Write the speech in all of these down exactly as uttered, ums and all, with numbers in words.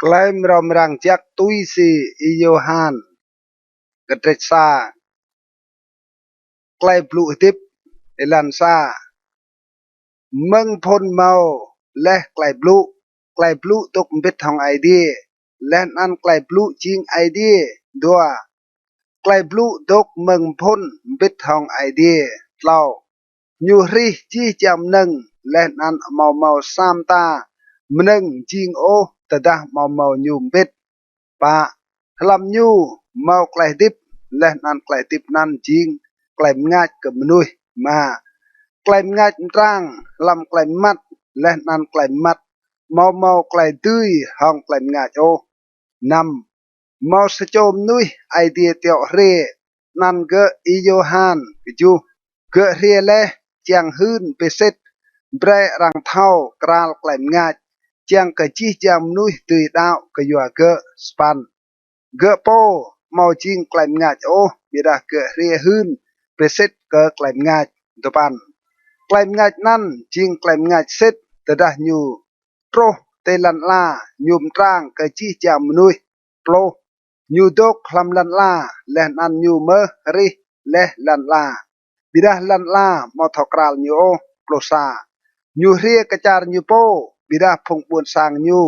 Klei mrâo mrang jăk tui si Y-Yôhan. Kdrêč sa. Klei blŭ hdĭp. Êlan sa. Mơ̆ng phŭn mâo leh klei blŭ, klei blŭ dôk mbĭt hŏng Aê Diê, leh anăn klei blŭ jing Aê Diê. Dua. Klei blŭ dôk mơ̆ng phŭn mbĭt hŏng Aê Diê. Tlâo. Ñu hrih jih jang mnơ̆ng, leh anăn amâo mâo sa mta mnơ̆ng jing ôh tơdah amâo mâo ñu mbĭt. Pă. Hlăm ñu mâo klei hdĭp, leh anăn klei hdĭp anăn jing klei mngač kơ mnuih. Êma. Klei mngač mtrang hlăm klei mmăt, leh anăn klei mmăt amâo mâo klei dưi hŏng klei mngač ôh. Năm. Mâo sa čô mnuih Aê Diê tiŏ hriê, anăn gơ̆ Y-Yôhan. Kjuh. Gơ̆ hriê leh čiăng hưn bi sĭt brei arăng thâo kral klei mngač, čiăng kơ jih jang mnuih dưi đăo kyua gơ̆. Sa păn. Gơ̆ pô amâo jing klei mngač ôh, ƀiădah gơ̆ hriê hưn bi sĭt kơ klei mngač. Dua păn. Klei mngač anăn jing klei mngač sĭt, tơdah ñu truh ti lăn ala, ñu mtrang kơ jih jang mnuih. Pluh. Ñu dôk hlăm lăn ala, leh anăn ñu mơh hrih leh lăn ala, ƀiădah lăn ala amâo thâo kral ñu ôh. Pluh sa. Ñu hriê kơ čar ñu pô, ƀiădah phung ƀuôn sang ñu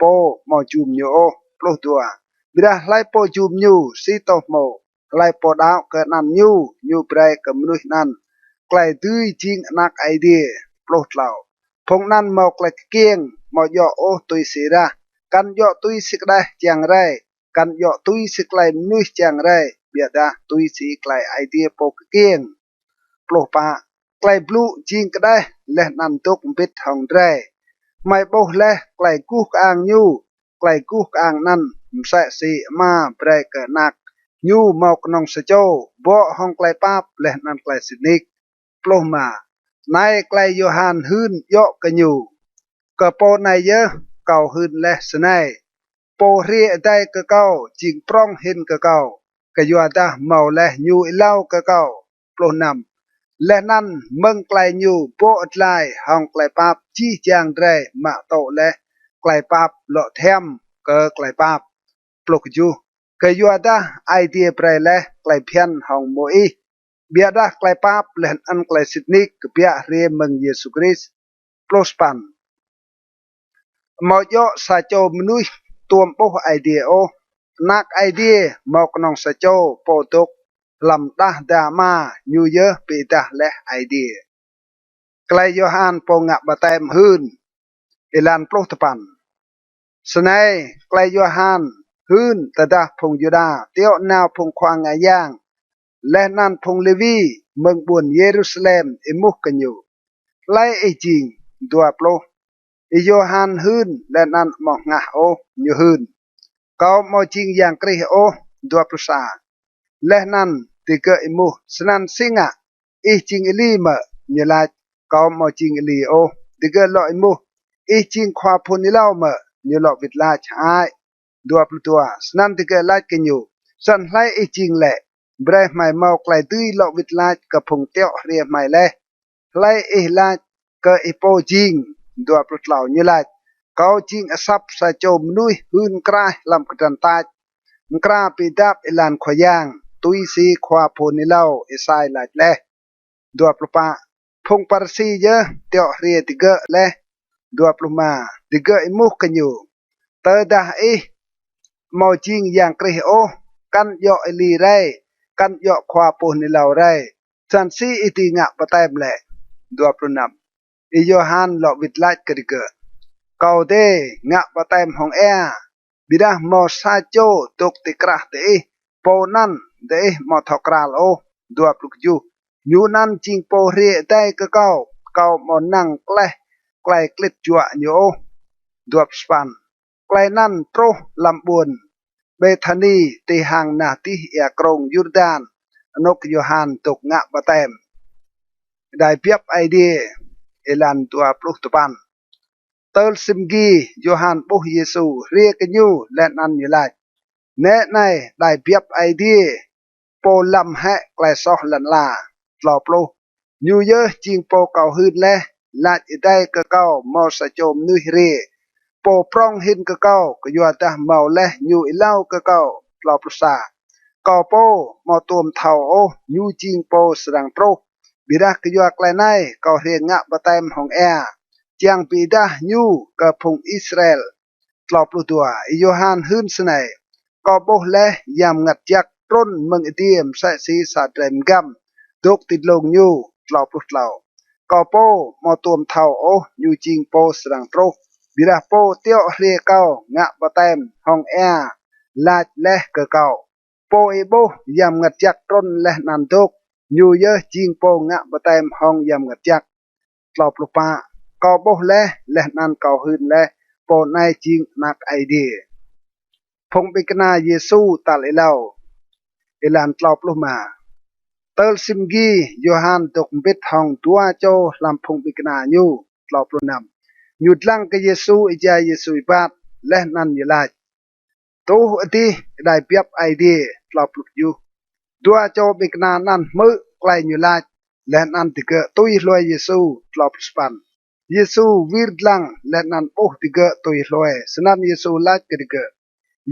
pô amâo jum ñu ôh. Pluh dua. Ƀiădah hlei pô jum ñu, si tô hmô, hlei pô đăo kơ anăn ñu, ñu brei kơ mnuih anăn klei dưi jing anak Aê Diê. Pluh tlâo. Phung anăn mâo klei kkiêng, amâo djŏ ôh tui si êrah, kăn djŏ tui si kđeh čiăng rei, kăn djŏ tui si klei mnuih čiăng rei, ƀiădah tui si klei Aê Diê pô kkiêng. Pluh pă. Klei blŭ jing kđeh, leh anăn dôk mbĭt hŏng drei. Hmei ƀuh leh klei guh kơang ñu, klei guh kơang anăn msĕ si Ama brei kơ Anak ñu mâo knŏng sa čô, bŏ hŏng klei pap leh anăn klei sĭt nik. Pluh êma. Anei klei Y-Yôhan hưn djŏ kơ ñu: Kơ pô anei yơh kâo hưn leh snei: Pô hriê êdei kơ kâo jing prŏng hĭn kơ kâo, kyuadah mâo leh ñu êlâo kơ kâo. Pluh năm. Leh anăn mơ̆ng klei ñu bŏ dlai hŏng klei pap, jih jang drei mă tŭ leh klei pap lŏ thiăm kơ klei pap. Pluh kjuh. Kyuadah Aê Diê brei leh klei bhiăn hŏng Môis, ƀiădah klei pap leh anăn klei sĭt nik kbiă hriê mơ̆ng Yêsu Krist. Pluh sa păn. Amâo djŏ sa čô mnuih tuôm ƀuh Aê Diê ôh. Anak Aê Diê mâo knŏng sa čô, pô dôk hlăm đah da Ama, ñu yơh bi êdah leh Aê Diê. Klei Y-Yôhan pô ngă ƀaptem hưn. Êlan pluh dua păn. Snei klei Y-Yôhan hưn tơdah phung Yuđa tiŏ nao phung khua ngă yang leh anăn phung Lêwi mơ̆ng ƀuôn Yêrusalem êmuh kơ ñu: Hlei ih jing? Dua pluh. Y-Yôhan hưn leh anăn amâo hngah ôh, ñu hưn: Kâo amâo jing Yang Krist ôh. Dua pluh sa. Leh anăn digơ̆ êmuh: Snăn si ngă? Ih jing Êli mơ̆? Ñu lač: Kâo amâo jing Êli ôh. Digơ̆ lŏ êmuh: Ih jing khua phŭn êlâo mơ̆? Ñu lŏ wĭt lač: Hơăi. Dua pluh dua. Snăn digơ̆ lač kơ ñu: Snăn hlei ih jing lĕ? Brei hmei mâo klei dưi lŏ wĭt lač kơ phung tiŏ hriê hmei leh. Hlei ih lač kơ ih pô jing? Dua pluh tlâo. Ñu lač: Kâo jing asăp sa čô mnuih hưn mkraih hlăm kdrăn tač, mkra bi êdap êlan Khua Yang, tui si khua phŭn êlâo Êsai lač leh. Dua pluh pă. Phung Pharisi yơh tiŏ hriê digơ̆ leh. Dua pluh êma. Digơ̆ êmuh kơ ñu: Tơdah ih amâo jing Yang Krist ôh, kăn djŏ Êli rei, kăn djŏ khua phŭn êlâo rei, snăn si ih dưi ngă ƀaptem lĕ? Dua pluh năm. Y-Yôhan lŏ wĭt lač kơ digơ̆: Kâo dê ngă ƀaptem hŏng êa, ƀiădah mâo sa čô dôk ti krah diih, pô anăn diih amâo thâo kral ôh. Dua pluh kjuh. Ñu anăn jing pô hriê êdei kơ kâo, kâo amâo năng kleh klei klĭt juă ñu ôh. Dua pluh sa păn. Klei anăn truh hlăm ƀuôn Bêthani ti hang nah dih êa krông Yurdan, anôk Y-Yôhan dôk ngă ƀaptem. Êđai biăp Aê Diê. Êlan dua pluh dua păn. Tơl sĭm gi, Y-Yôhan ƀuh Yêsu hriê kơ ñu leh anăn ñu lač: Nĕ anei, êđai biăp Aê Diê, pô lăm hĕ klei soh lăn ala. Tlâo pluh. Ñu yơh jing pô kâo hưn leh, lač êdei kơ kâo mâo sa čô mnuih hriê, Pô prŏng hĭn kơ kâo, kyuadah mâo leh ñu êlâo kơ kâo. Tlâo pluh sa. Kâo pô amâo tuôm thâo ôh ñu jing pô srăng truh, ƀiădah kyua klei anei kâo hriê ngă ƀaptem hŏng êa, čiăng bi êdah ñu kơ phung Israel. Tlâo pluh dua. Y-Yôhan hưn snei: Kâo ƀuh leh Yang Mngăt Jăk trŭn mơ̆ng adiê msĕ si sa drei mgăm dôk ti dlông ñu. Tlâo pluh tlâo. Kâo pô amâo tuôm thâo ôh ñu jing pô srăng truh, ƀiădah pô tiŏ hriê kâo ngă ƀaptem hŏng êa lač leh kơ kâo: Pô ih ƀuh Yang Mngăt Jăk trŭn leh anăn dôk, ñu yơh jing pô ngă ƀaptem hŏng Yang Mngăt Jăk. Tlâo pluh pă. Kâo ƀuh leh, leh anăn kâo hưn leh, pô anei jing Anak Aê Diê. Phung ƀĭng kna Yêsu tal êlâo. Êlan tlâo pluh êma. Tơl sĭm gi, Y-Yôhan dôk mbĭt hŏng dua čô hlăm phung ƀĭng kna ñu. Tlâo pluh năm. Ñu dlăng kơ Yêsu êjai Yêsu êbat, leh anăn ñu lač: Tuh adih êđai biăp Aê Diê. Tlâo pluh kjuh. Dua čô ƀĭng kna anăn hmư̆ klei ñu lač, leh anăn digơ̆ tui hlue Yêsu. Tlâo pluh sa păn. Yêsu wir dlăng leh anăn ƀuh digơ̆ tui hlue, snăn Yêsu lač kơ digơ̆: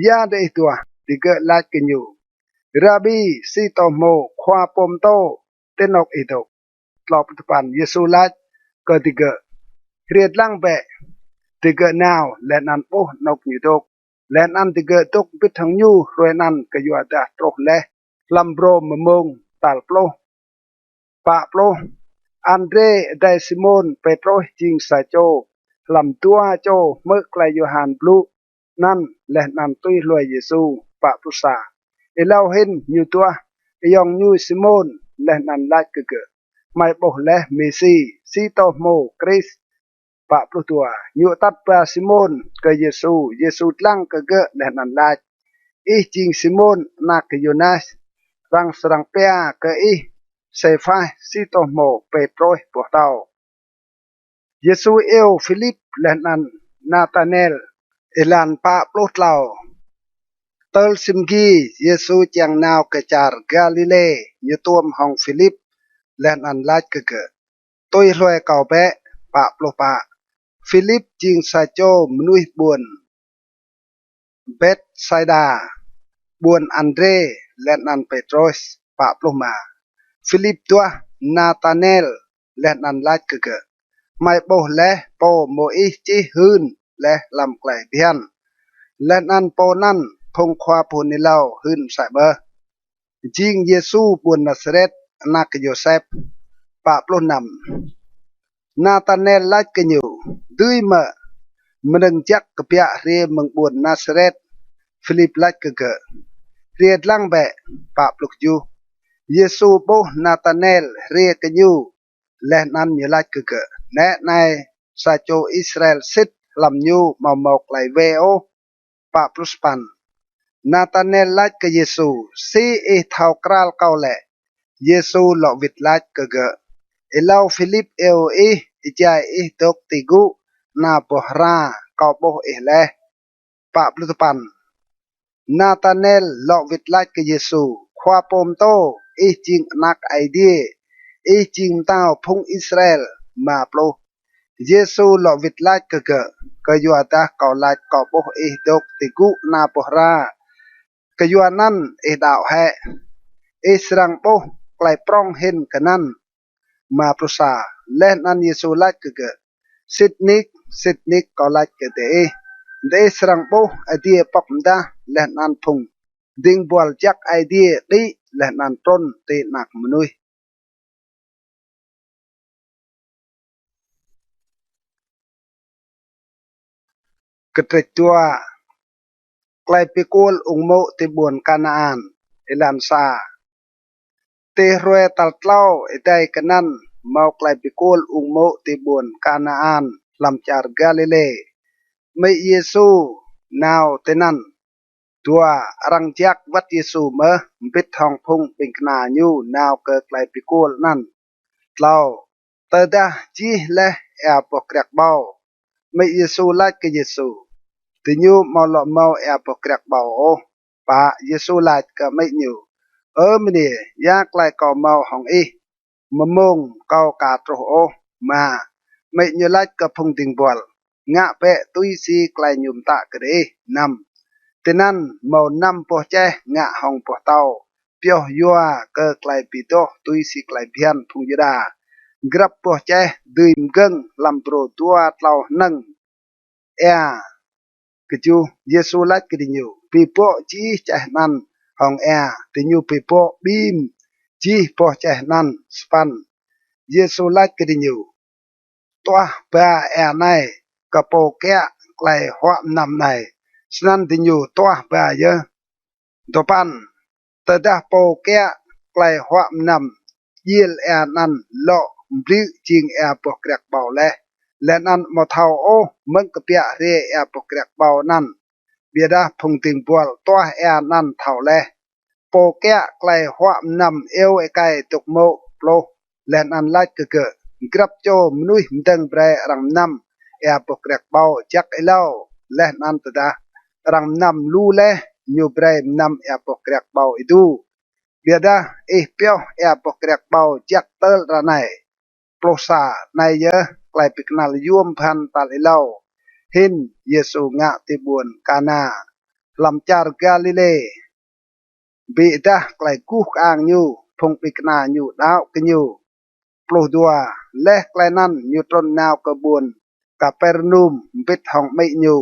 Ya diih duah? Digơ̆ lač kơ ñu: Rabi, si tô hmô, Khua Pô Mtô, ti anôk ih dôk? Tlâo pluh dua păn. Yêsu lač kơ digơ̆: Hriê dlăng bĕ. Digơ̆ nao leh anăn ƀuh anôk ñu dôk, leh anăn digơ̆ dôk mbĭt hŏng ñu hruê anăn, kyuadah truh leh hlăm brô mmông tal pluh. Pă pluh. Andrê, adei Simôn Pêtrôs, jing sa čô hlăm dua čô hmư̆ klei Y-Yôhan blŭ anăn leh anăn tui hlue Yêsu. Pă pluh sa. Êlâo hĭn ñu duah ayŏng ñu Simôn, leh anăn lač kơ gơ̆: Hmei ƀuh leh Mêsi, si tô hmô, Krist. Pă pluh dua. Ñu atăt ba Simôn kơ Yêsu. Yêsu dlăng kơ gơ̆ leh anăn lač: Ih jing Simôn anak Yônas, arăng srăng pia kơ ih Sêphas, si tô hmô, Pêtrôs boh tâo. Yêsu iêu Philip leh anăn Natanel. Êlan pă pluh tlâo. Tơl sĭm gi, Yêsu čiăng nao kơ čar Galilê, ñu tuôm hŏng Philip leh anăn lač kơ gơ̆: Tui hlue kâo bĕ. Pă pluh pă. Philip jing sa čô mnuih ƀuôn Bêtsaiđa, ƀuôn Andrê leh anăn Pêtrôs. Pă pluh êma. Philip duah Natanel leh anăn lač kơ gơ̆: Hmei ƀuh leh pô mơ̆ng ih čih hưn leh hlăm klei bhiăn, leh anăn pô anăn phung khua pô hưn êlâo hưn msĕ mơh, jing Yêsu ƀuôn Nasaret, anak Yôsep. Pă pluh năm. Natanel lač kơ ñu: Dưi mơ̆ mnơ̆ng jăk kbiă hriê mơ̆ng ƀuôn Nasaret? Philip lač kơ gơ̆: Hriê dlăng bĕ. Pă pluh kjuh. Yêsu ƀuh Natanel hriê kơ ñu, leh anăn ñu lač kơ gơ̆: Nĕ anei sa čô Israel sĭt, hlăm ñu amâo mâo klei wê ôh. Pă pluh sa păn. Natanel lač kơ Yêsu: Si ih thâo kral kâo lĕ? Yêsu lŏ wĭt lač kơ gơ̆: Êlâo Philip iêu ih, êjai ih dôk ti gŭ ana boh hra, kâo ƀuh ih leh. Pă pluh dua păn. Natanel lŏ wĭt lač kơ Yêsu: Khua Pô Mtô, ih jing Anak Aê Diê, ih jing Mtao phung Israel. Êma pluh. Yêsu lŏ wĭt lač kơ gơ̆: Kyuadah kâo lač kâo ƀuh ih dôk ti gŭ ana boh hra, kyuanăn ih đăo hĕ. Ih srăng ƀuh klei prŏng hĭn kơ anăn. Êma pluh sa. Leh anăn Yêsu lač kơ gơ̆: Sĭt nik, sĭt nik kâo lač kơ diih, diih srăng ƀuh adiê pŏk mdah leh anăn phung dĭng buăl jăk Aê Diê đĭ leh anăn trŭn ti Anak Mnuih. Kdrêč dua. Klei bi kuôl ung mô̆ ti ƀuôn Kanaan. Êlan sa. Ti hruê tal tlâo êdei kơ anăn mâo klei bi kuôl ung mô̆ ti ƀuôn Kanaan hlăm čar Galilê. Amĭ Yêsu nao tinăn. Dua. Arăng jak wăt Yêsu mơh mbĭt hŏng phung ƀĭng kna ñu nao kơ klei bi kuôl anăn. Tlâo. Tơdah jih leh êa boh kriăk ƀâo, amĭ Yêsu lač kơ Yêsu: Diñu amâo lŏ mâo êa boh kriăk ƀâo ôh. Pă. Yêsu lač kơ amĭ ñu: Ơ mniê, ya klei kâo mâo hŏng ih? Mmông kâo ka truh ôh. Êma. Amĭ ñu lač kơ phung dĭng buăl: ngă bĕ tui si klei ñu mtă kơ diih. Năm. Tinăn mâo năm boh čeh ngă hŏng boh tâo pioh yua kơ klei bi doh tui si klei bhiăn phung Yuđa. Grăp boh čeh dưi mgơ̆ng hlăm brô dua tlâo hnơ̆ng êa. Kjuh. Yêsu lač kơ diñu, bi bŏ jih čeh anăn hŏng êa. Diñu bi bŏ ƀim jih boh čeh anăn. Sa păn. Yêsu lač kơ diñu, tuah ba êa anei kơ pô kiă klei huă mnăm anei. Snăn diñu tuah ba yơh. Dua păn. Tơdah pô kiă klei huă mnăm djiêl êa anăn lŏ mbliư̆ jing êa boh kriăk ƀâo leh, leh anăn amâo thâo ôh mơ̆ng kbiă hriê êa boh kriăk ƀâo anăn, ƀiădah phung dĭng buăl tuah êa anăn thâo leh. Pô kiă klei huă mnăm iêu êkei dôk mô̆. Pluh. Leh anăn lač kơ gơ̆, grăp čô mnuih mdơ̆ng brei arăng mnăm êa boh kriăk ƀâo jăk êlâo, leh anăn tơdah arăng mnăm lu leh, ñu brei mnăm êa boh kriăk ƀâo êdu. Ƀiădah ih pioh êa boh kriăk ƀâo jăk tơl ară anei. Pluh sa. Anei yơh klei bi knăl yuôm bhăn tal êlâo hĭn Yêsu ngă ti ƀuôn Kana hlăm čar Galilê. Bi êdah klei guh kơang ñu, phung ƀĭng kna ñu đăo kơ ñu. Pluh dua. Leh klei anăn ñu trŭn nao kơ ƀuôn Kapernum mbĭt hŏng amĭ ñu,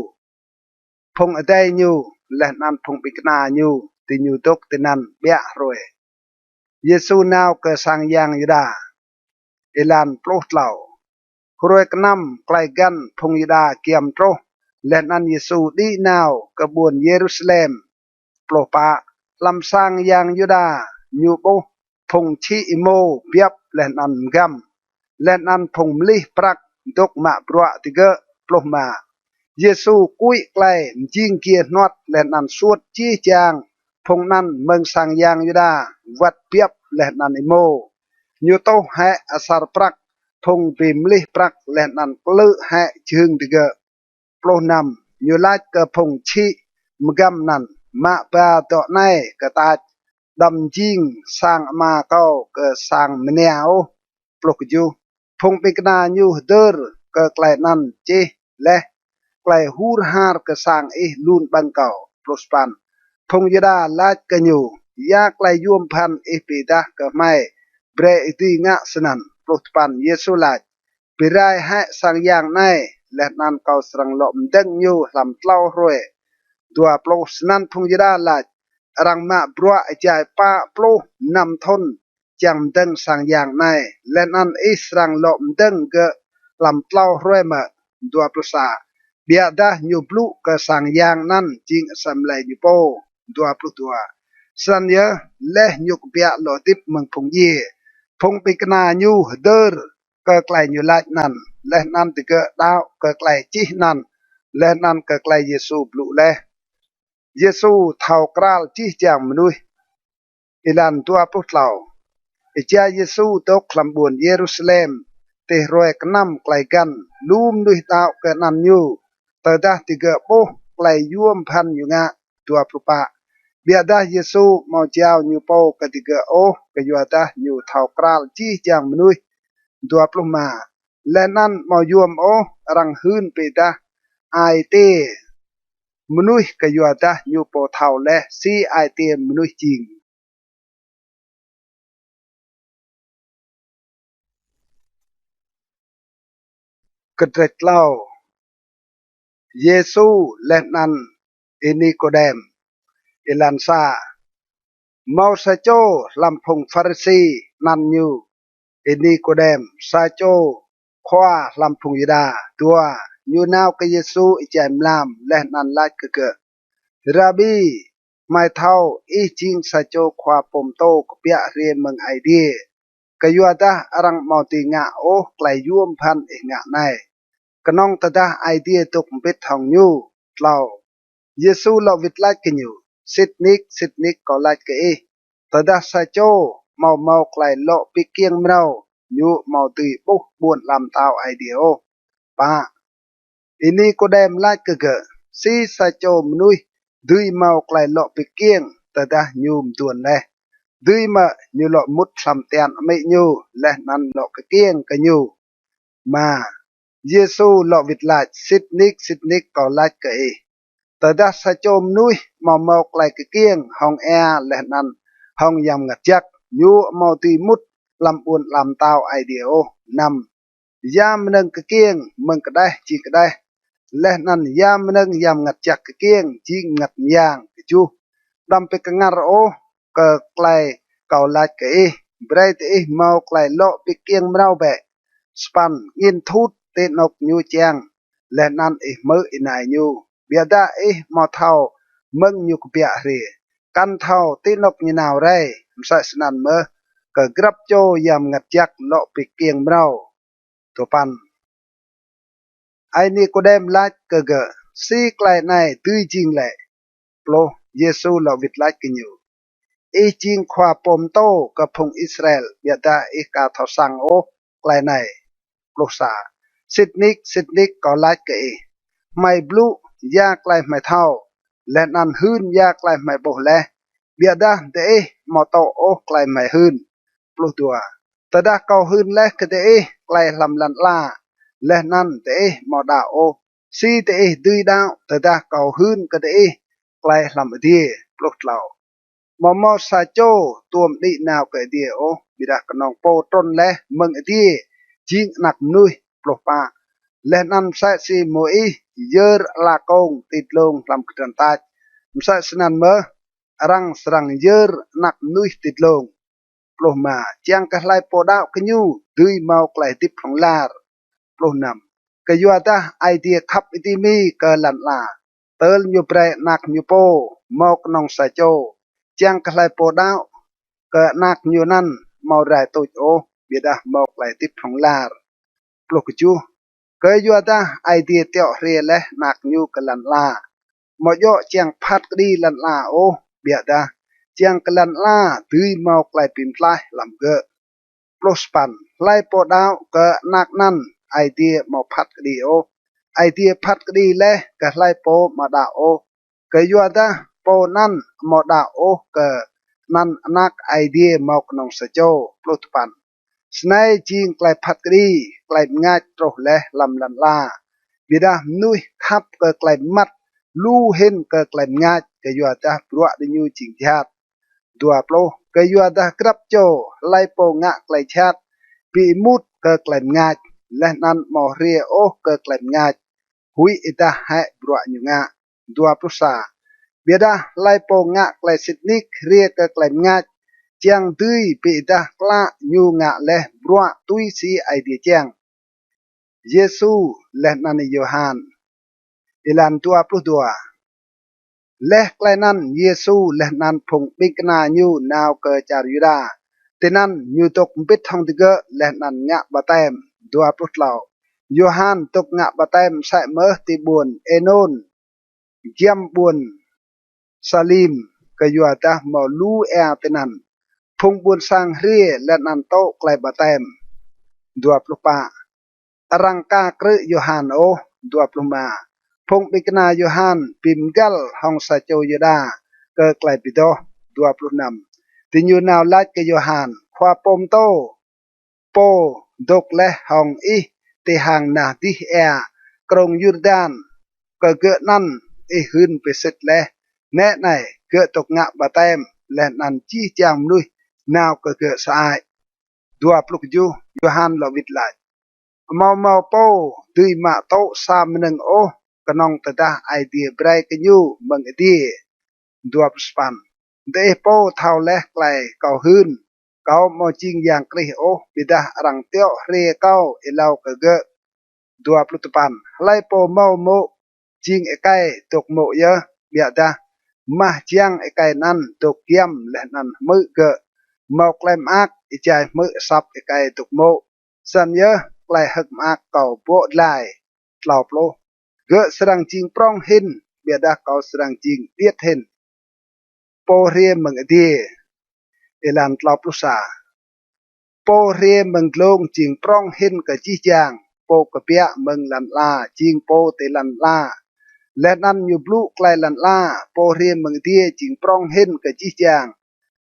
phung adei ñu, leh anăn phung ƀĭng kna ñu. Diñu dôk tinăn ƀiă hruê. Yêsu nao kơ sang yang Yuđa. Êlan pluh tlâo. Hruê knăm klei găn phung Yuđa giăm truh, leh anăn Yêsu đĭ nao kơ ƀuôn Yêrusalem. Pluh pă. Hlăm sang yang Yuđa ñu ƀuh phung čhĭ êmô biăp leh anăn mgăm, leh anăn phung mlih prăk dôk mă bruă digơ̆. Pluh êma. Yêsu kuĭ klei mjing giê hnuăt leh anăn suôt jih jang phung anăn mơ̆ng sang yang Yuđa wăt biăp leh anăn êmô. Ñu tuh hĕ asăr prăk phung bi mlih prăk leh anăn klư̆ hĕ jhưng digơ̆. Pluh năm. Ñu lač kơ phung čhĭ mgăm anăn, mă ba dŏ anei kơ tač, đăm mjing sang Ama kâo kơ sang mnia ôh. Pluh kjuh. Phung ƀĭng kna ñu hdơr kơ klei anăn čih leh, klei hur har kơ sang ih lun ƀơ̆ng kâo. Pluh sa păn. Phung Yuđa lač kơ ñu, ya klei yuôm bhăn ih bi êdah kơ hmei brei ih dưi ngă snăn? Pluh dua păn. Yêsu lač, bi rai hĕ sang yang anei, leh anăn kâo srăng lŏ mdơ̆ng ñu hlăm tlâo hruê. Dua pluh. Snăn phung Yuđa lač, arăng mă bruă êjai pă pluh năm thŭn čiăng mdơ̆ng sang yang anei, leh anăn ih srăng lŏ mdơ̆ng gơ̆ hlăm tlâo hruê mơ̆? Dua pluh sa. Ƀiădah ñu blŭ kơ sang yang anăn jing asei mlei ñu pô. Dua pluh dua. Snăn yơh, leh ñu kbiă lŏ hdĭp mơ̆ng phung djiê, phung ƀĭng kna ñu hdơr kơ klei ñu lač anăn, leh anăn digơ̆ đăo kơ klei čih anăn, leh anăn kơ klei Yêsu blŭ leh. Yêsu thâo kral jih jang mnuih. Êlan dua pluh tlâo. Êjai Yêsu dôk hlăm ƀuôn Yêrusalem, ti hruê knăm klei găn, lu mnuih đăo kơ anăn ñu, tơdah digơ̆ ƀuh klei yuôm bhăn ñu ngă. Dua pluh pă. Ƀiădah Yêsu amâo jao ñu pô kơ digơ̆ ôh, kyuadah ñu thâo kral jih jang mnuih. Dua pluh êma. Leh anăn amâo yuôm ôh arăng hưn bi êdah ai tiê mnuih, kyuadah ñu pô thâo leh si ai tiê mnuih jing. Kdrêč tlâo. Yêsu leh anăn Y-Nikôdem. Êlan sa. Mâo sa čô hlăm phung Pharisi, anăn ñu Y-Nikôdem, sa čô khua hlăm phung Yuđa. Dua. Ñu nao kơ Yêsu êjai mlam leh anăn lač kơ gơ̆, Rabi, hmei thâo ih jing sa čô khua pô mtô kbiă hriê mơ̆ng Aê Diê, kyuadah arăng amâo dưi ngă ôh klei yuôm bhăn ih ngă anei, knŏng tơdah Aê Diê dôk mbĭt hŏng ñu. Tlâo. Yêsu lŏ wĭt lač kơ ñu, Sĭt nik, sĭt nik kâo lač kơ ih, tơdah sa čô amâo mâo klei lŏ bi kkiêng mrâo, ñu amâo dưi ƀuh ƀuôn ala mtao Aê Diê ôh. Pă. Y-Nikôdem lač kơ gơ̆, Si sa čô mnuih dưi mâo klei lŏ bi kkiêng tơdah ñu mduôn leh? Dưi mơ̆ ñu lŏ mŭt hlăm tian amĭ ñu leh anăn lŏ kkiêng kơ ñu? Êma. Yêsu lŏ wĭt lač: Sĭt nik, sĭt nik, kâo lač kơ ih, tơdah sa čô mnuih amâo mâo klei kkiêng hŏng êa leh anăn hŏng Yang Mngăt Jăk, ñu amâo dưi mŭt hlăm ƀuôn ala mtao Aê Diê ôh. Năm. Ya mnơ̆ng kkiêng mơ̆ng kđeh jing kđeh, leh anăn ya mnơ̆ng Yang Mngăt Jăk kkiêng jing mngăt myang. Kjuh. Đăm bi kngăr ôh kơ klei kâo lač kơ ih, brei diih mâo klei lŏ bi kkiêng mrâo bĕ. Sa păn. Angĭn thut ti anôk ñu čiăng, leh anăn ih hmư̆ ênai ñu, ƀiădah ih amâo thâo mơ̆ng ñu kbiă hriê, kăn thâo ti anôk ñu nao rei. Msĕ snăn mơh kơ grăp čô Yang Mngăt Jăk lŏ bi kkiêng mrâo. Dua păn. Ai Nikôdem lač kơ gơ̆: Si klei anei dưi jing lĕ? Pluh. Yêsu lŏ wĭt lač kơ ñu: Ih jing khua pô mtô kơ phung Israel, ƀiădah ih ka thâo săng ôh klei anei. Pluh sa. Sĭt nik, sĭt nik, kâo lač kơ ih, hmei blŭ ya klei hmei thâo, leh anăn hưn ya klei hmei ƀuh leh, ƀiădah diih amâo tŭ ôh klei hmei hưn. Pluh dua. Tơdah kâo hưn leh kơ diih klei hlăm lăn ala, leh anăn diih amâo đăo ôh, si diih dưi đăo tơdah kâo hưn kơ diih klei hlăm adiê? Pluh tlâo. Amâo mâo sa čô tuôm đĭ nao kơ adiê ôh, ƀiădah knŏng pô trŭn leh mơ̆ng adiê jing Anak Mnuih. Pluh pă. Leh anăn msĕ si Môis yơr ala kông ti dlông hlăm kdrăn tač, msĕ snăn mơh arăng srăng yơr Anak Mnuih ti dlông. Pluh êma. Čiăng kơ hlei pô đăo kơ ñu dưi mâo klei hdĭp hlŏng lar. Pluh năm. Kyuadah Aê Diê khăp êdimi kơ lăn ala, tơl ñu brei Anak ñu pô mâo knŏng sa čô, čiăng kơ hlei pô đăo kơ Anak ñu anăn amâo rai tuč ôh, ƀiădah mâo klei hdĭp hlŏng lar. Pluh kjuh. Kyuadah Aê Diê tiŏ hriê leh Anak ñu kơ lăn ala, amâo djŏ čiăng phat kđi lăn ala ôh, ƀiădah čiăng kơ lăn ala dưi mâo klei bi mtlaih hlăm gơ̆. Pluh sa păn. Hlei pô đăo kơ Anak anăn, Aê Diê amâo phat kđi ôh. Aê Diê phat kđi leh kơ hlei pô amâo đăo ôh, kyuadah pô anăn amâo đăo ôh kơ anăn Anak Aê Diê mâo knŏng sa čô. Pluh dua păn. Snei jing klei phat kđi: klei mngač truh leh hlăm lăn ala, ƀiădah mnuih khăp kơ klei mmăt lu hĭn kơ klei mngač, kyuadah bruă diñu jing jhat. Dua pluh. Kyuadah grăp čô hlei pô ngă klei jhat bi êmut kơ klei mngač, leh anăn amâo hriê ôh kơ klei mngač, huĭdah hĕ bruă ñu ngă. Dua pluh sa. Ƀiădah hlei pô ngă klei sĭt nik hriê kơ klei mngač, čiăng dưi bi êdah klă ñu ngă leh bruă tui si Aê Diê čiăng. Yêsu leh anăn Yôhan. Êlan dua pluh dua. Leh klei anăn Yêsu leh anăn phung ƀĭng kna ñu nao kơ čar Yuđa, tinăn ñu dôk mbĭt hŏng digơ̆ leh anăn ngă ƀaptem. Dua pluh tlâo. Yôhan dôk ngă ƀaptem msĕ mơh ti ƀuôn Ênôn, giăm ƀuôn Salim, kyuadah mâo lu êa tinăn. Phung ƀuôn sang hriê leh anăn tŭ klei ƀaptem. Dua pluh pă. Arăng ka krư̆ Yôhan ôh. Dua pluh êma. Phung ƀĭng kna Yôhan bi mgăl hŏng sa čô Yuđa kơ klei bi doh. Dua pluh năm. Diñu nao lač kơ Yôhan: Khua pô mtô, pô dôk leh hŏng ih ti hang nah dih êa krông Yurdan, kơ gơ̆ anăn ih hưn bi sĭt leh. Nĕ anei, gơ̆ dôk ngă ƀaptem, leh anăn jih jang mnuih nao kơ gơ̆ sơăi. Dua pluh kjuh. Yôhan lŏ wĭt lač: Amâo mâo pô dưi mă tŭ sa mnơ̆ng ôh, knŏng tơdah Aê Diê brei kơ ñu mơ̆ng adiê. Dua pluh sa păn. Diih pô thâo leh klei kâo hưn, kâo amâo jing Yang Krist ôh, ƀiădah arăng tiŏ hriê kâo êlâo kơ gơ̆. Dua pluh dua păn. Hlei pô mâo mô̆ jing êkei dôk mô̆ yơh, ƀiădah mah jiăng êkei anăn dôk giăm leh anăn hmư̆ gơ̆ mâo klei mơak êjai hmư̆ asăp êkei dôk mô̆. Snăn yơh klei hơ̆k mơak kâo bŏ dlai. Tlâo pluh. Gơ̆ srăng jing prŏng hĭn, ƀiădah kâo srăng jing điêt hĭn. Pô hriê mơ̆ng adiê. Êlan tlâo pluh sa. Pô hriê mơ̆ng dlông jing prŏng hĭn kơ jih jang. Pô kbiă mơ̆ng lăn ala jing pô ti lăn ala, leh anăn ñu blŭ klei lăn ala. Pô hriê mơ̆ng adiê jing prŏng hĭn kơ jih jang.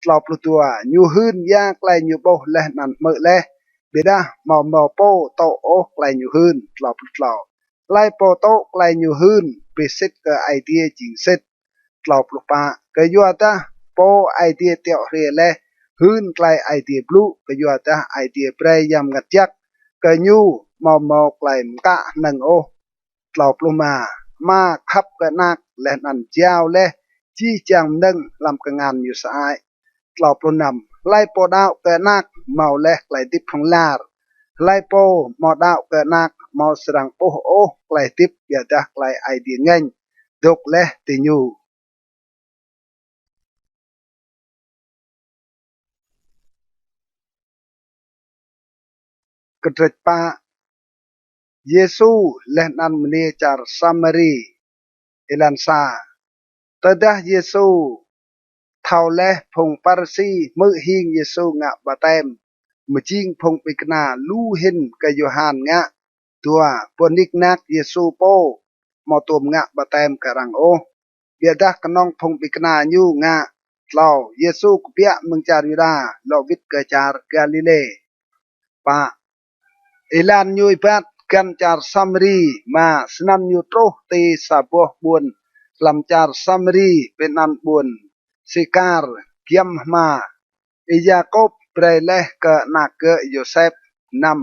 Tlâo pluh dua. Ñu hưn ya klei ñu ƀuh leh anăn hmư̆ leh, ƀiădah amâo mâo pô tŭ ôh klei ñu hưn. Tlâo pluh tlâo. Hlei pô tŭ klei ñu hưn, bi sĭt kơ Aê Diê jing sĭt. Tlâo pluh pă. Kyuadah pô Aê Diê tiŏ hriê leh hưn klei Aê Diê blŭ, kyuadah Aê Diê brei Yang Mngăt Jăk kơ ñu, amâo mâo klei mkă hnơ̆ng ôh. Tlâo pluh êma. Ama khăp kơ Anak leh anăn jao leh jih jang mnơ̆ng hlăm kngan ñu sơăi. Tlâo pluh năm. Hlei pô đăo kơ Anak mâo leh klei hdĭp hlŏng lar. Hlei pô amâo đăo kơ Anak amâo srăng ƀuh ôh klei hdĭp, ƀiădah klei Aê Diê ngêñ dôk leh ti ñu. Kdrêč pă. Yêsu leh anăn mniê čar Samari. Êlan sa. Tơdah Yêsu thâo leh phung Pharisi hmư̆ hing Yêsu ngă ƀaptem, mjing phung ƀĭng kna lu hĭn kơ Yôhan ngă. Dua. Boh nik nak Yêsu pô amâo tuôm ngă ƀaptem kơ arăng ôh, ƀiădah knŏng phung ƀĭng kna ñu ngă. Tlâo. Yêsu kbiă mơ̆ng čar Yuđa lŏ wĭt kơ čar Galilê. Pă. Êlan ñu êbat găn čar Samari, êma, snăn ñu truh ti sa boh ƀuôn hlăm čar Samari, bi anăn ƀuôn Sikar, giăm hma Y-Yakôp brei leh kơ anak gơ̆ Y-Yôsep. Năm.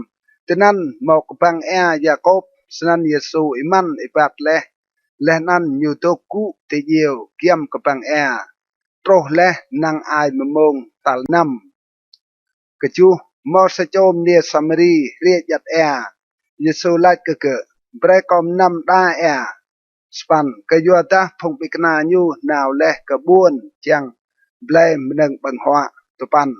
Tinăn mâo kbăng êa Y-Yakôp, snăn Yêsu êmăn êbat leh, leh anăn ñu dôk gŭ ti djiêu giăm kbăng êa, truh leh năng ai mmông tal năm. Kjuh. Mâo sa čô mniê Samari hriê djăt êa. Yêsu lač kơ gơ̆: Brei kâo mnăm đa êa. Sa păn. Kyuadah phung ƀĭng kna ñu nao leh kơ ƀuôn čiăng blei mnơ̆ng ƀơ̆ng huă. Dua păn.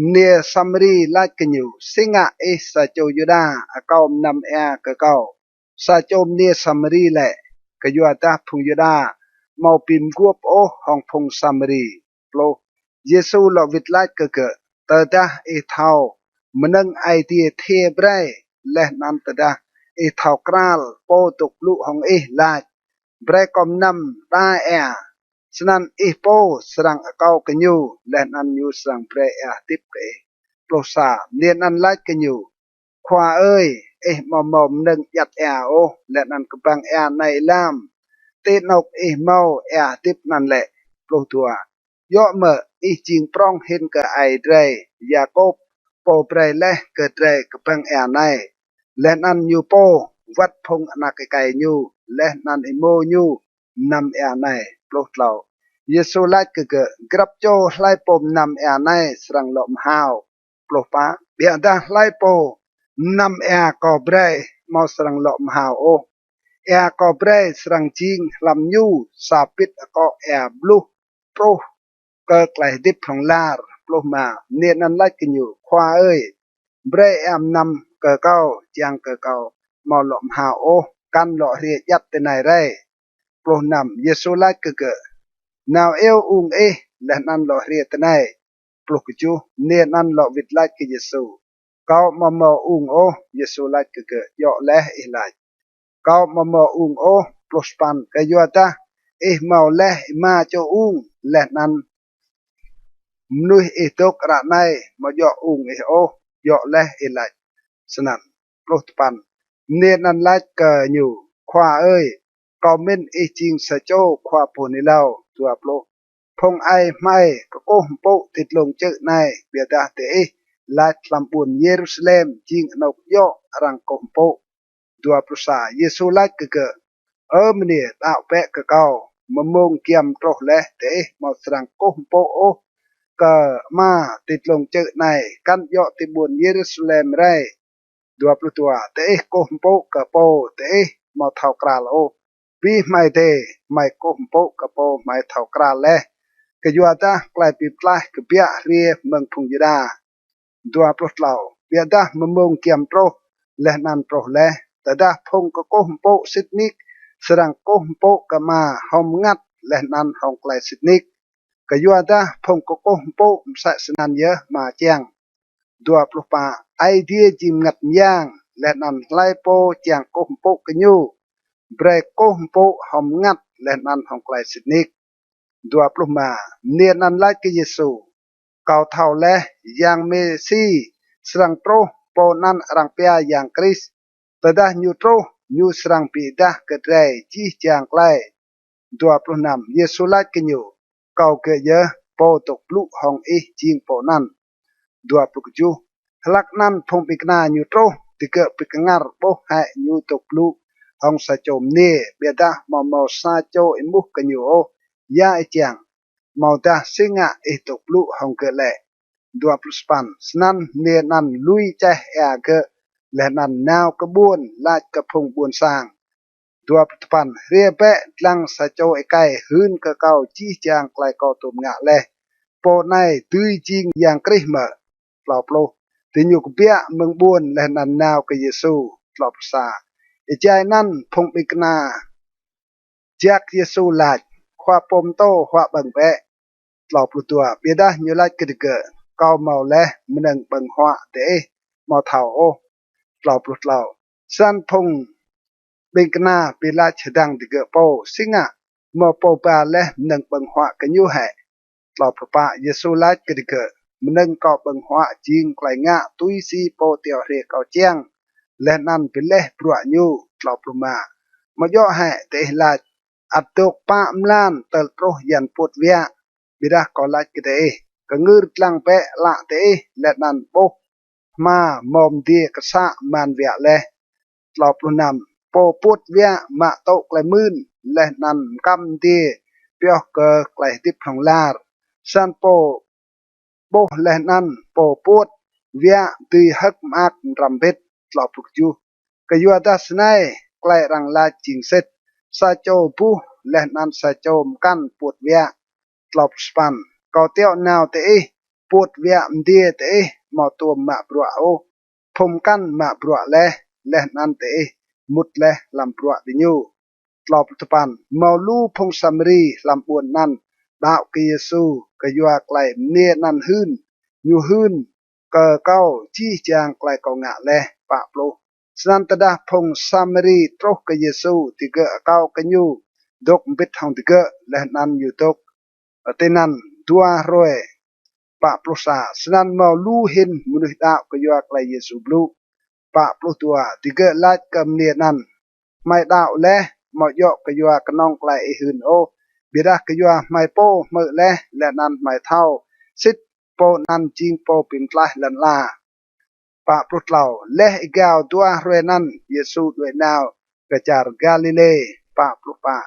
Mniê Samari lač kơ ñu: Si ngă ih sa čô Yuđa akâo mnăm êa kơ kâo, sa čô mniê Samari lĕ? Kyuadah phung Yuđa amâo bi mguôp ôh hŏng phung Samari. Pluh. Yêsu lŏ wĭt lač kơ gơ̆: Tơdah ih thâo mnơ̆ng Aê Diê thiê brei, leh anăn tơdah ih thâo kral pô dôk blŭ hŏng ih lač: Brei kâo mnăm đa êa, snăn ih pô srăng akâo kơ ñu, leh anăn ñu srăng brei êa hdĭp kơ ih. Pluh sa. Mniê anăn lač kơ ñu: Khua ơi, ih amâo mâo mnơ̆ng djăt êa ôh, leh anăn kbăng êa anei êlam. Ti anôk ih mâo êa hdĭp anăn lĕ? Pluh dua. Djŏ mơ̆ ih jing prŏng hĭn kơ aê drei Y-Yakôp, pô brei leh kơ drei kbăng êa anei, leh anăn ñu pô wăt phung anak êkei ñu leh anăn êmô ñu mnăm êa anei? Pluh tlâo. Yêsu lač kơ gơ̆: Grăp čô hlei pô mnăm êa anei srăng lŏ mhao. Pluh pă. Ƀiădah hlei pô mnăm êa kâo brei amâo srăng lŏ mhao ôh. Êa kâo brei srăng jing hlăm ñu sa bĭt akŏ êa bluh truh kơ klei hdĭp hlŏng lar. Pluh êma. Mniê anăn lač kơ ñu: Khua ơi, brei êa mnăm kơ kâo, čiăng kơ kâo amâo lŏ mhao ôh, kăn lŏ hriê djăt tinei rei. Pluh năm. Yêsu lač kơ gơ̆: Nao iêu ung ih, leh anăn lŏ hriê tinei. Pluh kjuh. Mniê anăn lŏ wĭt lač kơ Yêsu: Kâo amâo mâo ung ôh. Yêsu lač kơ gơ̆: Djŏ leh ih lač, Kâo amâo mâo ung ôh. Pluh sa păn. Kyuadah ih mâo leh êma čô ung, leh anăn mnuih ih dôk ară anei amâo djŏ ung ih ôh. Djŏ leh ih lač snăn. Pluh dua păn. Mniê anăn lač kơ ñu: Khua ơi, kâo mĭn ih jing sa čô khua pô hưn êlâo. Dua pluh. Phung aê hmei kkuh mpŭ ti dlông čư̆ anei, ƀiădah diih lač hlăm ƀuôn Yêrusalem jing anôk djŏ arăng kkuh mpŭ. Dua pluh sa. Yêsu lač kơ gơ̆: Ơ mniê, đăo bĕ kơ kâo, mmông giăm truh leh diih amâo srăng kkuh mpŭ ôh kơ Ama ti dlông čư̆ anei, kăn djŏ ti ƀuôn Yêrusalem rei. Dua pluh dua. Diih kkuh mpŭ kơ pô diih amâo thâo kral ôh. Bi hmei dê, hmei kkuh mpŭ kơ pô hmei thâo kral leh, kyuadah klei bi mtlaih kbiă hriê mơ̆ng phung Yuđa. Dua pluh tlâo. Ƀiădah mmông giăm truh, leh anăn truh leh, tơdah phung kkuh mpŭ sĭt nik srăng kkuh mpŭ kơ Ama hŏng mngăt leh anăn hŏng klei sĭt nik, kyuadah phung kkuh mpŭ msĕ snăn yơh Ama čiăng. Dua pluh pă. Aê Diê jing mngăt myang, leh anăn hlei pô čiăng kkuh mpŭ kơ ñu, brei kkuh mpŭ hŏng mngăt leh anăn hŏng klei sĭt nik. Dua pluh êma. Mniê anăn lač kơ Yêsu: Kâo thâo leh Yang Mêsi srăng truh, pô anăn arăng pia Yang Krist. Tơdah ñu truh, ñu srăng bi êdah kơ drei jih jang klei. Dua pluh năm. Yêsu lač kơ ñu, "Kâo gơ̆ yơh, pô dôk blŭ hŏng ih jing pô anăn." Dua pluh kjuh. Hlăk anăn phung ƀĭng kna ñu truh, digơ̆ bi kngăr ƀuh hĕ ñu dôk blŭ hŏng sa čô mniê, ƀiădah amâo mâo sa čô êmuh kơ ñu ôh, "Ya ih čiăng?" Amâodah, "Si ngă ih dôk blŭ hŏng gơ̆ lĕ?" Dua pluh sa păn. Snăn mniê anăn lui čeh êa gơ̆, leh anăn nao kơ ƀuôn, lač kơ phung ƀuôn sang. Dua pluh dua păn. "Hriê bĕ, dlăng sa čô êkei hưn kơ kâo jih jang klei kâo tuôm ngă leh. Pô anei dưi jing Yang Krist mơ̆?" Tlâo pluh. Diñu kbiă mơ̆ng ƀuôn leh anăn nao kơ Yêsu. Tlâo pluh sa. Êjai anăn phung ƀĭng kna jak Yêsu lač, "Khua pô mtô, huă ƀơ̆ng bĕ." Tlâo pluh dua. Ƀiădah ñu lač kơ digơ̆, "Kâo mâo leh mnơ̆ng ƀơ̆ng huă diih amâo thâo ôh." Tlâo pluh tlâo. Snăn phung ƀĭng kna bi lač hdơ̆ng digơ̆ pô, "Si ngă mâo pô ba leh mnơ̆ng ƀơ̆ng huă kơ ñu hĕ?" Tlâo pluh pă. Yêsu lač kơ digơ̆, "Mnơ̆ng kâo ƀơ̆ng huă jing klei ngă tui si pô tiŏ hriê kâo čiăng, leh anăn bi leh bruă ñu." Tlâo pluh êma. "Amâo djŏ hĕ diih lač, 'Ăt dôk pă mlan tơl truh yan puôt wiă'? Ƀiădah kâo lač kơ diih, kngưr dlăng bĕ ală diih leh anăn ƀuh hma mâo mdiê ksă man wiă leh." Tlâo pluh năm. "Pô puôt wiă mă tŭ klei mưn, leh anăn mkăm mdiê pioh kơ klei hdĭp hlŏng lar. Snăn pô ƀuh leh anăn pô puôt wiă dưi hơ̆k mơak mđrăm mbĭt." Tlâo pluh kjuh. "Kyuadah snei klei arăng lač jing sĭt, 'Sa čô buh leh anăn sa čô mkăn puôt wiă.'" Tlâo pluh sa păn. "Kâo tiŏ nao diih, puôt wiă mdiê diih amâo tuôm mă bruă ôh. Phung mkăn mă bruă leh, leh anăn diih mŭt leh hlăm bruă diñu." Tlâo pluh dua păn. Mâo lu phung Samari hlăm ƀuôn anăn đăo kơ Yêsu, kyua klei mniê anăn hưn. Ñu hưn kơ kâo jih jang klei kâo ngă leh. Pă pluh. Snăn tơdah phung Samari truh kơ Yêsu, digơ̆ akâo kơ ñu dôk mbĭt hŏng digơ̆, leh anăn ñu dôk tinăn dua hruê. Pă pluh sa. Snăn mâo lu hĭn mnuih đăo kyua klei Yêsu blŭ. Pă pluh dua. Digơ̆ lač kơ mniê anăn, "Hmei đăo leh, amâo djŏ kyua knŏng klei ih hưn ôh, ƀiădah kyua hmei pô hmư̆ leh, leh anăn hmei thâo sĭt pô anăn jing pô bi mtlaih lăn ala." Pă pluh tlâo. Leh êgao dua hruê anăn, Yêsu đuĕ nao kơ čar Galilê. Pă pluh pă.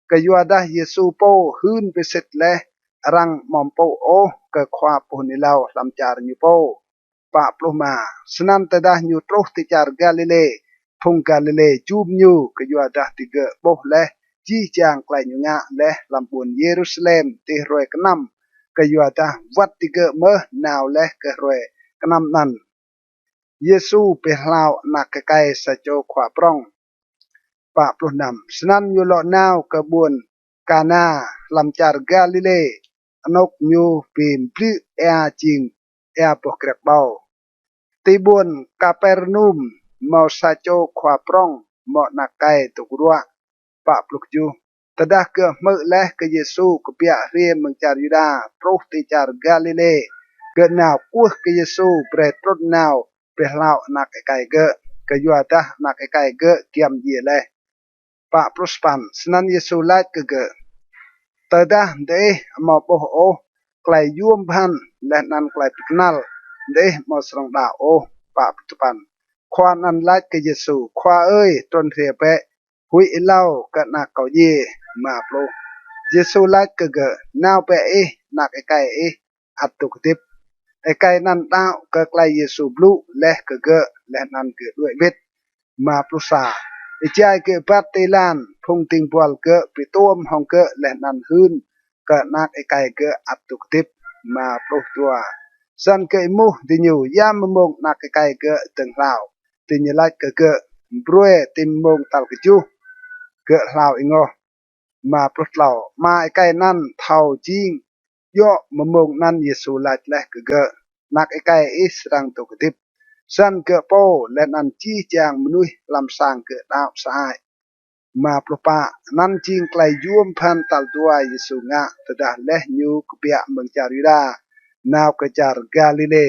Kyuadah Yêsu pô hưn bi sĭt leh, arăng amâo mpŭ ôh kơ khua pô hưn êlâo hlăm čar ñu pô. Pă pluh êma. Snăn tơdah ñu truh ti čar Galilê, phung Galilê jum ñu, kyuadah digơ̆ ƀuh leh jih jang klei ñu ngă leh hlăm ƀuôn Yêrusalem ti hruê knăm, kyuadah wăt digơ̆ mơh nao leh kơ hruê knăm anăn. Yêsu bi hlao anak êkei sa čô khua prŏng. Pă pluh năm. Snăn ñu lŏ nao kơ ƀuôn Kana hlăm čar Galilê, anôk ñu bi mbliư̆ êa jing êa boh kriăk ƀâo. Ti ƀuôn Kapernum mâo sa čô khua prŏng mâo anak êkei dôk ruă. Pă pluh kjuh. Tơdah gơ̆ hmư̆ leh kơ Yêsu kbiă hriê mơ̆ng čar Yuđa truh ti čar Galilê, gơ̆ nao kwưh kơ Yêsu brei trŭn nao bi hlao anak êkei gơ̆, kyuadah anak êkei gơ̆ giăm djiê leh. Pă pluh sa păn. Snăn Yêsu lač kơ gơ̆, "Tơdah diih amâo ƀuh ôh klei yuôm bhăn leh anăn klei bi knăl, diih amâo srăng đăo ôh." Pă pluh dua păn. Khua anăn lač kơ Yêsu, "Khua ơi, trŭn hriê bĕ, huĭ êlâo kơ anak kâo djiê." Êma pluh. Yêsu lač kơ gơ̆, "Nao bĕ ih, anak êkei ih ăt dôk hdĭp." Êkei anăn đăo kơ klei Yêsu blŭ leh kơ gơ̆, leh anăn gơ̆ đuĕ wĭt. Êma pluh sa. Êjai gơ̆ êbat ti êlan, phung dĭng buăl gơ̆ bi tuôm hŏng gơ̆ leh anăn hưn kơ anak êkei gơ̆ ăt dôk hdĭp. Êma pluh dua. Snăn gơ̆ êmuh diñu, "Ya mmông anak êkei gơ̆ dơ̆ng hlao?" Diñu lač kơ gơ̆, "Mbruê ti mmông tal kjuh gơ̆ hlao êngoh." Êma pluh tlâo. Ama êkei anăn thâo jing djŏ mmông anăn Yêsu lač leh kơ gơ̆, "Anak êkei ih srăng dôk hdĭp." Snăn gơ̆ pô leh anăn jih jang mnuih hlăm sang gơ̆ đăo sơăi. Êma pluh pă. Anăn jing klei yuôm bhăn tal dua Yêsu ngă tơdah leh ñu kbiă mơ̆ng čar Yuđa nao kơ čar Galilê.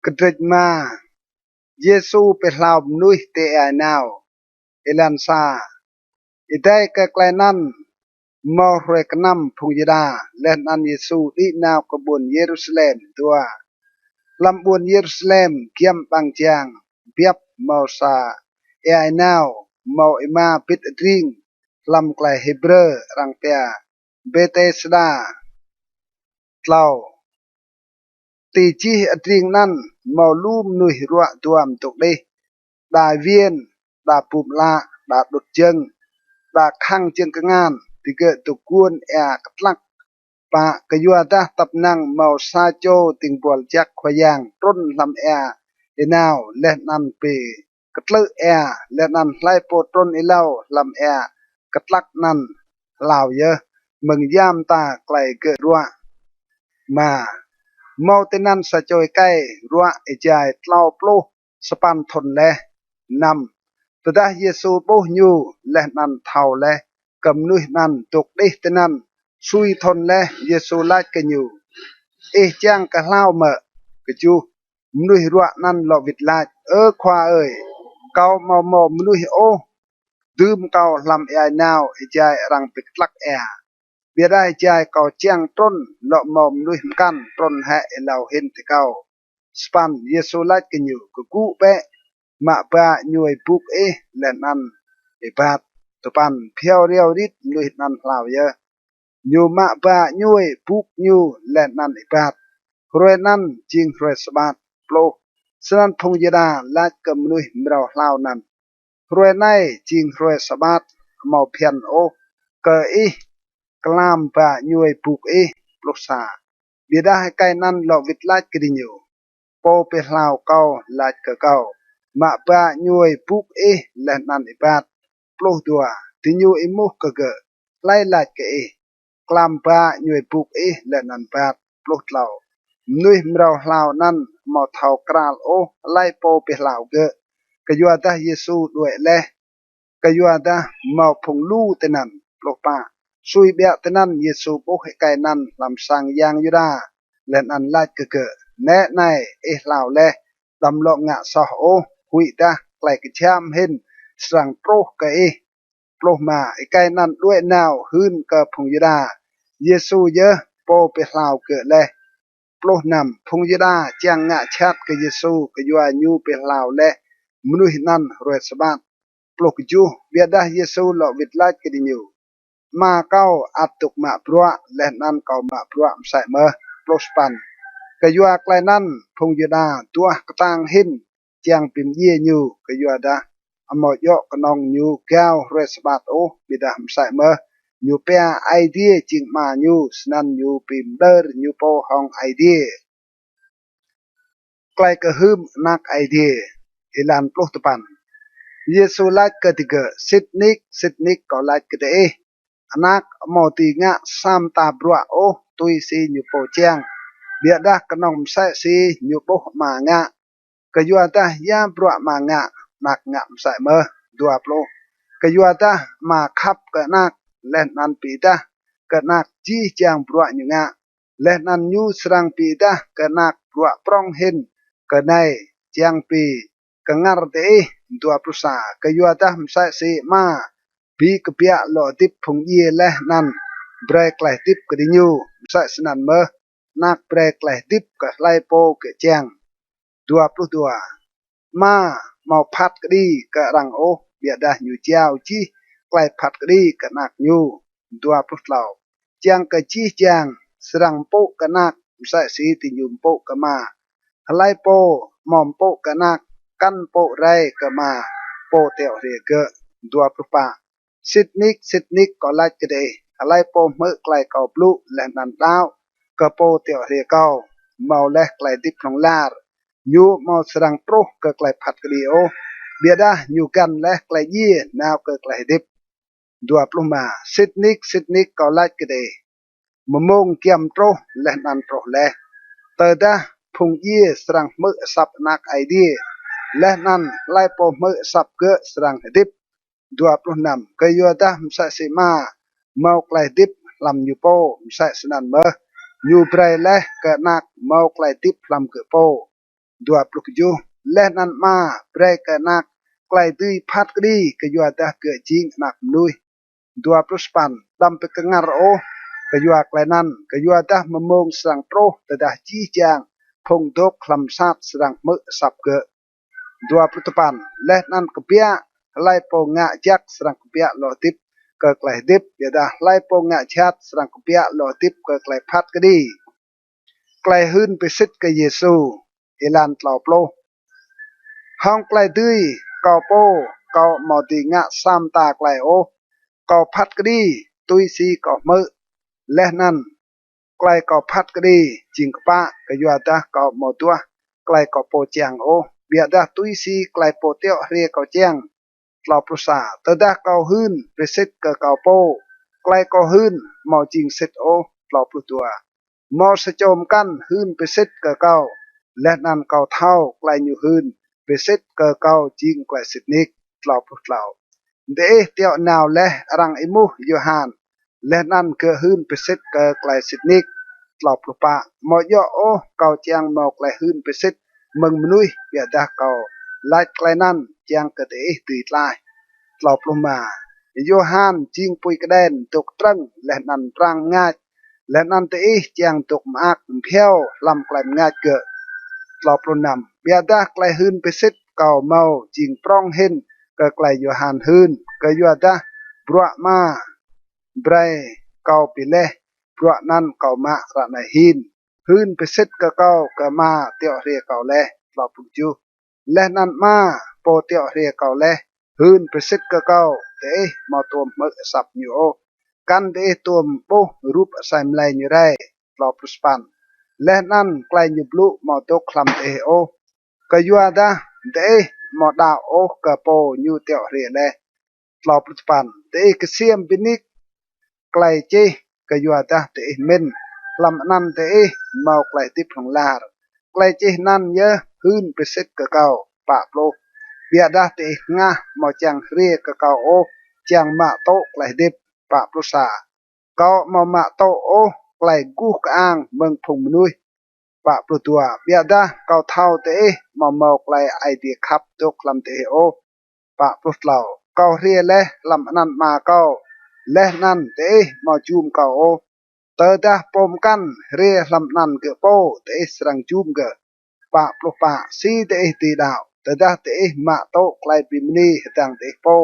Kdrêč êma. Yêsu bi hlao mnuih ti êa ênao. Êlan sa. Êdei kơ klei anăn mâo hruê knăm phung Yuđa, leh anăn Yêsu đĭ nao kơ ƀuôn Yêrusalem. Dua. Hlăm ƀuôn Yêrusalem giăm ƀăng jang biăp mâo sa êa ênao mâo êma bĭt adring, hlăm klei Hêbrơ arăng pia Bêtêsda. Tlâo. Ti jih adring anăn mâo lu mnuih ruă duam dôk đih, đa êwiên, đa bum ală, đa đŭt jơ̆ng, đa khăng jơ̆ng kngan, digơ̆ dôk guôn êa ktlăk. Pă. Kyuadah tăp năng mâo sa čô dĭng buăl jăk Khua Yang trŭn hlăm êa ênao leh anăn bi ktlư̆ êa, leh anăn hlei pô trŭn êlâo hlăm êa ktlăk anăn hlao yơh, mơ̆ng ya mta klei gơ̆ ruă. Êma. Mâo tinăn sa čô êkei ruă êjai tlâo pluh sa păn thŭn leh. Năm. Tơdah Yêsu ƀuh ñu leh anăn thâo leh kơ mnuih anăn dôk đih tinăn sui thŭn leh, Yêsu lač kơ ñu: Ih čiăng kơ hlao mơ̆? Kjuh. Mnuih ruă anăn lŏ wĭt lač: Ơ Khua ơi, kâo amâo mâo mnuih ôh dưm kâo hlăm êa ênao êjai arăng bi ktlăk êa. Ƀiădah êjai kâo čiăng trŭn, lŏ mâo mnuih mkăn trŭn hĕ êlâo hĭn ti kâo. Sa păn. Yêsu lač kơ ñu: Kgŭ bĕ, mă ba ñuê buk ih leh anăn êbat. Dua păn. Bhiâo riâo rit mnuih anăn hlao yơh. Ñu mă ba ñuê buk ñu leh anăn êbat. Hruê anăn jing hruê Sabat. Pluh. Snăn phung Yuđa lač kơ mnuih mrâo hlao anăn: Hruê anei jing hruê Sabat, amâo bhiăn ôh kơ ih klam ba ñuê buk ih. Pluh sa. Ƀiădah êkei anăn lŏ wĭt lač kơ diñu: Pô bi hlao kâo lač kơ kâo: Mă ba ñuê buk ih leh anăn êbat. Pluh dua. Diñu êmuh kơ gơ̆: Hlei lač kơ ih? Klam ba ñuê buk ih leh anăn êbat. Pluh tlâo. Mnuih mrâo hlao anăn amâo thâo kral ôh hlei pô bi hlao gơ̆, kyuadah Yêsu đuĕ leh, kyuadah mâo phung lu tinăn. Pluh pă. Sui ƀiă tinăn Yêsu ƀuh êkei anăn hlăm sang yang Yuđa, leh anăn lač kơ gơ̆: Nĕ anei, ih hlao leh, đăm lŏ ngă soh ôh, huĭdah klei kjham hĭn srăng truh kơ ih. Pluh êma. Êkei anăn đuĕ nao hưn kơ phung Yuđa Yêsu yơh pô bi hlao gơ̆ leh. Pluh năm. Phung Yuđa čiăng ngă jhat kơ Yêsu kyua ñu bi hlao leh mnuih anăn hruê Sabat. Pluh kjuh. Ƀiădah Yêsu lŏ wĭt lač kơ diñu: Ama kâo ăt dôk mă bruă, leh anăn kâo mă bruă msĕ mơh. Pluh sa păn. Kyua klei anăn phung Yuđa duah ktang hĭn čiăng bi mdjiê ñu, kyuadah amâo djŏ knŏng ñu gao hruê Sabat ôh, ƀiădah msĕ mơh ñu pia Aê Diê jing Ama ñu, snăn ñu bi mđơr ñu pô hŏng Aê Diê. Klei kơhưm Anak Aê Diê. Êlan pluh dua păn. Yêsu lač kơ digơ̆: Sĭt nik, sĭt nik kâo lač kơ diih, Anak amâo dưi ngă sa mta bruă ôh tui si ñu pô čiăng, ƀiădah knŏng msĕ si ñu ƀuh Ama ngă. Kyuadah ya bruă Ama ngă, Anak ngă msĕ mơh. Dua pluh. Kyuadah Ama khăp kơ Anak, leh anăn bi êdah kơ Anak jih jang bruă ñu ngă, leh anăn ñu srăng bi êdah kơ Anak bruă prŏng hĭn kơ anei čiăng bi kngăr diih. Dua pluh sa. Kyuadah msĕ si Ama bi kbiă lŏ hdĭp phung djiê leh anăn brei klei hdĭp kơ diñu, msĕ snăn mơh Anak brei klei hdĭp kơ hlei pô gơ̆ čiăng. Dua pluh dua. Ama amâo phat kđi kơ arăng ôh, ƀiădah ñu jao jih klei phat kđi kơ Anak ñu. Dua pluh tlâo. Čiăng kơ jih jang srăng mpŭ kơ Anak msĕ si diñu mpŭ kơ Ama. Hlei pô amâo mpŭ kơ Anak, kăn mpŭ rei kơ Ama, Pô tiŏ hriê gơ̆. Dua pluh pă. Sĭt nik, sĭt nik kâo lač kơ diih, hlei pô hmư̆ klei kâo blŭ leh anăn đăo kơ Pô tiŏ hriê kâo, mâo leh klei hdĭp hlŏng lar. Ñu amâo srăng truh kơ klei phat kđi ôh, ƀiădah ñu găn leh klei djiê nao kơ klei hdĭp. Dua pluh êma. Sĭt nik, sĭt nik kâo lač kơ diih, mmông giăm truh leh anăn truh leh, tơdah phung djiê srăng hmư̆ asăp Anak Aê Diê, leh anăn hlei pô hmư̆ asăp gơ̆ srăng hdĭp. Dua pluh năm. Kyuadah msĕ si Ama mâo klei hdĭp hlăm ñu pô, msĕ snăn mơh ñu brei leh kơ Anak mâo klei hdĭp hlăm gơ̆ pô. Dua pluh kjuh. Leh anăn Ama brei kơ Anak klei dưi phat kđi kyuadah gơ̆ jing Anak mnuih. Dua pluh sa păn. Đăm bi kngăr ôh kyua klei anăn, kyuadah mmông srăng truh tơdah jih jang phung dôk hlăm msat srăng hmư̆ asăp gơ̆. Dua pluh dua păn. Leh anăn kbiă hlei pô ngă jăk srăng kbiă lŏ hdĭp kơ klei hdĭp, ƀiădah hlei pô ngă jhat srăng kbiă lŏ hdĭp kơ klei phat kđi. Klei hưn bi sĭt kơ Yêsu. Êlan tlâo pluh. Hŏng klei dưi kâo pô, kâo amâo dưi ngă sa mta klei ôh. Kâo phat kđi tui si kâo hmư̆. Leh anăn klei kâo phat kđi jing kpă, kyuadah kâo amâo duah klei kâo pô čiăng ôh, ƀiădah tui si klei pô tiŏ hriê kâo čiăng. Tlâo pluh sa. Tơdah kâo hưn bi sĭt kơ kâo pô, klei kâo hưn amâo jing sĭt ôh. Tlâo pluh dua. Mâo sa čô mkăn hưn bi sĭt kơ kâo, leh anăn kâo thâo klei ñu hưn bi sĭt kơ kâo jing klei sĭt nik. Tlâo pluh tlâo. Diih tiŏ nao leh arăng êmuh Yôhan, leh anăn gơ̆ hưn bi sĭt kơ klei sĭt nik. Tlâo pluh pă. Amâo djŏ ôh kâo čiăng mâo klei hưn bi sĭt mơ̆ng mnuih, ƀiădah kâo lač klei anăn čiăng kơ diih dưi tlaih. Tlâo pluh êma. Yôhan jing pui kđen dôk trơ̆ng leh anăn mtrang mngač, leh anăn diih čiăng dôk mơak mbhiâo hlăm klei mngač gơ̆. Tlâo pluh năm. Ƀiădah klei hưn bi sĭt kâo mâo jing prŏng hĭn kơ klei Yôhan hưn, kyuadah bruă Ama brei kâo bi leh, bruă anăn kâo mă ară anei hin. Hưn bi sĭt kơ kâo kơ Ama tiŏ hriê kâo leh. Tlâo pluh kjuh. Leh anăn Ama pô tiŏ hriê kâo leh hưn bi sĭt kơ kâo, diih amâo tuôm hmư̆ asăp ñu ôh, kăn diih tuôm ƀuh rup asei mlei ñu rei. Tlâo pluh sa păn. Leh anăn klei ñu blŭ amâo dôk hlăm diih ôh, kyuadah diih amâo đăo ôh kơ pô ñu tiŏ hriê leh. Tlâo pluh sa păn. Diih ksiêm bi nik klei čih, kyuadah diih mĭn hlăm anăn diih mâo klei hdĭp hlŏng lar. Klei čih anăn yơh hưn bi sĭt kơ kâo. Pă pluh. Ƀiădah diih hngah, amâo čiăng hriê kơ kâo ôh čiăng mă tŭ klei hdĭp. Pă pluh sa. Kâo amâo mă tŭ ôh klei guh kơang mơ̆ng phung mnuih. Pă pluh dua. Ƀiădah kâo thâo diih amâo mâo klei Aê Diê khăp dôk hlăm diih ôh. Pă pluh tlâo. Kâo hriê leh hlăm anăn Ama kâo, leh anăn diih amâo jum kâo ôh. Tơdah pô mkăn hriê hlăm anăn gơ̆ pô, diih srăng jum gơ̆. Pă pluh pă. Si diih dưi đăo, tơdah diih mă tŭ klei bi mni hdơ̆ng diih pô,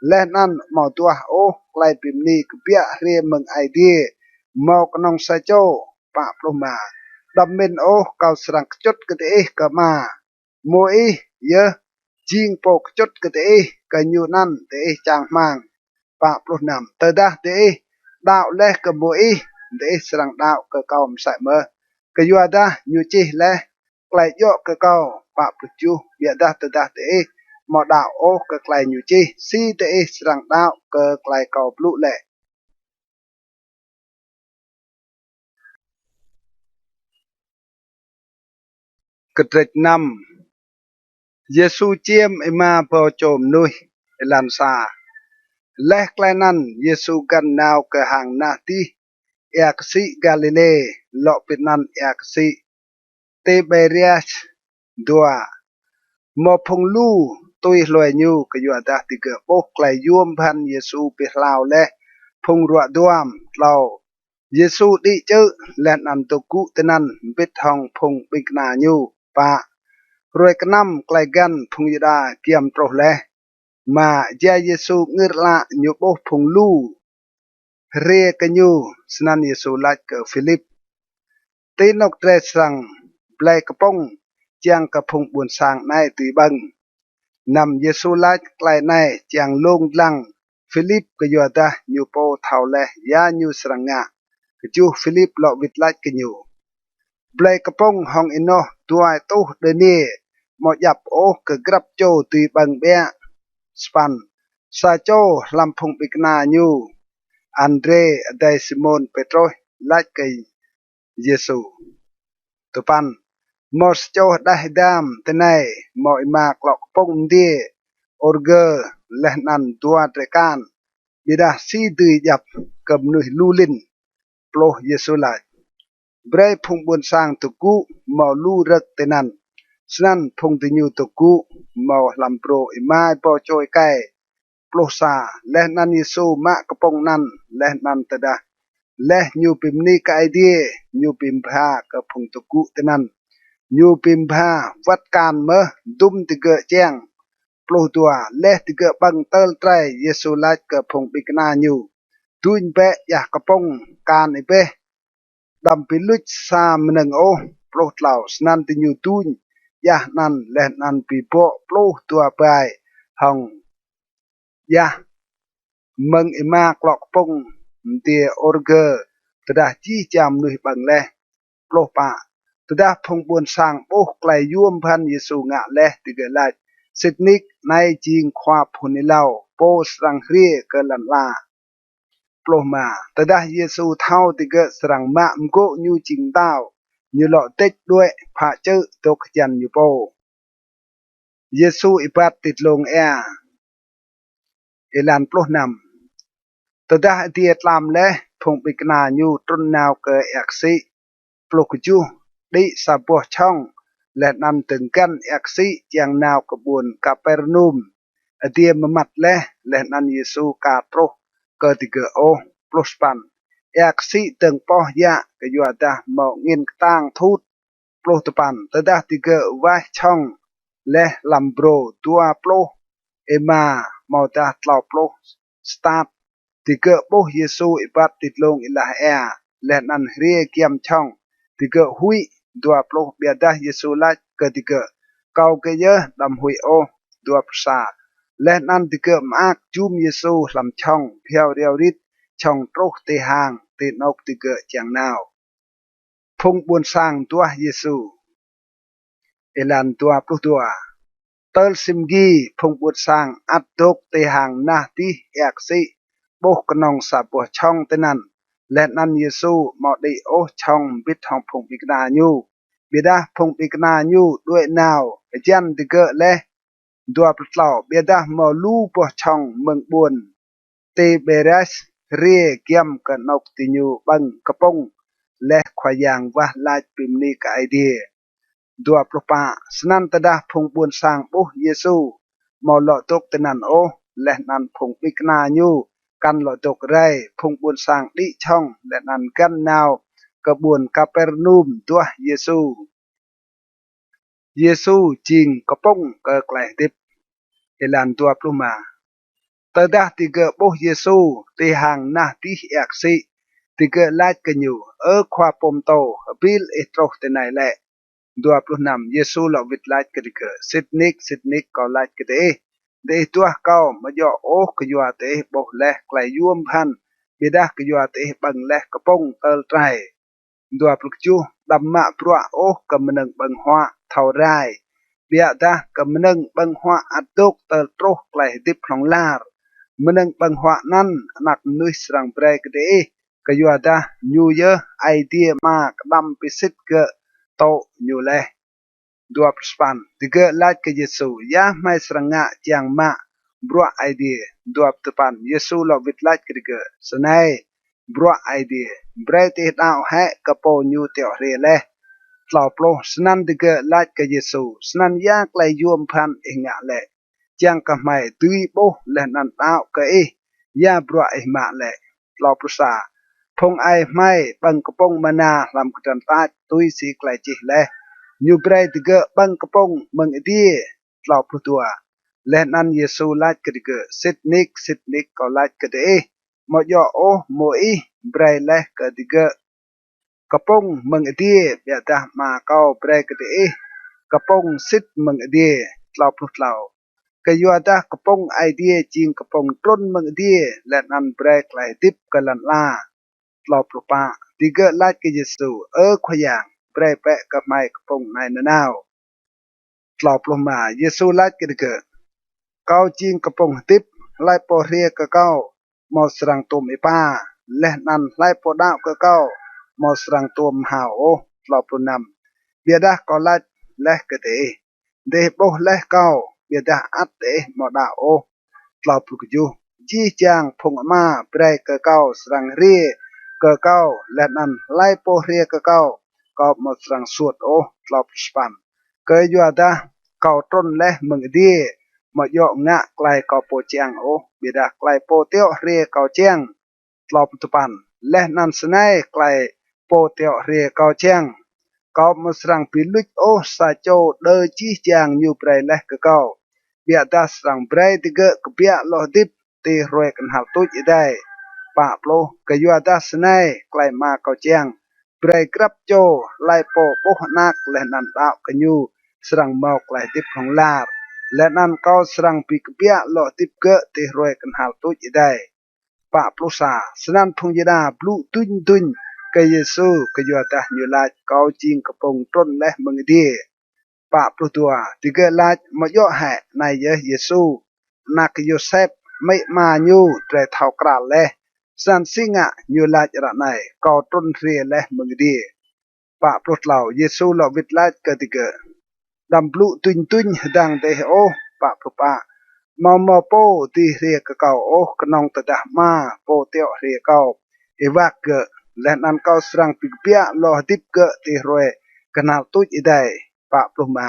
leh anăn amâo duah ôh klei bi mni kbiă hriê mơ̆ng Aê Diê mâo knŏng sa čô? Pă pluh êma. Đăm mĭn ôh kâo srăng kčŭt kơ diih kơ Ama. Môis yơh jing pô kčŭt kơ diih, kơ ñu anăn diih čang hmăng. Pă pluh năm. Tơdah diih đăo leh kơ Môis, diih srăng đăo kơ kâo msĕ mơh, kyuadah ñu čih leh klei djŏ kơ kâo. Pă pluh kjuh. Ƀiădah tơdah diih amâo đăo ôh kơ klei ñu čih, si diih srăng đăo kơ klei kâo blŭ lĕ? Kdrêč năm. Yêsu čiêm êma êbâo čô mnuih. Êlan sa. Leh klei anăn Yêsu găn nao kơ hang nah dih êa ksĭ Galilê, lŏ bi anăn êa ksĭ Tiberias. Dua. Mâo phung lu tui hlue ñu, kyuadah digơ̆ ƀuh klei yuôm bhăn Yêsu bi hlao leh phung ruă duam. Tlâo. Yêsu đĭ čư̆ leh anăn dôk gŭ tinăn mbĭt hŏng phung ƀĭng kna ñu. Pă. Hruê knăm klei găn phung Yuđa giăm truh leh. Êma. Êjai Yêsu ngưr ală, ñu ƀuh phung lu hriê kơ ñu, snăn Yêsu lač kơ Philip: Ti anôk drei srăng blei kpŭng čiăng kơ phung ƀuôn sang anei dưi ƀơ̆ng? Năm. Yêsu lač klei anei čiăng lông dlăng Philip, kyuadah ñu pô thâo leh ya ñu srăng ngă. Kjuh. Philip lŏ wĭt lač kơ ñu: Blei kpŭng hŏng ênoh dua êtuh dơniê amâo djăp ôh kơ grăp čô dưi ƀơ̆ng ƀiă. Sa păn. Sa čô hlăm phung ƀĭng kna ñu, Andrê adei Simôn Pêtrôs, lač kơ Yêsu: Dua păn. Mâo sa čô hđeh êdam tinei mâo êma klŏ kpŭng mdiê ôrgơ leh anăn dua drei kan, ƀiădah si dưi djăp kơ mnuih lu lĭn? Pluh. Yêsu lač: Brei phung ƀuôn sang dôk gŭ mâo lu rơ̆k tinăn. Snăn phung diñu dôk gŭ mâo hlăm brô êma êbâo čô êkei. Pluh sa. Leh anăn Yêsu mă kpŭng anăn, leh anăn tơdah leh ñu bi mni kơ Aê Diê, ñu bi mbha kơ phung dôk gŭ tinăn. Ñu bi mbha wăt kan mơh, dŭm digơ̆ čiăng. Pluh dua. Leh digơ̆ ƀơ̆ng tơl trei, Yêsu lač kơ phung ƀĭng kna ñu: Duñ bĕ djah kpŭng, kan êbeh, đăm bi luč sa mnơ̆ng ôh. Pluh tlâo. Snăn diñu duñ djah anăn leh anăn bi bŏ pluh dua bai hŏng djah mơ̆ng êma klŏ kpŭng mdiê ôrgơ, tơdah jih jang mnuih ƀơ̆ng leh. Pluh pă. Tơdah phung ƀuôn sang ƀuh klei yuôm bhăn Yêsu ngă leh, digơ̆ lač: Sĭt nik, anei jing khua phŭn êlâo, pô srăng hriê kơ lăn ala. Pluh êma. Tơdah Yêsu thâo digơ̆ srăng mă mgô̆ ñu jing mtao, ñu lŏ dêč đuĕ, phă čư̆, dôk hjăn ñu pô. Yêsu êbat ti dlông êa. Êlan pluh năm. Tơdah adiê tlam leh, phung ƀĭng kna ñu trŭn nao kơ êa ksĭ. Pluh kjuh. Đĭ sa boh čhŏng, leh anăn dơ̆ng găn êa ksĭ čiăng nao kơ ƀuôn Kapernum. Adiê mmăt leh, leh anăn Yêsu ka truh kơ digơ̆ ôh. Pluh sa păn. Êa ksĭ dơ̆ng poh yă, kyuadah mâo angĭn ktang thut. Pluh dua păn. Tơdah digơ̆ waih čhŏng leh hlăm brô dua pluh êma amâodah tlâo pluh stát, digơ̆ ƀuh Yêsu êbat ti dlông êlah êa, leh anăn hriê giăm čhŏng. Digơ̆ huĭ. Dua pluh. Ƀiădah Yêsu lač kơ digơ̆: Kâo gơ̆ yơh, đăm huĭ ôh. Dua pluh sa. Leh anăn digơ̆ mơak jum Yêsu hlăm čhŏng, bhiâo riâo rit čhŏng truh ti hang ti anôk digơ̆ čiăng nao. Phung ƀuôn sang duah Yêsu. Êlan dua pluh dua. Tơl si mgi, phung ƀuôn sang ăt dôk ti hang nah dih êa ksĭ, ƀuh knŏng sa boh čhŏng tinăn, leh anăn Yêsu amâo đĭ ôh čhŏng mbĭt hŏng phung ƀĭng kna ñu. Ƀiădah phung ƀĭng kna ñu đuĕ nao hjăn digơ̆ leh. Dua pluh tlâo. Ƀiădah mâo lu boh čhŏng mơ̆ng ƀuôn Tibêrias hriê giăm kơ anôk diñu ƀơ̆ng kpŭng leh Khua Yang wah lač bi mni kơ Aê Diê. Dua pluh pă. Snăn tơdah phung ƀuôn sang ƀuh Yêsu amâo lŏ dôk tinăn ôh, leh anăn phung ƀĭng kna ñu kăn lŏ dôk rei, phung ƀuôn sang đĭ čhŏng leh anăn găn nao kơ ƀuôn Kapernum duah Yêsu. Yêsu jing kpŭng kơ klei hdĭp. Êlan dua pluh êma. Tơdah digơ̆ ƀuh Yêsu ti hang nah dih êa ksĭ, digơ̆ lač kơ ñu: Ơ Khua pô mtô, hbĭl ih truh tinei lĕ? Dua pluh năm. Yêsu lŏ wĭt lač kơ digơ̆: Sĭt nik, sĭt nik, kâo lač kơ diih, diih duah kâo amâo djŏ ôh kyua diih ƀuh leh klei yuôm bhăn, ƀiădah kyua diih ƀơ̆ng leh kpŭng tơl trei. Dua pluh kjuh. Đăm mă bruă ôh kơ mnơ̆ng ƀơ̆ng huă thâo rai, ƀiădah kơ mnơ̆ng ƀơ̆ng huă ăt dôk tơl truh klei hdĭp hlŏng lar. Mnơ̆ng ƀơ̆ng huă anăn Anak Mnuih srăng brei kơ diih, kyuadah ñu yơh Aê Diê Ama kđăm bi sĭt gơ̆ tŭ ñu leh. Dua pluh sa păn. Digơ̆ lač kơ Yêsu: Ya hmei srăng ngă čiăng mă bruă Aê Diê? Dua pluh dua păn. Yêsu lŏ wĭt lač kơ digơ̆: Snei bruă Aê Diê: Brei diih đăo hĕ kơ Pô ñu tiŏ hriê leh. Tlâo pluh. Snăn digơ̆ lač kơ Yêsu: Snăn ya klei yuôm bhăn ih ngă lĕ, čiăng kơ hmei dưi ƀuh leh anăn đăo kơ ih? Ya bruă ih mă lĕ? Tlâo pluh sa. Phung aê hmei ƀơ̆ng kpŭng mana hlăm kdrăn tač tui si klei čih leh: Ñu brei digơ̆ ƀơ̆ng kpŭng mơ̆ng adiê. Tlâo pluh dua. Leh anăn Yêsu lač kơ digơ̆: Sĭt nik, sĭt nik, kâo lač kơ diih, amâo djŏ ôh Môis brei leh kơ digơ̆ kpŭng mơ̆ng adiê, ƀiădah Ama kâo brei kơ diih kpŭng sĭt mơ̆ng adiê. Tlâo pluh tlâo. Kyuadah kpŭng Aê Diê jing kpŭng trŭn mơ̆ng adiê, leh anăn brei klei hdĭp kơ lăn ala. Tlâo pluh pă. Digơ̆ lač kơ Yêsu: Ơ Khua Yang, brei bĕ kơ hmei kpŭng anei nanao. Tlâo pluh êma. Yêsu lač kơ digơ̆: Kâo jing kpŭng hdĭp, hlei pô hriê kơ kâo amâo srăng tuôm êpa, leh anăn hlei pô đăo kơ kâo amâo srăng tuôm mhao ôh. Tlâo pluh năm. Ƀiădah kâo lač leh kơ diih, diih ƀuh leh kâo, ƀiădah ăt diih amâo đăo ôh. Tlâo pluh kjuh. Jih jang phung Ama brei kơ kâo srăng hriê kơ kâo, leh anăn hlei pô hriê kơ kâo, kâo amâo srăng suôt ôh. Tlâo pluh sa păn. Kyuadah kâo trŭn leh mơ̆ng adiê, amâo djŏ ngă klei kâo pô čiăng ôh, ƀiădah klei pô tiŏ hriê kâo čiăng. Tlâo pluh dua păn. Leh anăn snei klei pô tiŏ hriê kâo čiăng: Kâo amâo srăng bi luč ôh sa čô đơ jih jang ñu brei leh kơ kâo, ƀiădah srăng brei digơ̆ kbiă lŏ hdĭp ti hruê knhal tuč êdei. Pă pluh. Kyuadah snei klei Ama kâo čiăng: brei grăp čô hlei pô ƀuh Anak leh anăn đăo kơ ñu srăng mâo klei hdĭp hlŏng lar, leh anăn kâo srăng bi kbiă lŏ hdĭp gơ̆ ti hruê knhal tuč êdei. Pă pluh sa. Snăn phung Yuđa blŭ duñ duñ kơ Yêsu kyuadah ñu lač: Kâo jing kpŭng trŭn leh mơ̆ng adiê. Pă pluh dua. Digơ̆ lač: Amâo djŏ hĕ anei yơh Yêsu, anak Yôsep? Amĭ ama ñu drei thâo kral leh. Snăn si ngă ñu lač ară anei: Kâo trŭn hriê leh mơ̆ng adiê? Pă pluh tlâo. Yêsu lŏ wĭt lač kơ digơ̆: Đăm blŭ duñ duñ hdơ̆ng diih ôh. Pă pluh pă. Amâo mâo pô dưi hriê kơ kâo ôh, knŏng tơdah Ama pô tiŏ hriê kâo êwak gơ̆, leh anăn kâo srăng bi kbiă lŏ hdĭp gơ̆ ti hruê knhal tuč êdei. Pă pluh êma.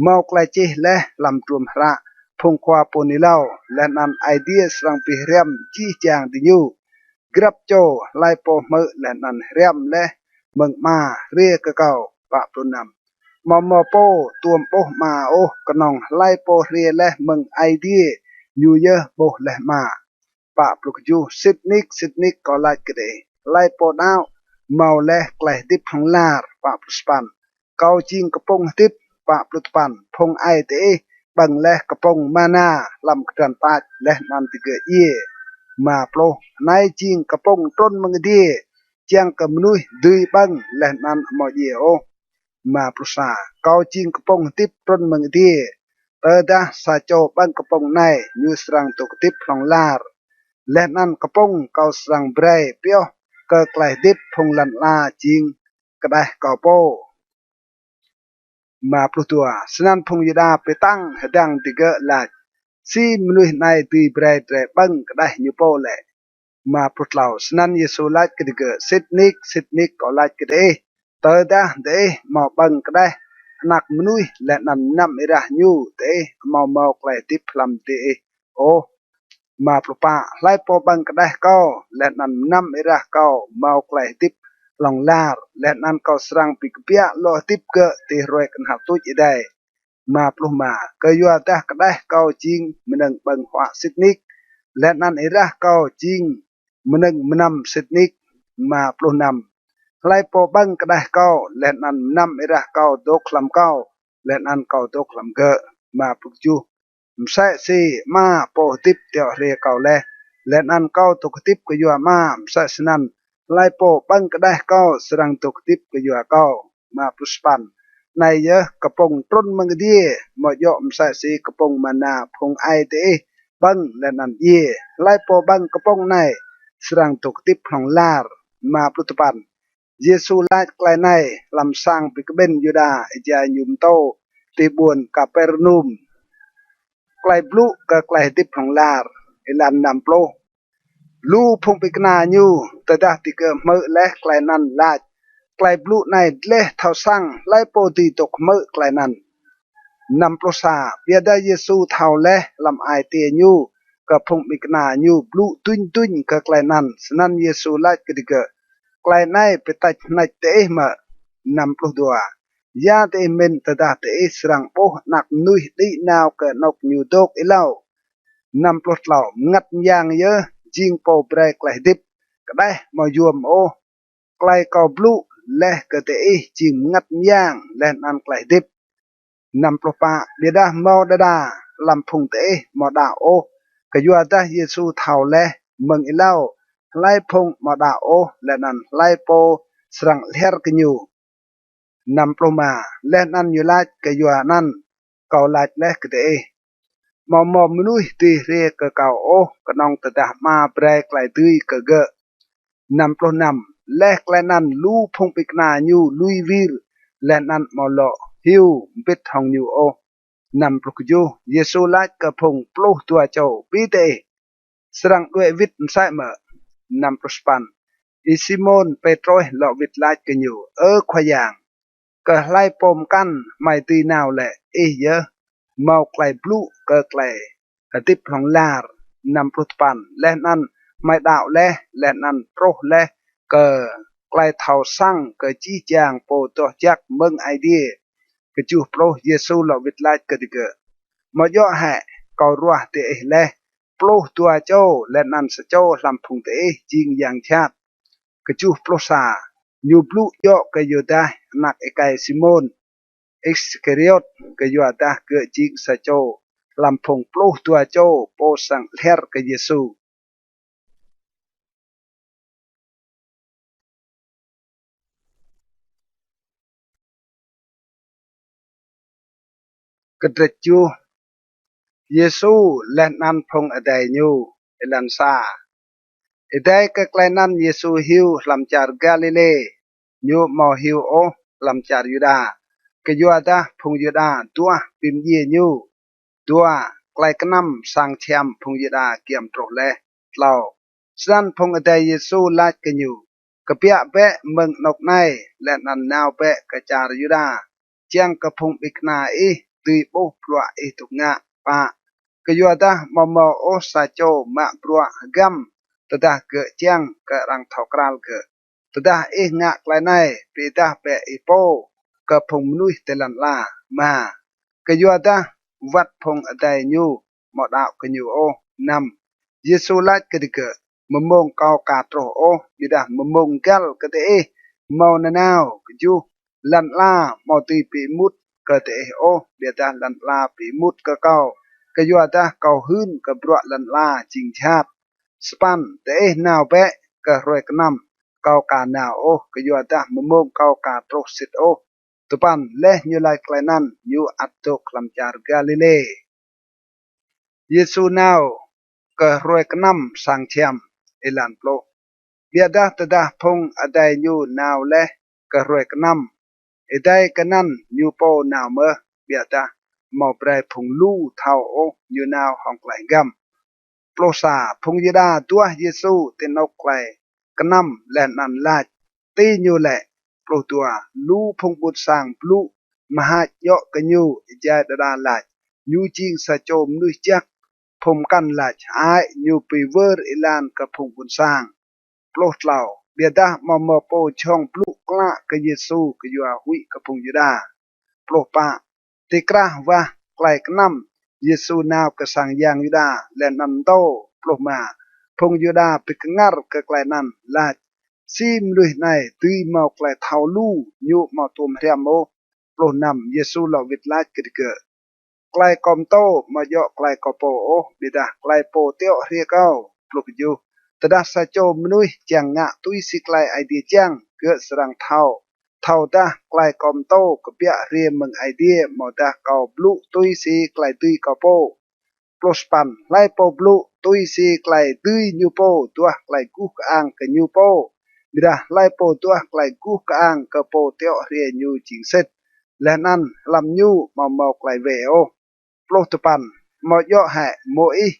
Mâo klei čih leh hlăm hdruôm hră phung khua pô hưn êlâo, leh anăn Aê Diê srăng bi hriăm jih jang diñu. Grăp čô hlei pô hmư̆ leh anăn hriăm leh mơ̆ng Ama hriê kơ kâo. Pă pluh năm. Amâo mâo pô tuôm ƀuh Ama ôh, knŏng hlei pô hriê leh mơ̆ng Aê Diê, ñu yơh ƀuh leh Ama. Pă pluh kjuh. Sĭt nik, sĭt nik kâo lač kơ diih: Hlei pô đăo mâo leh klei hdĭp hlŏng lar. Pă pluh sa păn. Kâo jing kpŭng hdĭp. Pă pluh dua păn. Phung aê diih ƀơ̆ng leh kpŭng mana hlăm kdrăn tač, leh anăn digơ̆ djiê. Êma pluh. Anei jing kpŭng trŭn mơ̆ng adiê, čiăng kơ mnuih dưi ƀơ̆ng leh anăn amâo djiê ôh. Êma pluh sa. Kâo jing kpŭng hdĭp trŭn mơ̆ng adiê. Tơdah sa čô ƀơ̆ng kpŭng anei, ñu srăng dôk hdĭp hlŏng lar. Leh anăn kpŭng kâo srăng brei pioh kơ klei hdĭp phung lăn ala jing kđeh kâo pô. Êma pluh dua. Snăn phung Yuđa bi tăng hdơ̆ng digơ̆ lač: Si mnuih anei dưi brei drei ƀơ̆ng kđeh ñu pô lĕ? Êma pluh tlâo. Snăn Yêsu lač kơ digơ̆: Sĭt nik, sĭt nik kâo lač kơ diih: Tơdah diih amâo ƀơ̆ng kđeh Anak Mnuih leh anăn mnăm êrah ñu, diih amâo mâo klei hdĭp hlăm diih ôh. Êma pluh pă. Hlei pô ƀơ̆ng kđeh kâo leh anăn mnăm êrah kâo mâo klei hdĭp hlŏng lar, leh anăn kâo srăng bi kbiă lŏ hdĭp gơ̆ ti hruê knhal tuč êdei. Êma pluh êma. Kyuadah kđeh kâo jing mnơ̆ng ƀơ̆ng huă sĭt nik, leh anăn êrah kâo jing mnơ̆ng mnăm sĭt nik. Êma pluh năm. Hlei pô ƀơ̆ng kđeh kâo leh anăn mnăm êrah kâo dôk hlăm kâo, leh anăn kâo dôk hlăm gơ̆. Êma pluh kjuh. Msĕ si Ama pô hdĭp tiŏ hriê kâo leh, leh anăn kâo dôk hdĭp kyua Ama, msĕ snăn hlei pô ƀơ̆ng kđeh kâo srăng dôk hdĭp kyua kâo. Êma pluh sa păn. Anei yơh kpŭng trŭn mơ̆ng adiê, amâo djŏ msĕ si kpŭng mana phung aê diih ƀơ̆ng leh anăn djiê. Hlei pô ƀơ̆ng kpŭng anei srăng dôk hdĭp hlŏng lar. Êma pluh dua păn. Yêsu lač klei anei hlăm sang bi kƀĭn Yuđa êjai ñu mtô ti ƀuôn Kapernum. Klei blŭ kơ klei hdĭp hlŏng lar. Êlan năm pluh. Lu phung ƀĭng kna ñu, tơdah digơ̆ hmư̆ leh klei anăn lač: Klei blŭ anei dleh thâo săng, hlei pô dưi dôk hmư̆ klei anăn? Năm pluh sa. Ƀiădah Yêsu thâo leh hlăm ai tiê ñu kơ phung ƀĭng kna ñu blŭ duñ duñ kơ klei anăn, snăn Yêsu lač kơ digơ̆: Klei anei bi têč hnêč diih mơ̆? Năm pluh dua. Ya diih mĭn tơdah diih srăng ƀuh Anak Mnuih đĭ nao kơ anôk ñu dôk êlâo? Năm pluh tlâo. Mngăt Myang yơh jing pô brei klei hdĭp, kđeh amâo yuôm ôh. Klei kâo blŭ leh kơ diih jing Mngăt Myang leh anăn klei hdĭp. Năm pluh pă. Ƀiădah mâo đa đa hlăm phung diih amâo đăo ôh. Kyuadah Yêsu thâo leh mơ̆ng êlâo hlei phung amâo đăo ôh leh anăn hlei pô srăng lhiăr kơ ñu. Năm pluh êma. Leh anăn ñu lač: Kyuanăn kâo lač leh kơ diih, amâo mâo mnuih dưi hriê kơ kâo ôh, knŏng tơdah Ama brei klei dưi kơ gơ̆. Năm pluh năm. Leh klei anăn lu phung ƀĭng kna ñu lui wir, leh anăn amâo lŏ hiu mbĭt hŏng ñu ôh. Năm pluh kjuh. Yêsu lač kơ phung pluh dua čô: Bi diih srăng đuĕ wĭt msĕ mơ̆? Năm pluh sa păn. Y-Simôn Pêtrôs lŏ wĭt lač kơ ñu: Ơ Khua Yang, Kơ hlei pô mkăn hmei dưi nao lĕ? Ih yơh mâo klei blŭ kơ klei hdĭp hlŏng lar. Năm pluh dua păn. Leh anăn hmei đăo leh, leh anăn truh leh kơ klei thâo săng kơ jih jang pô doh jăk mơ̆ng Aê Diê. Kjuh pluh. Yêsu lŏ wĭt lač kơ digơ̆: Amâo djŏ hĕ kâo ruah diih leh pluh dua čô, leh anăn sa čô hlăm phung diih jing yang jhat? Kjuh pluh sa. Ñu blŭ djŏ kơ Yuđas anak êkei Simôn Iskariôt, kyuadah gơ̆ jing sa čô hlăm phung pluh dua čô pô săng lhiăr kơ Yêsu. Kdrêč kjuh. Yêsu leh anăn phung adei ñu. Êlan sa. Êdei kơ klei anăn Yêsu hiu hlăm čar Galilê, ñu amâo hiu ôh hlăm čar Yuđa, kyuadah phung Yuđa duah bi mdjiê ñu. Dua. Klei knăm sang čhiăm phung Yuđa giăm truh leh. Tlâo. Snăn phung adei Yêsu lač kơ ñu: Kbiă bĕ mơ̆ng anôk anei, leh anăn nao bĕ kơ čar Yuđa, čiăng kơ phung ƀĭng kna ih dưi ƀuh bruă ih dôk ngă. Pă. Kyuadah amâo mâo ôh sa čô mă bruă hgăm tơdah gơ̆ čiăng kơ arăng thâo kral gơ̆. Tơdah ih ngă klei anei, bi êdah bĕ ih pô kơ phung mnuih ti lăn ala. Êma. Kyuadah wăt phung adei ñu amâo đăo kơ ñu ôh. Năm. Yêsu lač kơ digơ̆: Mmông kâo ka truh ôh, ƀiădah mmông găl kơ diih mâo nanao. Kjuh. Lăn ala amâo dưi bi êmut kơ diih ôh, ƀiădah lăn ala bi êmut kơ kâo, kyuadah kâo hưn kơ bruă lăn ala jing jhat. Sa păn. Diih nao bĕ kơ hruê knăm, kâo ka nao ôh, kyuadah mmông kâo ka truh sĭt ôh. Dua păn. Leh ñu lač klei anăn, ñu ăt dôk hlăm čar Galilê. Yêsu nao kơ hruê knăm sang čhiăm. Êlan pluh. Ƀiădah tơdah phung adei ñu nao leh kơ hruê knăm, êdei kơ anăn ñu pô nao mơh, ƀiădah amâo brei phung lu thâo ôh ñu nao hŏng klei hgăm. Pluh sa. Phung Yuđa duah Yêsu ti anôk klei knăm leh anăn lač: Ti ñu lĕ? Pluh dua. Lu phung ƀuôn sang blŭ mhač djŏ kơ ñu, êjai đa đa lač: Ñu jing sa čô mnuih jăk. Phung mkăn lač: Hơăi, ñu bi wơr êlan kơ phung ƀuôn sang. Pluh tlâo. Ƀiădah amâo mâo pô jhŏng blŭ klă kơ Yêsu kyua huĭ kơ phung Yuđa. Pluh pă. Ti krah wah klei knăm, Yêsu nao kơ sang yang Yuđa leh anăn mtô. Pluh êma. Phung Yuđa bi kngăr kơ klei anăn, lač: Si mnuih anei dưi mâo klei thâo lu, ñu amâo tuôm hriăm ôh? Pluh năm. Yêsu lŏ wĭt lač kơ digơ̆: Klei kâo mtô amâo djŏ klei kâo pô ôh, ƀiădah klei pô tiŏ hriê kâo. Pluh kjuh. Tơdah sa čô mnuih čiăng ngă tui si klei Aê Diê čiăng, gơ̆ srăng thâo, thâodah klei kâo mtô kbiă hriê mơ̆ng Aê Diê amâodah kâo blŭ tui si klei dưi kâo pô. Pluh sa păn. Hlei pô blŭ tui si klei dưi ñu pô duah klei guh kơang kơ ñu pô, ƀiădah hlei pô duah klei guh kơang kơ pô tiŏ hriê ñu jing sĭt, leh anăn hlăm ñu amâo mâo klei wê ôh. Pluh dua păn. Amâo djŏ hĕ Môis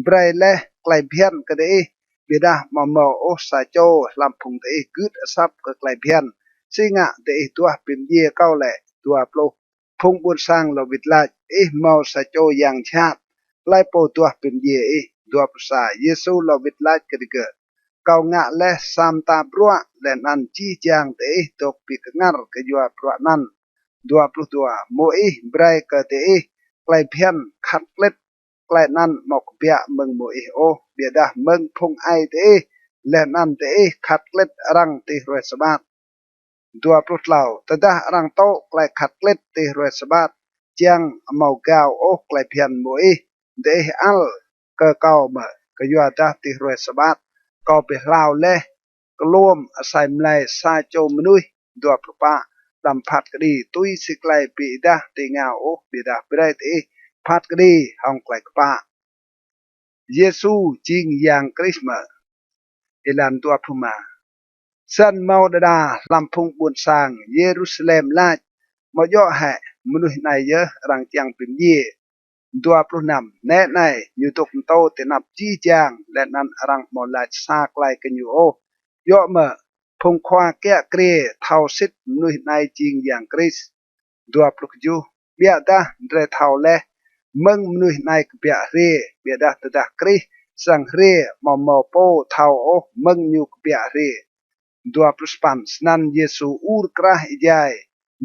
brei leh klei bhiăn kơ diih, ƀiădah amâo mâo ôh sa čô hlăm phung diih gưt asăp kơ klei bhiăn? Si ngă diih duah bi mdjiê kâo lĕ? Dua pluh. Phung ƀuôn sang lŏ wĭt lač: Ih mâo sa čô yang jhat, hlei pô duah bi mdjiê ih? Dua pluh sa. Yêsu lŏ wĭt lač kơ digơ̆: Kâo ngă leh sa mta bruă, leh anăn jih jang diih dôk bi kngăr kyua bruă anăn. Dua pluh dua. Môis brei kơ diih klei bhiăn khăt klĭt, klei anăn amâo kbiă mơ̆ng Môis ôh, ƀiădah mơ̆ng phung aê diih, leh anăn diih khăt klĭt arăng ti hruê Sabat. Dua pluh tlâo. Tơdah arăng tŭ klei khăt klĭt ti hruê Sabat čiăng amâo gao ôh klei bhiăn Môis, diih ăl kơ kâo mơ̆? Kyuadah ti hruê Sabat kâo bi hlao leh kluôm asei mlei sa čô mnuih. Dua pluh pă. Đăm phat kđi tui si klei bi êdah ti êngao ôh, ƀiădah brei diih phat kđi hŏng klei kpă. Yêsu jing Yang Krist mơ̆? Êlan dua pluh êma. Snăn mâo đa đa hlăm phung ƀuôn sang Yêrusalem lač: Amâo djŏ hĕ mnuih anei yơh arăng čiăng bi mdjiê? Dua pluh năm. Nĕ anei, ñu dôk mtô ti anăp jih jang, leh anăn arăng amâo lač sa klei kơ ñu ôh. Djŏ mơ̆? Phung khua kiă kriê thâo sĭt mnuih anei jing Yang Krist. Dua pluh kjuh. Ƀiădah drei thâo leh mơ̆ng mnuih anei kbiă hriê, ƀiădah tơdah Krist srăng hriê amâo mâo pô thâo ôh mơ̆ng ñu kbiă hriê. Dua pluh sa păn. Snăn Yêsu ur krah êjai,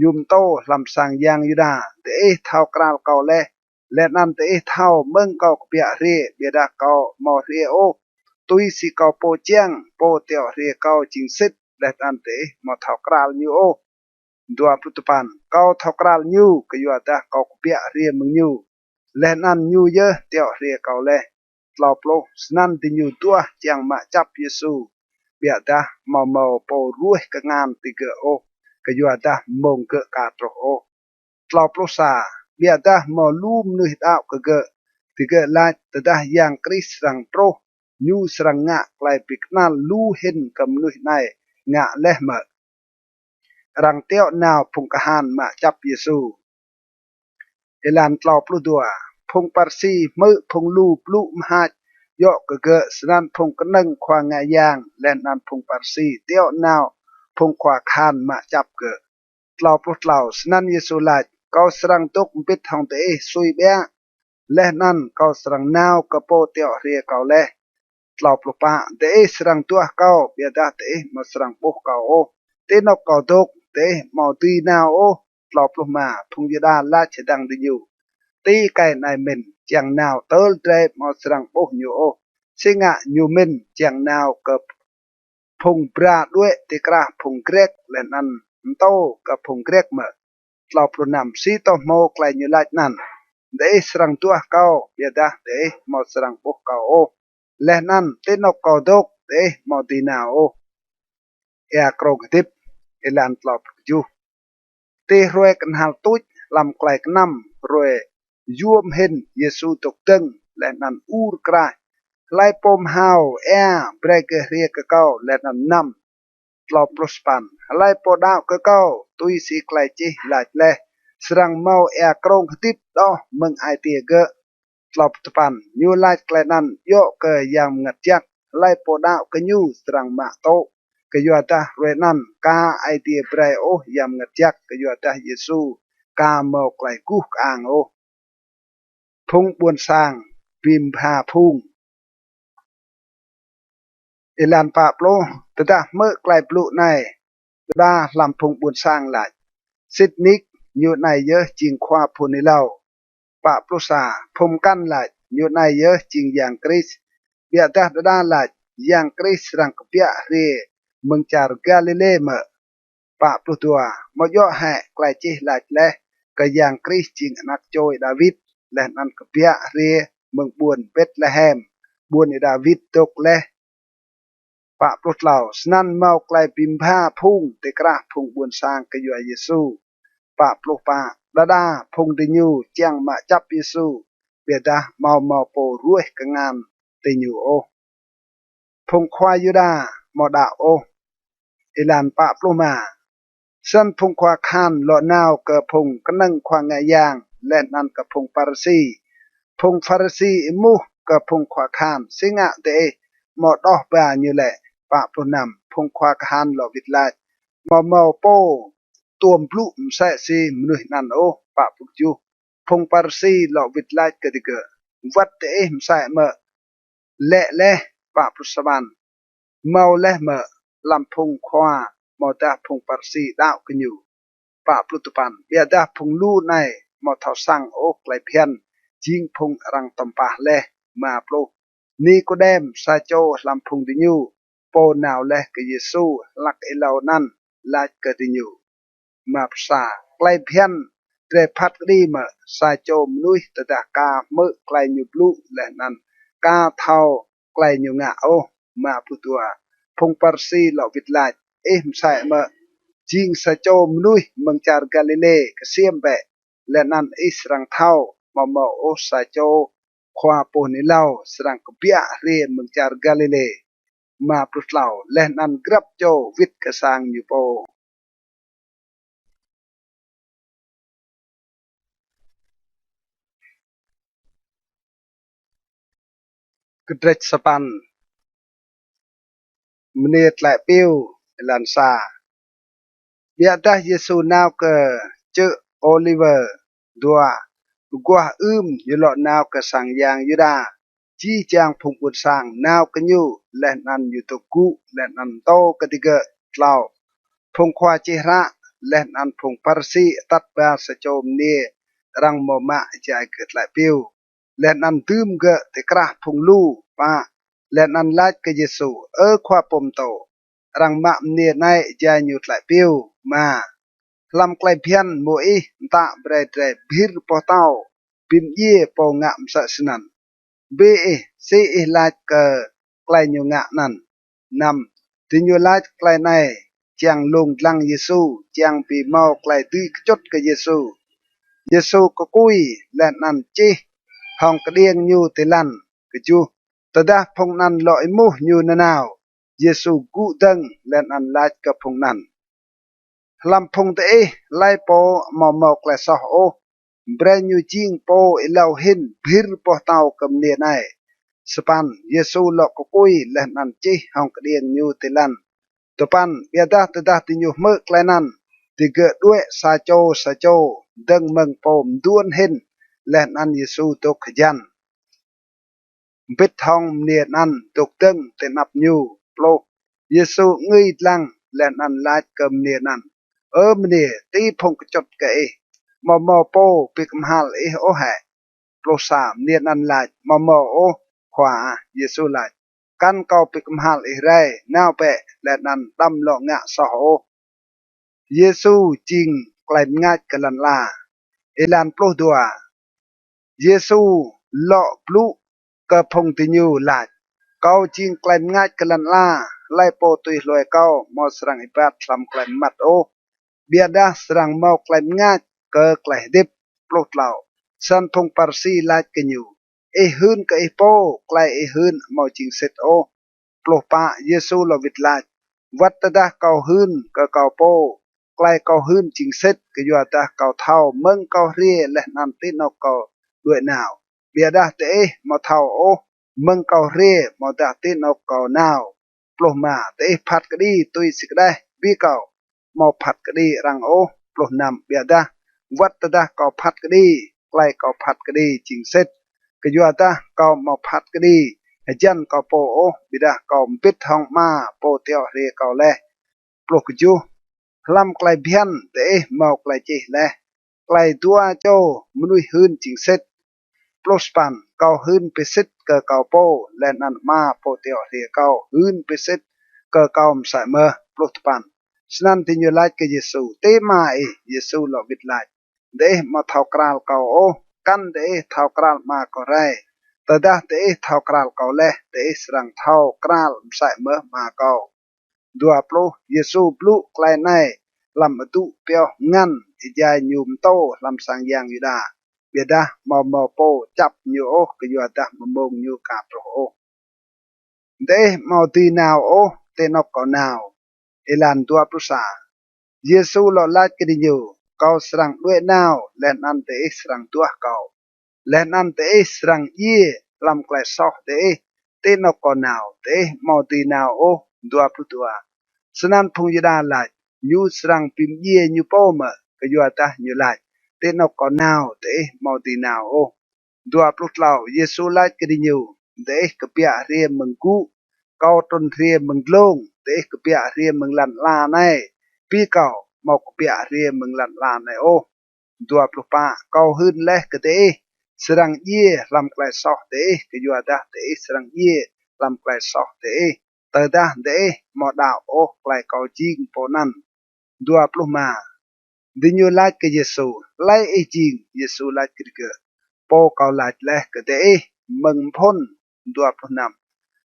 ñu mtô hlăm sang yang Yuđa: Diih thâo kral kâo leh, leh anăn diih thâo mơ̆ng kâo kbiă hriê, ƀiădah kâo amâo hriê ôh tui si kâo pô čiăng. Pô tiŏ hriê kâo jing sĭt, leh anăn diih amâo thâo kral ñu ôh. Dua pluh dua păn. Kâo thâo kral ñu, kyuadah kâo kbiă hriê mơ̆ng ñu, leh anăn ñu yơh tiŏ hriê kâo leh. Tlâo pluh. Snăn diñu duah čiăng mă čăp Yêsu, ƀiădah amâo mâo pô ruêh kngan digơ̆ ôh, kyuadah mmông gơ̆ ka truh ôh. Tlâo pluh sa. Ƀiădah mâo lu mnuih đăo kơ gơ̆, digơ̆ lač: Tơdah Yang Krist srăng truh, ñu srăng ngă klei bi knăl lu hĭn kơ mnuih anei ngă leh mơ̆? Arăng tiŏ nao phung kahan mă čăp Yêsu. Êlan tlâo pluh dua. Phung Pharisi hmư̆ phung lu blŭ mhač djŏ kơ gơ̆, snăn phung knơ̆ng khua ngă yang leh anăn phung Pharisi tiŏ nao phung khua kahan mă čăp gơ̆. Tlâo pluh tlâo. Snăn Yêsu lač: Kâo srăng dôk mbĭt hŏng diih sui ƀiă, leh anăn kâo srăng nao kơ pô tiŏ hriê kâo leh. Tlâo pluh pă. Diih srăng duah kâo, ƀiădah diih amâo srăng ƀuh kâo ôh. Ti anôk kâo dôk, diih amâo dưi nao ôh. Tlâo pluh êma. Phung Yuđa lač hdơ̆ng diñu: Ti êkei anei mĭn, čiăng nao tơl drei amâo srăng ƀuh ñu ôh? Si ngă ñu mĭn čiăng nao kơ phung bra đuĕ ti krah phung Grĕk leh anăn mtô kơ phung Grĕk mơ̆? Tlâo pluh năm. Si tô hmô klei ñu lač anăn: Diih srăng duah kâo, ƀiădah diih amâo srăng ƀuh kâo ôh, leh anăn ti anôk kâo dôk, diih amâo dưi nao ôh. Êa krông hdĭp. Êlan tlâo pluh kjuh. Ti hruê knhal tuč hlăm klei knăm, hruê yuôm hĭn, Yêsu dôk dơ̆ng leh anăn ur krah: Hlei pô mhao êa, brei gơ̆ hriê kơ kâo. Leh anăn năm. Tlâo pluh sa păn. Hlei pô đăo kơ kâo, tui si klei čih lač leh, srăng mâo êa krông hdĭp đoh mơ̆ng ai tiê gơ̆. Tlâo pluh dua păn. Ñu lač klei anăn djŏ kơ Yang Mngăt Jăk, hlei pô đăo kơ ñu srăng mă tŭ. Kyuadah hruê anăn ka Aê Diê brei ôh Yang Mngăt Jăk, kyuadah Yêsu ka mâo klei guh kơang ôh. Phung ƀuôn sang bi mbha phung. Êlan pă pluh. Tơdah hmư̆ klei blŭ anei, đa hlăm phung ƀuôn sang lač: Sĭt nik, ñu anei yơh jing khua phŭn êlâo. Pă pluh sa. Phung mkăn lač: Ñu anei yơh jing Yang Krist. Ƀiădah đa đa lač: Yang Krist srăng kbiă hriê mơ̆ng čar Galilê mơ̆? Pă pluh dua. Amâo djŏ hĕ klei čih lač leh kơ Yang Krist jing anak čô Y-Đawit, leh anăn kbiă hriê mơ̆ng ƀuôn Bêtlêhem, ƀuôn Y-Đawit dôk leh? Pă pluh tlâo. Snăn mâo klei bi mbha phung ti krah phung ƀuôn sang kyua Yêsu. Pă pluh pă. Đa đa phung diñu čiăng mă čăp Yêsu, ƀiădah amâo mâo pô ruêh kngan diñu ôh. Phung khua Yuđa amâo đăo ôh. Êlan pă pluh êma. Snăn phung khua kahan lŏ nao kơ phung knơ̆ng khua ngă yang leh anăn kơ phung Pharisi. Phung Pharisi êmuh kơ phung khua kahan: Si ngă diih amâo đoh ba ñu lĕ? Pă pluh năm. Phung khua kahan lŏ wĭt lač: Amâo mâo pô tuôm blŭ msĕ si mnuih anăn ôh. Pă pluh kjuh. Phung Pharisi lŏ wĭt lač kơ digơ̆: Wăt diih msĕ mơ̆ lĕ leh? Pă pluh sa păn. Mâo leh mơ̆ hlăm phung khua amâodah phung Pharisi đăo kơ ñu? Pă pluh dua păn. Ƀiădah phung lu anei amâo thâo săng ôh klei bhiăn, jing phung arăng tăm pah leh. Êma pluh. Nikôdem, sa čô hlăm phung diñu, pô nao leh kơ Yêsu hlăk êlâo anăn, lač kơ diñu: Êma pluh sa. Klei bhiăn drei phat kđi mơ̆, sa čô mnuih tơdah ka hmư̆ klei ñu blŭ leh anăn ka thâo klei ñu ngă ôh? Êma pluh dua. Phung Pharisi lŏ wĭt lač: Ih msĕ mơ̆ jing sa čô mnuih mơ̆ng čar Galilê? Ksiêm bĕ, leh anăn ih srăng thâo, amâo mâo ôh sa čô khua pô hưn êlâo srăng kbiă hriê mơ̆ng čar Galilê. Êma pluh tlâo. Leh anăn grăp čô wĭt kơ sang ñu pô. Kdrêč sa păn. Mniê tlĕ piu. Êlan sa. Ƀiădah Yêsu nao kơ čư̆ Ôliwơ. Dua. Aguah ưm ñu lŏ nao kơ sang yang Yuđa, jih jang phung ƀuôn sang nao kơ ñu, leh anăn ñu dôk gŭ leh anăn mtô kơ digơ̆. Tlâo. Phung khua čih hră leh anăn phung Pharisi atăt ba sa čô mniê arăng mâo mă êjai gơ̆ tlĕ piu, leh anăn dưm gơ̆ ti krah phung lu. Pă. Leh anăn lač kơ Yêsu: Ơ Khua pô mtô, arăng mă mniê anei êjai ñu tlĕ piu. Êma. Hlăm klei bhiăn Môis mtă brei drei bhĭr boh tâo, bi mdjiê pô ngă msĕ snăn. Bi ih, si ih lač kơ klei ñu ngă anăn? Năm. Diñu lač klei anei čiăng lông dlăng Yêsu, čiăng bi mâo klei dưi kčŭt kơ Yêsu. Yêsu kkui leh anăn čih hŏng kđiêng ñu ti lăn. Kjuh. Tơdah phung anăn lŏ êmuh ñu nanao, Yêsu gŭ dơ̆ng leh anăn lač kơ phung anăn: Hlăm phung diih hlei pô amâo mâo klei soh ôh, brei ñu jing pô êlâo hĭn bhĭr boh tâo kơ mniê anei. Sa păn. Yêsu lŏ kkui leh anăn čih hŏng kđiêng ñu ti lăn. Dua păn. Ƀiădah tơdah diñu hmư̆ klei anăn, digơ̆ đuĕ sa čô sa čô, dơ̆ng mơ̆ng pô mduôn hĭn, leh anăn Yêsu dôk hjăn mbĭt hŏng mniê anăn dôk dơ̆ng ti anăp ñu. Pluh. Yêsu angưi dlăng leh anăn lač kơ mniê anăn: Ơ mniê, ti phung kčŭt kơ ih? Amâo mâo pô bi kmhal ih ôh hĕ? Pluh sa. Mniê anăn lač: Amâo mâo ôh, Khua ah. Yêsu lač: Kăn kâo bi kmhal ih rei, nao bĕ leh anăn đăm lŏ ngă soh ôh. Yêsu jing klei mngač kơ lăn ala. Êlan pluh dua. Yêsu lŏ blŭ kơ phung diñu lač: Kâo jing klei mngač kơ lăn ala, hlei pô tui hlue kâo amâo srăng êbat hlăm klei mmăt ôh, ƀiădah srăng mâo klei mngač kơ klei hdĭp. Pluh tlâo. Snăn phung Pharisi lač kơ ñu: Ih hưn kơ ih pô, klei ih hưn amâo jing sĭt ôh. Pluh pă. Yêsu lŏ wĭt lač: Wăt tơdah kâo hưn kơ kâo pô, klei kâo hưn jing sĭt, kyuadah kâo thâo mơ̆ng kâo hriê leh anăn ti anôk kâo đuĕ nao. Ƀiădah diih amâo thâo ôh mơ̆ng kâo hriê amâodah ti anôk kâo nao. Pluh êma. Diih phat kđi tui si kđeh, bi kâo amâo phat kđi arăng ôh. Pluh năm. Ƀiădah wăt tơdah kâo phat kđi, klei kâo phat kđi jing sĭt, kyuadah kâo amâo phat kđi hjăn kâo pô ôh, ƀiădah kâo mbĭt hŏng Ama pô tiŏ hriê kâo leh. Pluh kjuh. Hlăm klei bhiăn diih mâo klei čih leh: Klei dua čô mnuih hưn jing sĭt. Pluh sa păn. Kâo hưn bi sĭt kơ kâo pô, leh anăn Ama pô tiŏ hriê kâo hưn bi sĭt kơ kâo msĕ mơh. Pluh dua păn. Snăn diñu lač kơ Yêsu: Ti Ama ih? Yêsu lŏ wĭt lač: Diih amâo thâo kral kâo ôh, kăn diih thâo kral Ama kâo rei. Tơdah diih thâo kral kâo leh, diih srăng thâo kral msĕ mơh Ama kâo. Dua pluh. Yêsu blŭ klei anei hlăm adŭ pioh ngăn êjai ñu mtô hlăm sang yang Yuđa. Ƀiădah amâo mâo pô čăp ñu ôh, kyuadah mmông ñu ka truh ôh. Diih amâo dưi nao ôh ti anôk kâo nao. Êlan dua pluh sa. Yêsu lŏ lač kơ diñu: Kâo srăng đuĕ nao, leh anăn diih srăng duah kâo, leh anăn diih srăng djiê hlăm klei soh diih. Ti anôk kâo nao, diih amâo dưi nao ôh. Dua pluh dua. Snăn phung Yuđa lač: Ñu srăng bi mdjiê ñu pô mơ̆, kyuadah ñu lač: Ti anôk kâo nao, diih amâo dưi nao ôh. Dua pluh tlâo. Yêsu lač kơ diñu: Diih kbiă hriê mơ̆ng gŭ, kâo trŭn hriê mơ̆ng dlông. Diih kbiă hriê mơ̆ng lăn ala anei, bi kâo amâo kbiă hriê mơ̆ng lăn ala anei ôh. Dua pluh pă. Kâo hưn leh kơ diih, srăng djiê hlăm klei soh diih, kyuadah diih srăng djiê hlăm klei soh diih, tơdah diih amâo đăo ôh klei kâo jing pô anăn. Dua pluh êma. Diñu lač kơ Yêsu: Hlei ih jing? Yêsu lač kơ digơ̆: Pô kâo lač leh kơ diih mơ̆ng mphŭn. Dua pluh năm.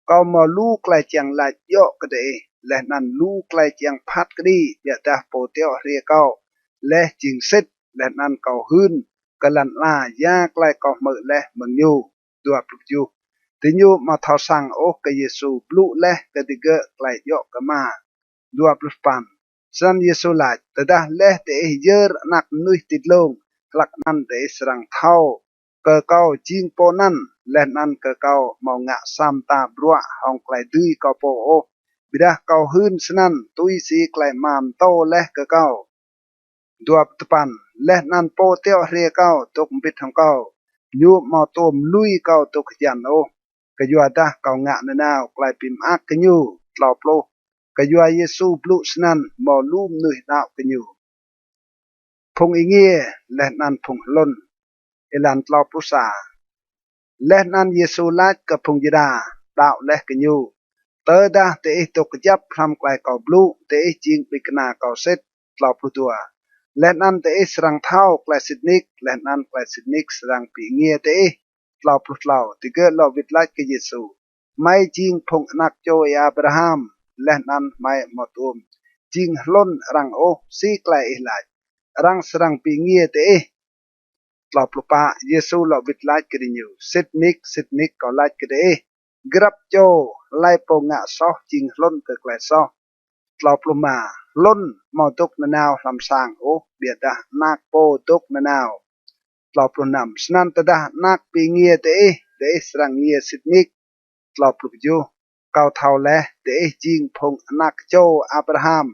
Kâo mâo lu klei čiăng lač djŏ kơ diih, leh anăn lu klei čiăng phat kđi, ƀiădah pô tiŏ hriê kâo leh jing sĭt, leh anăn kâo hưn kơ lăn ala ya klei kâo hmư̆ leh mơ̆ng ñu. Dua pluh kjuh. Diñu amâo thâo săng ôh kơ Yêsu blŭ leh kơ digơ̆ klei djŏ kơ Ama. Dua pluh păn. Snăn Yêsu lač: Tơdah leh diih yơr Anak Mnuih ti dlông, hlăk anăn diih srăng thâo kơ kâo jing pô anăn, leh anăn kơ kâo amâo ngă sa mta bruă hŏng klei dưi kâo pô ôh. ƀiădah kâo hưn snăn tui si klei Ama mtô leh kơ kâo. Dua pluh dua păn. Leh anăn pô tiŏ hriê kâo dôk mbĭt hŏng kâo, ñu amâo tuôm lui kâo dôk hjăn ôh, kyuadah kâo ngă nanao klei bi mơak kơ ñu. Tlâo pluh. Kyua Yêsu blŭ snăn mâo lu mnuih đăo kơ ñu. Phung êngiê leh anăn phung hlŭn. Êlan tlâo pluh sa. Leh anăn Yêsu lač kơ phung Yuđa đăo leh kơ ñu: Tơdah diih dôk kjăp hlăm klei kâo blŭ, diih jing ƀĭng kna kâo sĭt. Tlâo pluh dua. Leh anăn diih srăng thâo klei sĭt nik, leh anăn klei sĭt nik srăng bi êngiê diih. Tlâo pluh tlâo. Digơ̆ lŏ wĭt lač kơ Yêsu: Hmei jing phung anak čô Y-Abraham, leh anăn hmei amâo tuôm jing hlŭn arăng ôh. Si klei ih lač, arăng srăng bi êngiê diih? Tlâo pluh pă. Yêsu lŏ wĭt lač kơ diñu: Sĭt nik, sĭt nik kâo lač kơ diih, grăp čô hlei pô ngă soh jing hlŭn kơ klei soh. Tlâo pluh êma. Hlŭn amâo dôk nanao hlăm sang ôh, ƀiădah anak pô dôk nanao. Tlâo pluh năm. Snăn tơdah anak bi êngiê diih, diih srăng êngiê sĭt nik. Tlâo pluh kjuh. Kâo thâo leh diih jing phung anak čô Abraham,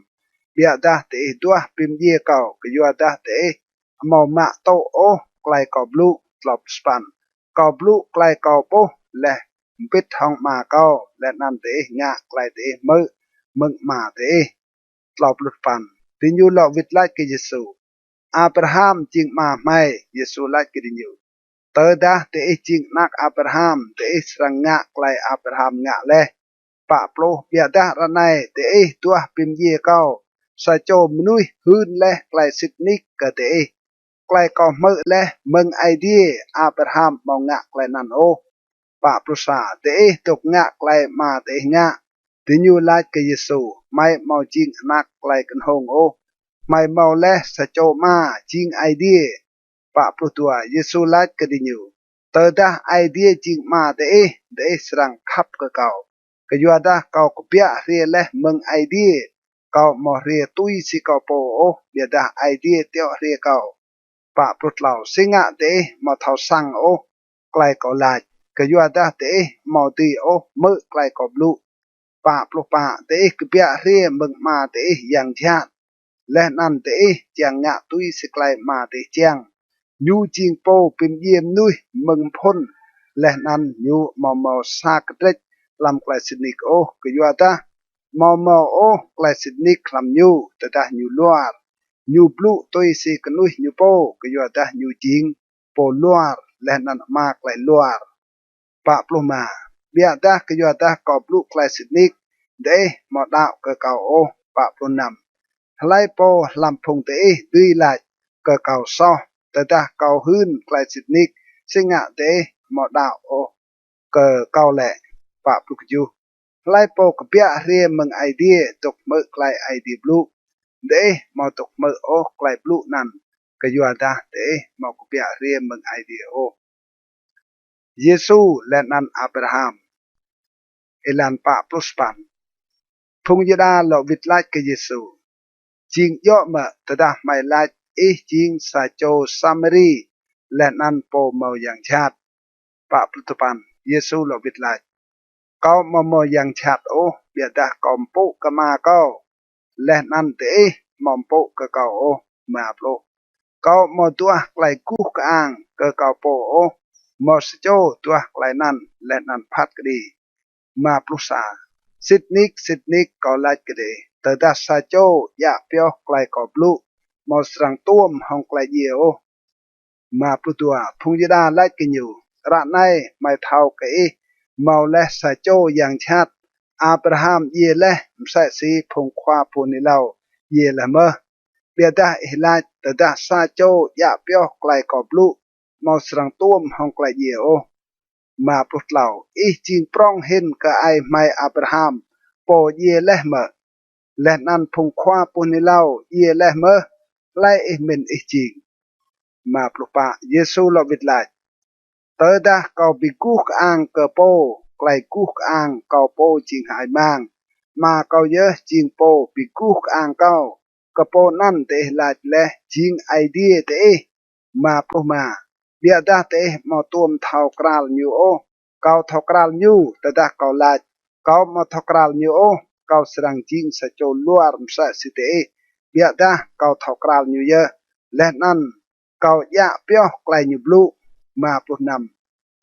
ƀiădah diih duah bi mdjiê kâo, kyuadah diih amâo mă tŭ ôh klei kâo blŭ. Tlâo pluh sa păn. Kâo blŭ klei kâo ƀuh leh mbĭt hŏng Ama kâo, leh anăn diih ngă klei diih hmư̆ mơ̆ng ama diih. Tlâo pluh dua păn. Diñu lŏ wĭt lač kơ Yêsu: Abraham jing ama hmei. Yêsu lač kơ diñu: Tơdah diih jing anak Abraham, diih srăng ngă klei Abraham ngă leh. Pă pluh. Ƀiădah ară anei diih duah bi mdjiê kâo, sa čô mnuih hưn leh klei sĭt nik kơ diih. Klei kâo hmư̆ leh mơ̆ng Aê Diê, Abraham amâo ngă klei anăn ôh. Pă pluh sa. Diih dôk ngă klei ama diih ngă. Diñu lač kơ Yêsu: Hmei amâo jing anak klei knhông ôh, hmei mâo leh sa čô ama, jing Aê Diê. Pă pluh dua. Yêsu lač kơ diñu: Tơdah Aê Diê jing Ama diih, diih srăng khăp kơ kâo, kyuadah kâo kbiă hriê leh mơ̆ng Aê Diê. Kâo amâo hriê tui si kâo pô ôh, ƀiădah Aê Diê tiŏ hriê kâo. Pă pluh tlâo. Si ngă diih amâo thâo săng ôh klei kâo lač? Kyuadah diih amâo dưi ôh hmư̆ klei kâo blŭ. Pă pluh pă. Diih kbiă hriê mơ̆ng ama diih yang jhat, leh anăn diih čiăng ngă tui si klei ama diih čiăng. Ñu jing pô bi mdjiê mnuih mơ̆ng mphŭn, leh anăn ñu amâo mâo sa kdrêč hlăm klei sĭt nik ôh, kyuadah amâo mâo ôh klei sĭt nik hlăm ñu tơdah ñu luar. Ñu blŭ tui si knuih ñu pô, kyuadah ñu jing pô luar, leh anăn ama klei luar. Pă pluh êma. Ƀiădah kyuadah kâo blŭ klei sĭt nik, diih amâo đăo kơ kâo ôh. Pă pluh năm. Hlei pô hlăm phung diih dưi lač kơ kâo soh, tơdah kâo hưn klei sĭt nik? Si ngă diih amâo đăo ôh kơ kâo lĕ? Pă pluh kjuh. Hlei pô kbiă hriê mơ̆ng Aê Diê dôk hmư̆ klei Aê Diê blŭ. Diih amâo dôk hmư̆ ôh klei blŭ anăn, kyuadah diih amâo kbiă hriê mơ̆ng Aê Diê ôh. Yêsu leh anăn Abraham. Êlan pă pluh sa păn. Phung Yuđa lŏ wĭt lač kơ Yêsu: Jing djŏ mơ̆ tơdah hmei lač ih jing sa čô Samari, leh anăn pô mâo yang jhat? Pă pluh dua păn. Yêsu lŏ wĭt lač: Kâo amâo mâo yang jhat ôh, ƀiădah kâo mpŭ kơ Ama kâo, leh anăn diih amâo mpŭ kơ kâo ôh. Êma pluh. Kâo amâo duah klei guh kơang kơ kâo pô ôh, mâo sa čô duah klei anăn leh anăn phat kđi. Êma pluh sa. Sĭt nik, sĭt nik kâo lač kơ diih, tơdah sa čô djă pioh klei kâo blŭ, amâo srăng tuôm hŏng klei djiê ôh. Êma pluh dua. Phung Yuđa lač kơ ñu: Ară anei hmei thâo kơ ih mâo leh sa čô yang jhat. Abraham djiê leh, msĕ si phung khua pô hưn êlâo djiê leh mơh. Ƀiădah ih lač, tơdah sa čô djă pioh klei kâo blŭ, amâo srăng tuôm hŏng klei djiê ôh. Êma pluh tlâo. Ih jing prŏng hĭn kơ aê hmei Abraham, pô djiê leh mơ̆? Leh anăn phung khua pô hưn êlâo djiê leh mơh, hlei ih mĭn ih jing? Êma pluh pă. Yêsu lŏ wĭt lač: Tơdah kâo bi guh kơang kơ pô, klei guh kơang kâo pô jing hơăi mang. Ama kâo yơh jing pô bi guh kơang kâo. Kơ pô anăn diih lač leh jing Aê Diê diih. Êma pluh êma. Ƀiădah diih amâo tuôm thâo kral ñu ôh. Kâo thâo kral ñu, tơdah kâo lač, kâo amâo thâo kral ñu ôh, kâo srăng jing sa čô luar msĕ si diih, ƀiădah kâo thâo kral ñu yơh, leh anăn kâo djă pioh klei ñu blŭ. Êma pluh năm.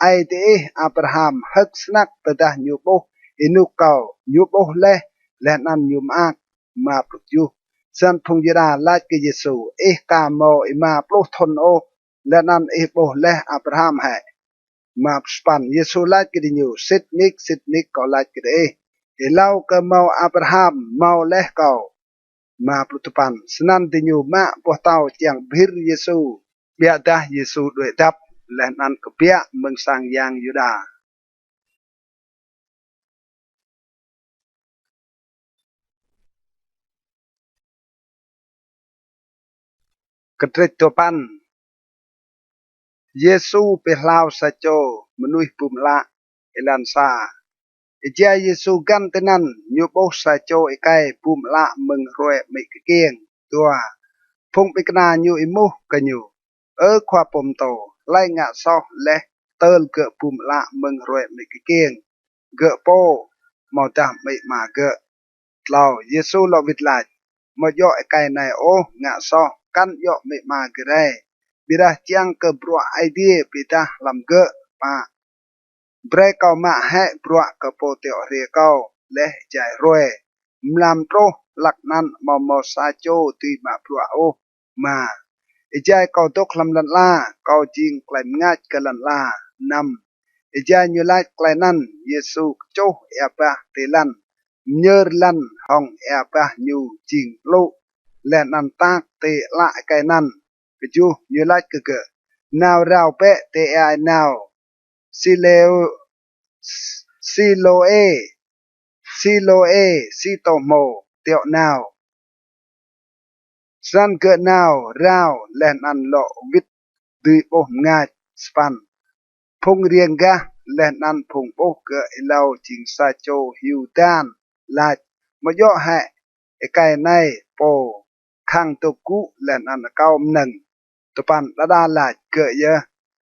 Aê diih Abraham hơ̆k snăk tơdah ñu ƀuh ênuk kâo, ñu ƀuh leh, leh anăn ñu mơak. Êma pluh kjuh. Snăn phung Yuđa lač kơ Yêsu: Ih ka mâo êma pluh thŭn ôh, leh anăn ih ƀuh leh Abraham hĕ? Êma pluh sa păn. Yêsu lač kơ diñu: Sĭt nik, sĭt nik kâo lač kơ diih, êlâo kơ mâo Abraham mâo leh kâo. Êma pluh dua păn. Snăn diñu mă boh tâo čiăng bhĭr Yêsu, ƀiădah Yêsu đuĕ dăp, leh anăn kbiă mơ̆ng sang yang Yuđa. Kdrêč dua păn. Yêsu bi hlao sa čô mnuih bum ală. Êlan sa. Êjai Yêsu găn tinăn, ñu ƀuh sa čô êkei bum ală mơ̆ng hruê amĭ kkiêng. Dua. Phung ƀĭng kna ñu êmuh kơ ñu: Ơ Khua Pô Mtô, hlei ngă soh leh tơl gơ̆ bum ală mơ̆ng hruê amĭ kkiêng, gơ̆ pô, amâodah amĭ ama gơ̆? Tlâo. Yêsu lŏ wĭt lač: Amâo djŏ êkei anei ôh ngă soh, kăn djŏ amĭ ama gơ̆ rei, ƀiădah čiăng kơ bruă Aê Diê bi êdah hlăm gơ̆. Pă. Brei kâo mă hĕ bruă kơ pô tiŏ hriê kâo leh êjai hruê. Mlam truh hlăk anăn amâo mâo sa čô dưi mă bruă ôh. Êma. Êjai kâo dôk hlăm lăn ala, kâo jing klei mngač kơ lăn ala. Năm. Êjai ñu lač klei anăn, Yêsu kčuh êa bah ti lăn, myơr lăn hŏng êa bah ñu jing tlŭ, leh anăn tak ti ală êkei anăn. Kjuh. Ñu lač kơ gơ̆: Nao rao bĕ ti êa ênao Silêô, Silôê, Silôê, si tô hmô, tiŏ nao. Snăn gơ̆ nao rao leh anăn lŏ wĭt dưi ƀuh mngač. Sa păn. Phung riêng gah leh anăn phung ƀuh gơ̆ êlâo jing sa čô hiu dan lač: Amâo djŏ hĕ êkei anei pô khăng dôk gŭ leh anăn akâo mnơ̆ng? Dua păn. Đa đa lač: Gơ̆ yơh.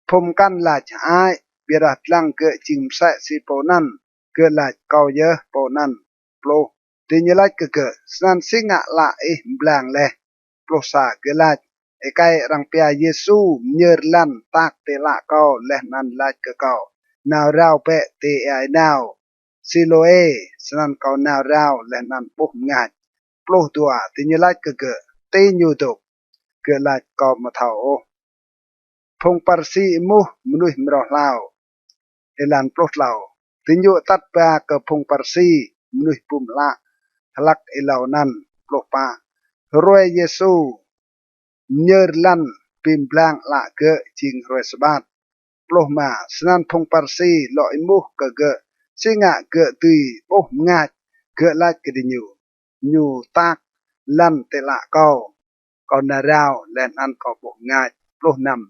Phung mkăn lač: Hơăi. Ƀiădah dlăng gơ̆ jing msĕ si pô anăn, gơ̆ lač: Kâo yơh pô anăn. Pluh. Diñu lač kơ gơ̆: Snăn si ngă ală ih mblang leh? Pluh sa. Gơ̆ lač: Êkei arăng pia Yêsu myơr lăn tak ti ală kâo leh anăn lač kơ kâo: Nao rao bĕ ti êa ênao Silôê. Snăn kâo nao rao leh anăn ƀuh mngač. Pluh dua. Diñu lač kơ gơ̆: Ti ñu dôk? Gơ̆ lač: Kâo amâo thâo ôh. Phung Pharisi êmuh mnuih mrâo hlao. Êlan pluh tlâo. Diñu atăt ba kơ phung Pharisi mnuih bum ală hlăk êlâo anăn. Pluh pă. Hruê Yêsu myơr lăn bi mblang ală gơ̆ jing hruê Sabat. Pluh êma. Snăn phung Pharisi lŏ êmuh kơ gơ̆ si ngă gơ̆ dưi ƀuh mngač. Gơ̆ lač kơ diñu: Ñu tak lăn ti ală kâo, kâo nao rao leh anăn kâo ƀuh mngač. Pluh năm.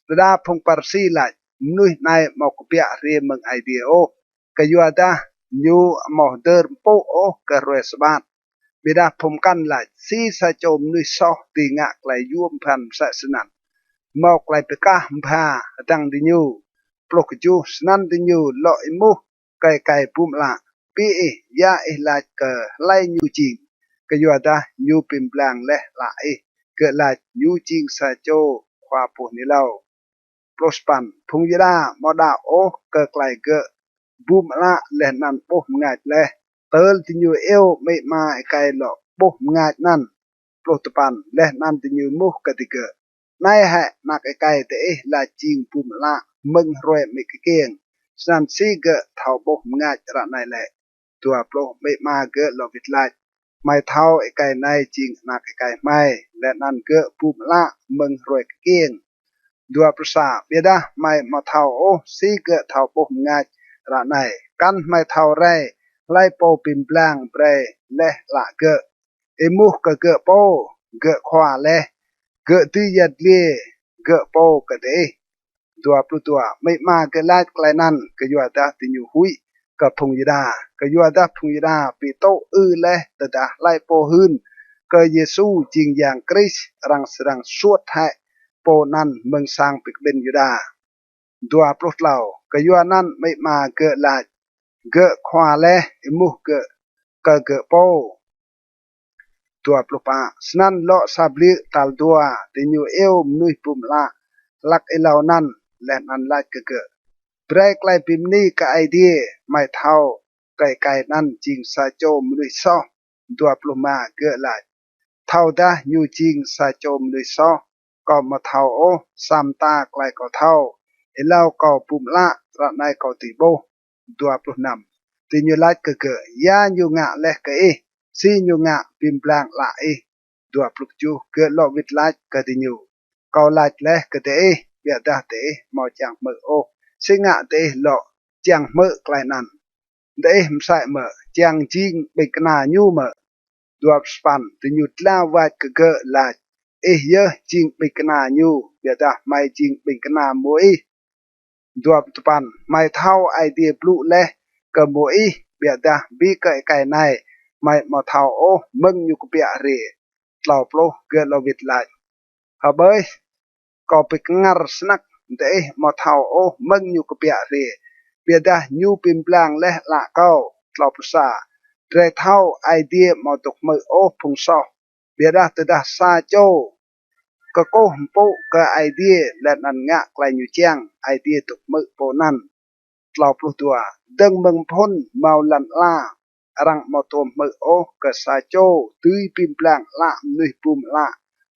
Đa đa phung Pharisi lač: Mnuih anei amâo kbiă hriê mơ̆ng Aê Diê ôh, kyuadah ñu amâo hdơr mpŭ ôh kơ hruê Sabat. Ƀiădah phung mkăn lač: Si sa čô mnuih soh dưi ngă klei yuôm bhăn msĕ snăn? Mâo klei bi kah mbha hdơ̆ng diñu. Pluh kjuh. Snăn diñu lŏ êmuh kơ êkei bum ală: Bi ih, ya ih lač kơ hlei ñu jing? Kyuadah ñu bi mblang leh ală ih. Gơ̆ lač: Ñu jing sa čô khua pô hưn êlâo. Pluh sa păn. Phung Yuđa amâo đăo ôh kơ klei gơ̆ bum ală leh anăn ƀuh mngač leh, tơl diñu iêu amĭ ama êkei lŏ ƀuh mngač anăn. Pluh dua păn. Leh anăn diñu êmuh kơ digơ̆: Anei hĕ anak êkei diih lač jing bum ală mơ̆ng hruê amĭ kkiêng, snăn si gơ̆ thâo ƀuh mngač ară anei lĕ? Dua pluh. Amĭ ama gơ̆ lŏ wĭt lač: Hmei thâo êkei anei jing anak êkei hmei, leh anăn gơ̆ bum ală mơ̆ng hruê kkiêng. Dua pluh sa. Ƀiădah hmei amâo thâo ôh si gơ̆ thâo ƀuh mngač ară anei, kăn hmei thâo rei hlei pô bi mblang brei leh ală gơ̆. Êmuh kơ gơ̆ pô gơ̆ khua leh, gơ̆ dưi yăl dliê gơ̆ pô kơ diih. Dua pluh dua. Amĭ ama gơ̆ lač klei anăn kyuadah diñu huĭ kơ phung Yuđa, kyuadah phung Yuđa bi tŭ ư leh tơdah hlei pô hưn kơ Yêsu jing Yang Krist, arăng srăng suôt hĕ pô anăn mơ̆ng sang bi kƀĭn Yuđa. Dua pluh tlâo. Kyuanăn amĭ ama gơ̆ lač gơ̆ khua leh, êmuh gơ̆ kơ gơ̆ pô. Dua pluh pă. Snăn lŏ sa bliư̆ tal dua, diñu iêu mnuih bum ală hlăk êlâo anăn, leh anăn lač kơ gơ̆, Brei klei bi mni kơ Aê Diê, hmei thâo kơ êkei anăn jing sa čô mnuih soh. Dua pluh êma. Gơ̆ lač, Thâodah ñu jing sa čô mnuih soh, kâo amâo thâo ôh, sa mta klei kâo thâo, êlâo kâo bum ală, ară anei kâo dưi ƀuh. Dua pluh năm. Diñu lač kơ gơ̆, Ya ñu ngă leh kơ ih? Si ñu ngă bi mblang ală ih? Dua pluh kjuh. Gơ̆ lŏ wĭt lač kơ diñu, Kâo lač leh kơ diih, ƀiădah diih amâo čiăng hmư̆ ôh. Si ngă diih lŏ čiăng hmư̆ klei anăn? Diih msĕ mơ̆ čiăng jing ƀĭng kna ñu mơ̆? Dua pluh sa păn. Diñu dlao wač kơ gơ̆ lač, Ih yơh jing ƀĭng kna ñu, ƀiădah hmei jing ƀĭng kna Môis. Dua pluh dua păn. Hmei thâo Aê Diê blŭ leh kơ Môis, ƀiădah bi kơ êkei anei hmei amâo thâo ôh mơ̆ng ñu kbiă hriê. Tlâo pluh. Gơ̆ lŏ wĭt lač, Hbơih, kâo bi kngăr snăk, diih amâo thâo ôh mơ̆ng ñu kbiă hriê, ƀiădah ñu bi mblang leh ală kâo. Tlâo pluh sa. Drei thâo Aê Diê amâo dôk hmư̆ ôh phung soh, ƀiădah tơdah sa čô kkuh mpŭ kơ Aê Diê leh anăn ngă klei ñu čiăng, Aê Diê dôk hmư̆ pô anăn. Tlâo pluh dua. Dơ̆ng mơ̆ng mphŭn mâo lăn ala, arăng amâo tuôm hmư̆ ôh kơ sa čô dưi bi mblang ală mnuih bum ală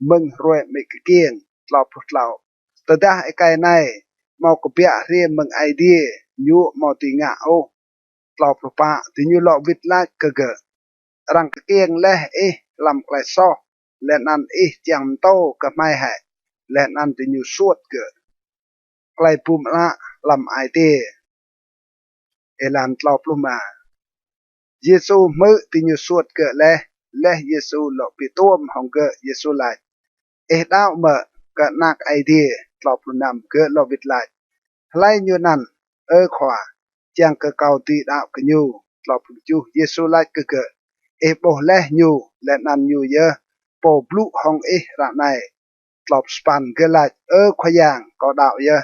mơ̆ng hruê amĭ kkiêng. Tlâo pluh tlâo. Tơdah êkei anei amâo kbiă hriê mơ̆ng Aê Diê, ñu amâo dưi ngă ôh. Tlâo pluh pă. Diñu lŏ wĭt lač kơ gơ̆, Arăng kkiêng leh ih hlăm klei soh, leh anăn ih čiăng mtô kơ hmei hĕ? Leh anăn diñu suôt gơ̆. Klei bum ală hlăm ai tiê. Êlan tlâo pluh êma. Yêsu hmư̆ diñu suôt gơ̆ leh, leh Yêsu lŏ bi tuôm hŏng gơ̆, Yêsu lač, Ih đăo mơ̆ kơ Anak Aê Diê? Tlâo pluh năm. Gơ̆ lŏ wĭt lač, Hlei ñu anăn, Ơ Khua, čiăng kơ kâo dưi đăo kơ ñu? Tlâo pluh kjuh. Yêsu lač kơ gơ̆, Ih ƀuh leh ñu, leh anăn ñu yơh pô blŭ hŏng ih ară anei. Tlâo pluh sa păn. Gơ̆ lač, Ơ Khua Yang, kâo đăo yơh.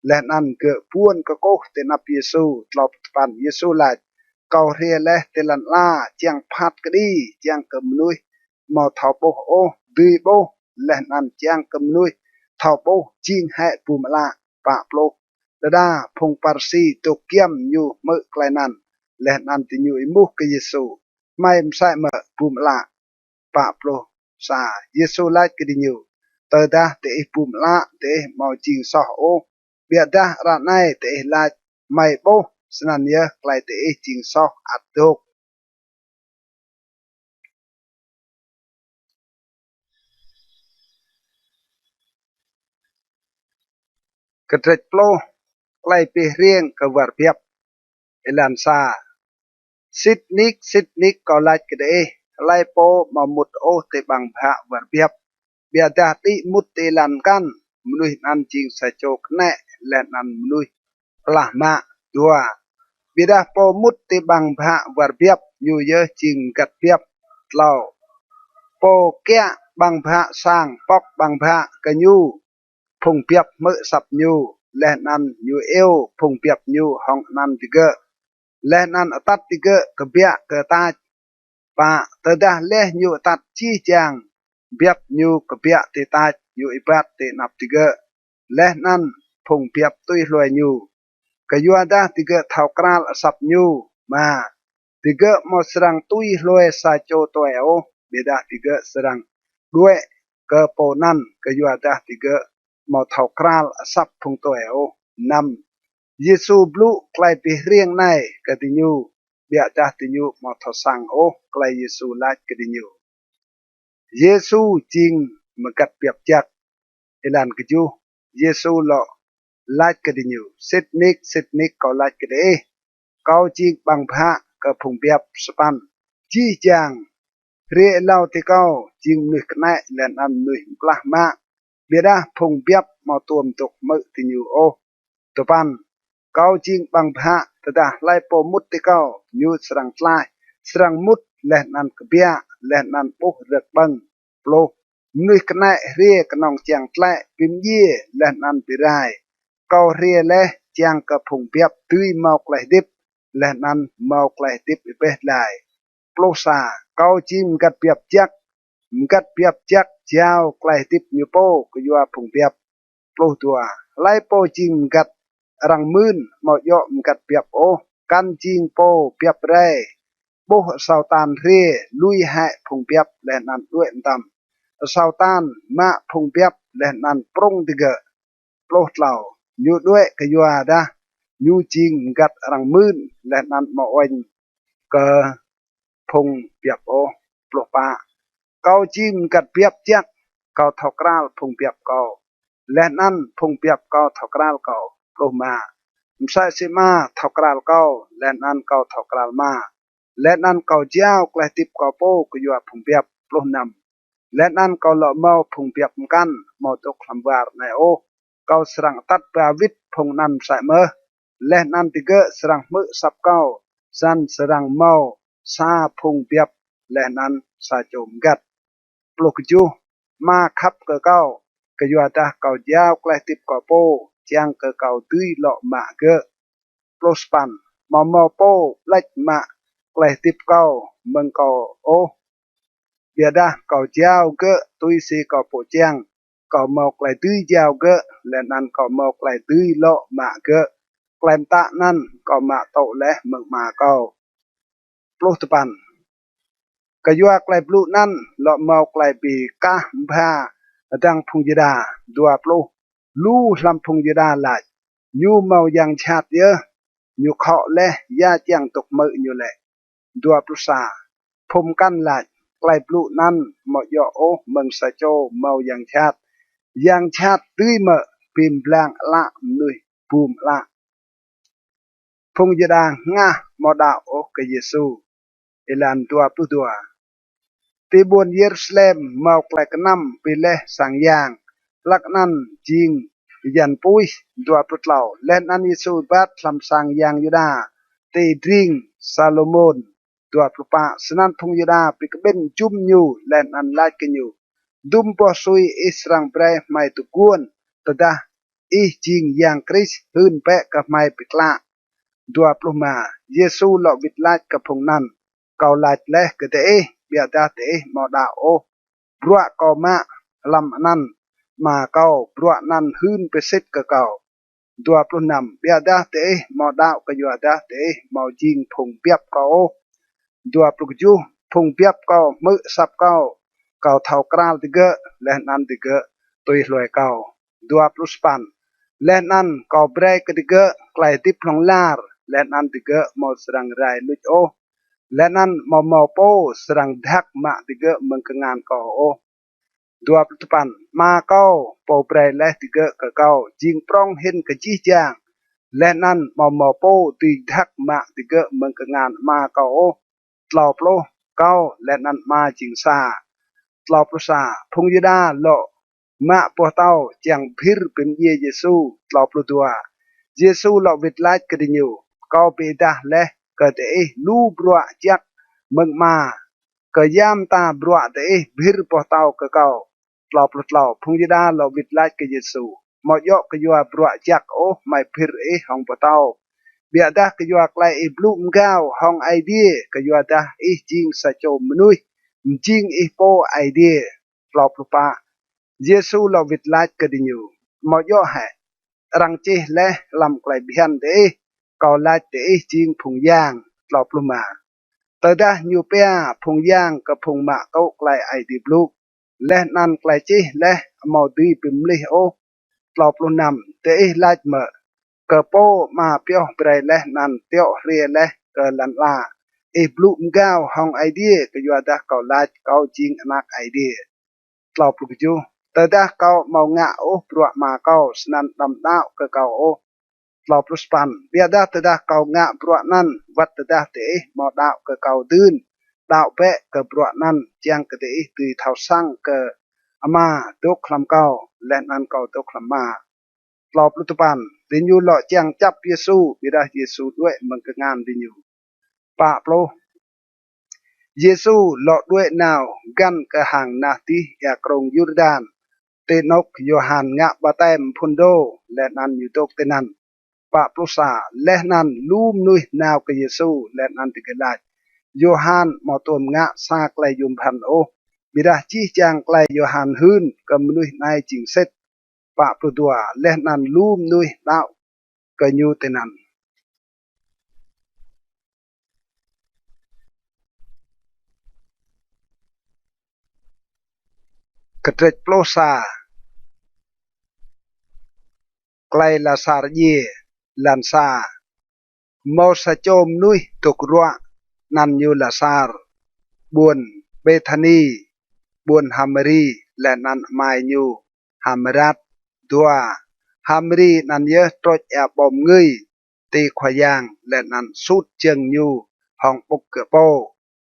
Leh anăn gơ̆ buôn kkuh ti anăp Yêsu. Tlâo pluh sa păn. Yêsu lač, Kâo hriê leh ti lăn ala čiăng phat kđi, čiăng kơ mnuih amâo thâo ƀuh ôh dưi ƀuh, leh anăn čiăng kơ mnuih thâo ƀuh jing hĕ bum ală. Pă pluh. Đa phung Pharisi dôk giăm ñu hmư̆ klei anăn, leh anăn diñu êmuh kơ Yêsu, Hmei msĕ mơ̆ bum ală? Pă pluh sa. Yêsu lač kơ diñu, Tơdah diih bum ală, diih amâo jing soh ôh. Ƀiădah ară anei diih lač hmei ƀuh, snăn yơh klei diih jing soh ăt dôk. Kdrêč pluh. Klei bi hriêng kơ war biăp. Êlan sa. Sĭt nik, sĭt nik kâo lač kơ diih, hlei pô amâo mŭt ôh ti ƀăng bhă war biăp, ƀiădah đĭ mŭt ti êlan mkăn, mnuih anăn jing sa čô knĕ leh anăn mnuih plah mă. Dua. Ƀiădah pô mŭt ti ƀăng bhă war biăp, ñu yơh jing mgăt biăp. Tlâo. Pô kiă ƀăng bhă sang pŏk ƀăng bhă kơ ñu, phung biăp hmư̆ asăp ñu, leh anăn ñu iêu phung biăp ñu hŏng anăn digơ̆, leh anăn atăt digơ̆ kbiă kơ tač. Pă. Tơdah leh ñu atăt jih jang biăp ñu kbiă ti tač, ñu êbat ti anăp digơ̆, leh anăn phung biăp tui hlue ñu, kyuadah digơ̆ thâo kral asăp ñu. Êma. Digơ̆ amâo srăng tui hlue sa čô tue ôh, ƀiădah digơ̆ srăng đuĕ kơ pô anăn, kyuadah digơ̆ amâo thâo kral asăp phung tue ôh. Năm. Yêsu blŭ klei bi hriêng anei kơ diñu, ƀiădah diñu amâo thâo săng ôh klei Yêsu lač kơ diñu. Yêsu jing mgăt biăp jăk. Êlan kjuh. Yêsu lŏ lač kơ diñu, Sĭt nik, sĭt nik kâo lač kơ diih, kâo jing ƀăng bhă kơ phung biăp. Sa păn. Jih jang hriê êlâo ti kâo jing mnuih knĕ leh anăn mnuih plah mă, ƀiădah phung biăp amâo tuôm dôk hmư̆ diñu ôh. Dua păn. Kâo jing ƀăng bhă, tơdah hlei pô mŭt ti kâo, ñu srăng tlaih, srăng mŭt leh anăn kbiă, leh anăn ƀuh rơ̆k ƀơ̆ng. Pluh. Mnuih knĕ hriê knŏng čiăng tlĕ, bi mdjiê, leh anăn bi rai. Kâo hriê leh čiăng kơ phung biăp dưi mâo klei hdĭp, leh anăn mâo klei hdĭp êbeh dlai. Pluh sa, kâo jing mgăt biăp jăk. Mgăt biăp jăk jao klei hdĭp ñu pô kyua phung biăp. Pluh dua, hlei pô jing mgăt arăng mưn amâo djŏ mgăt biăp ôh, kăn jing pô biăp rei. Ƀuh asâo tan hriê lui hĕ phung biăp leh anăn đuĕ mtam. Asâo tan mă phung biăp leh anăn prŭng digơ̆. Pluh tlâo, ñu đuĕ kyuadah ñu jing mgăt arăng mưn leh anăn amâo uêñ kơ phung biăp ôh. Pluh pă, kâo jing mgăt biăp jăk, kâo thâo kral phung biăp kâo, leh anăn phung biăp kâo thâo kral kâo. Pluh êma, msĕ si Ama thâo kral kâo, leh anăn kâo thâo kral Ama, leh anăn kâo jao klei hdĭp kâo pô kyua phung biăp. Pluh năm, leh anăn kâo lŏ mâo phung biăp mkăn amâo dôk hlăm war anei ôh. Kâo srăng atăt ba wĭt phung anăn msĕ mơh, leh anăn digơ̆ srăng hmư̆ asăp kâo, snăn srăng mâo sa phung biăp leh anăn sa čô mgăt. Pluh kjuh, Ama khăp kơ kâo, kyuadah kâo jao klei hdĭp kâo pô, čiăng kơ kâo dưi lŏ mă gơ̆. Pluh sa păn, amâo mâo pô ƀlĕč mă klei hdĭp kâo mơ̆ng kâo ôh, ƀiădah kâo jao gơ̆ tui si kâo pô čiăng. Kâo mâo klei dưi jao gơ̆, leh anăn kâo mâo klei dưi lŏ mă gơ̆. Klei mtă anăn kâo mă tŭ leh mơ̆ng Ama kâo. Pluh dua păn, kyua klei blŭ anăn lŏ mâo klei bi kah mbha hdơ̆ng phung Yuđa. Dua pluh, lu hlăm phung Yuđa lač: Ñu mâo yang jhat yơh, ñu khŏ leh, ya čiăng dôk hmư̆ ñu lĕ? Dua pluh sa, phung mkăn lač: Klei blŭ anăn amâo djŏ ôh mơ̆ng sa čô mâo yang jhat. Yang jhat dưi mơ̆ bi mblang ală mnuih bum ală? Phung Yuđa hngah amâo đăo ôh kơ Yêsu. Êlan dua pluh dua, ti ƀuôn Yêrusalem mâo klei knăm bi leh sang yang, hlăk anăn jing yan puih. Dua pluh tlâo, leh anăn Yêsu êbat hlăm sang yang Yuđa ti êdring Salômôn. Dua pluh pă, snăn phung Yuđa bi kƀĭn jŭm ñu leh anăn lač kơ ñu: Dŭm boh sui ih srăng brei hmei dôk guôn, tơdah ih jing Yang Krist, hưn bĕ kơ hmei bi klă. Dua pluh êma, Yêsu lŏ wĭt lač kơ phung anăn: Kâo lač leh kơ diih, ƀiădah diih amâo đăo ôh. Bruă kâo mă hlăm anăn Ama kâo, bruă anăn hưn bi sĭt kơ kâo. Dua pluh năm, ƀiădah diih amâo đăo kyuadah diih amâo jing phung biăp kâo ôh. Dua pluh kjuh, phung biăp kâo hmư̆ asăp kâo, kâo thâo kral digơ̆, leh anăn digơ̆ tui hlue kâo. Dua pluh sa păn, leh anăn kâo brei kơ digơ̆ klei hdĭp hlŏng lar, leh anăn digơ̆ amâo srăng rai luč ôh, leh anăn amâo mâo pô srăng dhăk mă digơ̆ mơ̆ng kngan kâo ôh. Dua pluh dua păn, Ama kâo, pô brei leh digơ̆ kơ kâo, jing prŏng hĭn kơ jih jang, leh anăn amâo mâo pô dưi dhăk mă digơ̆ mơ̆ng kngan Ama kâo ôh. Tlâo pluh, kâo leh anăn Ama jing sa. Tlâo pluh sa, phung Yuđa lŏ mă boh tâo čiăng bhĭr bi mdjiê Yêsu. Tlâo pluh dua, Yêsu lŏ wĭt lač kơ diñu: Kâo bi êdah leh kơ diih lu bruă jăk mơ̆ng Ama, kơ ya mta bruă diih bhĭr boh tâo kơ kâo? Tlâo pluh tlâo, phung Yuđa lŏ wĭt lač kơ Yêsu: Amâo djŏ kyua bruă jăk ôh hmei bhĭr ih hŏng boh tâo, ƀiădah kyua klei ih blŭ mgao hŏng Aê Diê, kyuadah ih jing sa čô mnuih, mjing ih pô Aê Diê. Tlâo pluh pă, Yêsu lŏ wĭt lač kơ diñu: Amâo djŏ hĕ arăng čih leh hlăm klei bhiăn diih: Kâo lač diih jing phung yang? Tlâo pluh êma, tơdah ñu pia phung yang kơ phung mă tŭ klei Aê Diê blŭ, leh anăn klei čih leh amâo dưi bi mlih ôh. Tlâo pluh năm, diih lač mơ̆ kơ pô Ama pioh brei leh anăn tiŏ hriê leh kơ lăn ala: Ih blŭ mgao hŏng Aê Diê, kyuadah kâo lač kâo jing Anak Aê Diê? Tlâo pluh kjuh, tơdah kâo amâo ngă ôh bruă Ama kâo, snăn đăm đăo kơ kâo ôh. Tlâo pluh sa păn, ƀiădah tơdah kâo ngă bruă anăn, wăt tơdah diih amâo đăo kơ kâo dưn, đăo bĕ kơ bruă anăn, čiăng kơ diih dưi thâo săng kơ Ama dôk hlăm kâo, leh anăn kâo dôk hlăm Ama. Tlâo pluh dua păn, diñu lŏ čiăng čăp Yêsu, ƀiădah Yêsu đuĕ mơ̆ng kngan diñu. Pă pluh, Yêsu lŏ đuĕ nao găn kơ hang nah dih êa krông Yurdan, ti anôk Yôhan ngă ƀaptem mphŭn dô, leh anăn ñu dôk tinăn. Pă pluh sa, leh anăn lu mnuih nao kơ Yêsu, leh anăn digơ̆ lač: Yôhan amâo tuôm ngă sa klei yuôm bhăn ôh, ƀiădah jih jang klei Yôhan hưn kơ mnuih anei jing sĭt. Pă pluh dua. Leh anăn lu mnuih đăo kơ ñu tinăn. Kdrêč pluh sa. Klei Lasar djiê. Êlan sa. Mâo sa čô mnuih dôk ruă, anăn ñu Lasar, ƀuôn Bêthani, ƀuôn H'Mari, leh anăn amai ñu H'Marat. Dua. H'Mari anăn yơh trôč êa ƀâo mngưi ti Khua Yang, leh anăn sut jơ̆ng ñu hŏng ƀŭk gơ̆ pô,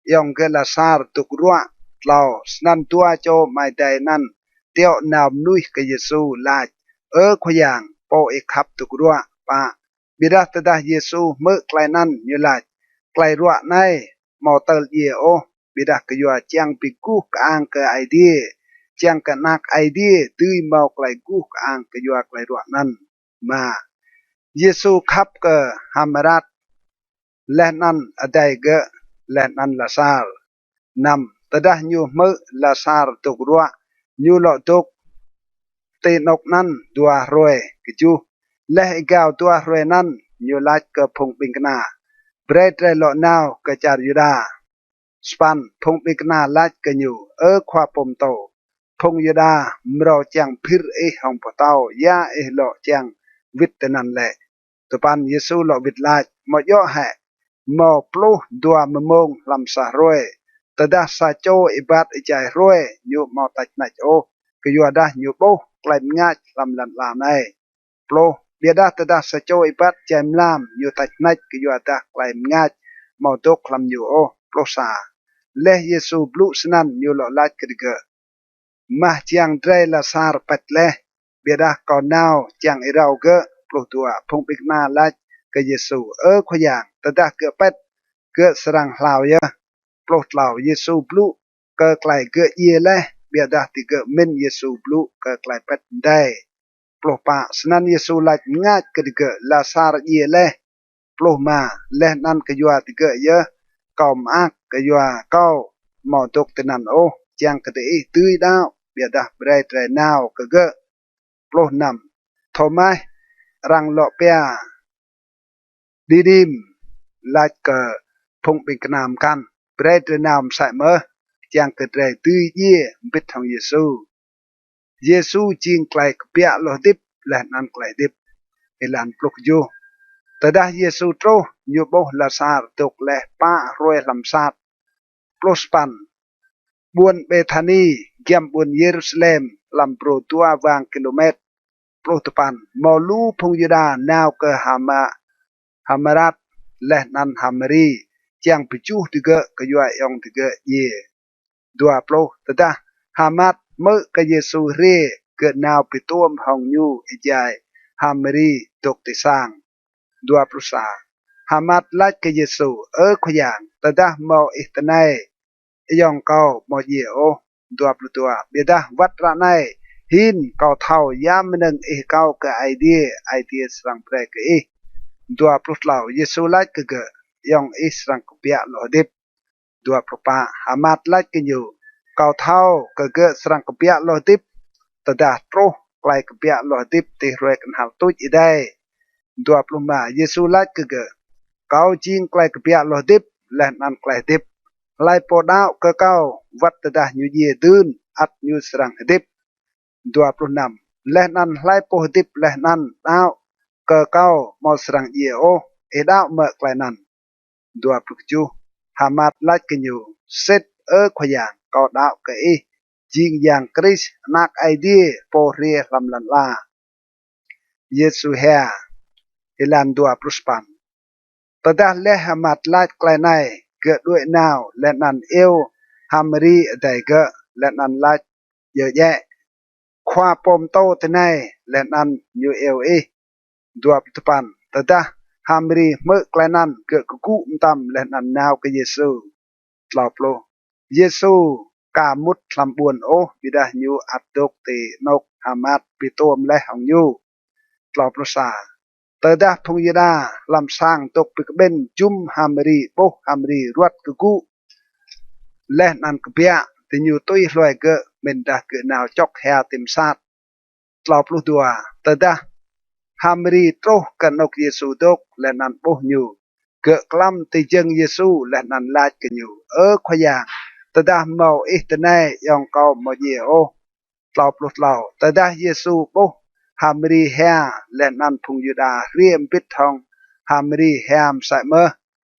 ayŏng gơ̆ Lasar dôk ruă. Tlâo. Snăn dua čô amai adei anăn tiŏ nao mnuih kơ Yêsu, lač: Ơ Khua Yang, pô ih khăp dôk ruă. Pă. Ƀiădah tơdah Yêsu hmư̆ klei anăn, ñu lač: Klei ruă anei amâo tơl djiê ôh, ƀiădah kyua čiăng bi guh kơang kơ Aê Diê, čiăng kơ Anak Aê Diê dưi mâo klei guh kơang kyua klei ruă anăn. Êma. Yêsu khăp kơ H'Marat, leh anăn adei gơ̆, leh anăn Lasar. Năm. Tơdah ñu hmư̆ Lasar dôk ruă, ñu lŏ dôk ti anôk anăn dua hruê. Kjuh. Leh êgao dua hruê anăn, ñu lač kơ phung ƀĭng kna: Brei drei lŏ nao kơ čar Yuđa. Sa păn. Phung ƀĭng kna lač kơ ñu: Ơ Khua Pô Mtô, phung Yuđa mrâo čiăng bhĭr ih hŏng boh tâo, ya ih lŏ čiăng wĭt tinăn lĕ? Dua păn. Yêsu lŏ wĭt lač: Amâo djŏ hĕ mâo pluh dua mmông hlăm sa hruê? Tơdah sa čô êbat êjai hruê, ñu amâo tač hnêč ôh, kyuadah ñu ƀuh klei mngač hlăm lăn ala anei. Pluh. Ƀiădah tơdah sa čô êbat êjai mlam, ñu tač hnêč kyuadah klei mngač amâo dôk hlăm ñu ôh. Pluh sa. Leh Yêsu blŭ snăn, ñu lŏ lač kơ digơ̆: Mah jiăng drei Lasar pĭt leh, ƀiădah kâo nao čiăng êrâo gơ̆. Pluh dua. Phung ƀĭng kna lač kơ Yêsu: Ơ Khua Yang, tơdah gơ̆ pĭt, gơ̆ srăng hlao yơh. Pluh tlâo. Yêsu blŭ kơ klei gơ̆ djiê leh, ƀiădah digơ̆ mĭn Yêsu blŭ kơ klei pĭt mdei. Pluh pă. Snăn Yêsu lač mngač kơ digơ̆: Lasar djiê leh. Pluh êma. Leh anăn kyua digơ̆ yơh kâo mơak, kyua kâo amâo dôk tinăn ôh, čiăng kơ diih dưi đăo. Ƀiădah brei drei nao kơ gơ̆. Pluh năm. Thômas, arăng lŏ pia Diđim, lač kơ phung ƀĭng kna mkăn: Brei drei nao msĕ mơh, čiăng kơ drei dưi djiê mbĭt hŏng Yêsu. Yêsu jing klei kbiă lŏ hdĭp leh anăn klei hdĭp. Êlan pluh kjuh. Tơdah Yêsu truh, ñu ƀuh Lasar dôk leh pă hruê hlăm msat. Pluh sa păn. Ƀuôn Bêthani giăm ƀuôn Yêrusalem hlăm brô dua wang kilômet. Pluh dua păn. Mâo lu phung Yuđa nao kơ H'Ma-, H'Marat leh anăn H'Mari, čiăng bi juh digơ̆ kyua ayŏng digơ̆ djiê. Dua pluh. Tơdah H'Marat hmư̆ kơ Yêsu hriê, gơ̆ nao bi tuôm hŏng ñu êjai H'Mari dôk ti sang. Dua pluh sa. H'Marat lač kơ Yêsu: Ơ Khua Yang, tơdah mâo ih tinei, ayŏng kâo amâo djiê ôh. Dua pluh dua. Ƀiădah wăt ară anei, hĭn kâo thâo ya mnơ̆ng ih akâo kơ Aê Diê, Aê Diê srăng brei kơ ih. Dua pluh tlâo. Yêsu lač kơ gơ̆: Ayŏng ih srăng kbiă lŏ hdĭp. Dua pluh pă. H'Marat lač kơ ñu: Kâo thâo kơ gơ̆ srăng kbiă lŏ hdĭp tơdah truh klei kbiă lŏ hdĭp ti hruê knhal tuč êdei. Dua pluh êma. Yêsu lač kơ gơ̆: Kâo jing klei kbiă lŏ hdĭp leh anăn klei hdĭp. Hlei pô đăo kơ kâo, wăt tơdah ñu djiê dưn, ăt ñu srăng hdĭp. Dua pluh năm. Leh anăn hlei pô hdĭp leh anăn đăo kơ kâo amâo srăng djiê ôh. Ih đăo mơ̆ klei anăn? Dua pluh kjuh. H'Marat lač kơ ñu: Sĭt, Ơ Khua Yang, kâo đăo kơ ih jing Yang Krist, Anak Aê Diê, pô hriê hlăm lăn ala. Yêsu hia. Êlan dua pluh sa păn. Tơdah leh H'Marat lač klei anei, gơ̆ đuĕ nao leh anăn iêu H'Mari adei gơ̆, leh anăn lač djơ djĕ: Khua Pô Mtô tinei, leh anăn ñu iêu ih. Dua pluh dua păn. Tơdah H'Mari hmư̆ klei anăn, gơ̆ kgŭ mtam leh anăn nao kơ Yêsu. Tlâo pluh. Yêsu ka mŭt hlăm ƀuôn ôh, ƀiădah ñu ăt dôk ti anôk H'Marat bi tuôm leh hŏng ñu. Tlâo pluh sa. Tơdah phung Yuđa hlăm sang dôk bi kƀĭn jŭm H'Mari, ƀuh H'Mari ruăt kgŭ leh anăn kbiă, diñu tui hluê gơ̆, mĭndah gơ̆ nao čŏk hia ti msat. Tlâo pluh dua. Tơdah H'Mari truh kơ anôk Yêsu dôk leh anăn ƀuh ñu, gơ̆ klăm ti jơ̆ng Yêsu leh anăn lač kơ ñu: Ơ Khua Yang, tơdah mâo ih tinei, ayŏng kâo amâo djiê ôh. Tlâo pluh tlâo. Tơdah Yêsu ƀuh H'Mari hia leh anăn phung Yuđa hriê mbĭt hŏng H'Mari hia msĕ mơh,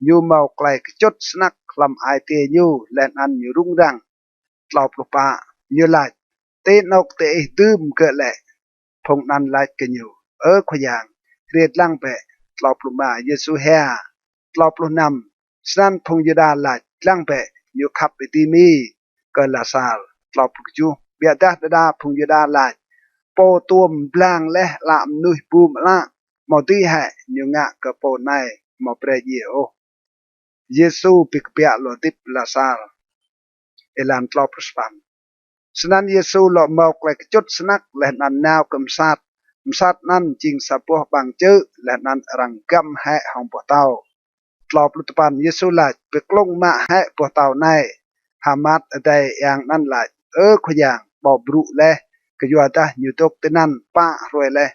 ñu mâo klei kčŭt snăk hlăm ai tiê ñu leh anăn ñu rŭng răng. Tlâo pluh pă. Ñu lač: Ti anôk diih dưm gơ̆ lĕ? Phung anăn lač kơ ñu: Ơ Khua Yang, hriê dlăng bĕ. Tlâo pluh êma. Yêsu hia. Tlâo pluh năm. Snăn phung Yuđa lač: Dlăng bĕ, ñu khăp êdimi kơ Lasar. Tlâo pluh kjuh. Ƀiădah đa đa phung Yuđa lač: Pô tuôm mblang leh ală mnuih bum ală, amâo dưi hĕ ñu ngă kơ pô anei amâo brei djiê ôh? Yêsu bi kbiă lŏ hdĭp Lasar. Êlan tlâo pluh sa păn. Snăn Yêsu lŏ mâo klei kčŭt snăk leh anăn nao kơ msat. Msat anăn jing sa boh ƀăng čư̆ leh anăn arăng găm hĕ hŏng boh tâo. Tlâo pluh dua păn. Yêsu lač: Bi klŭng mă hĕ boh tâo anei. H'Mart adei yang anăn lač: Ơ Khua Yang, ƀâo brŭ leh, kyuadah ñu dôk tinăn pă hruê leh.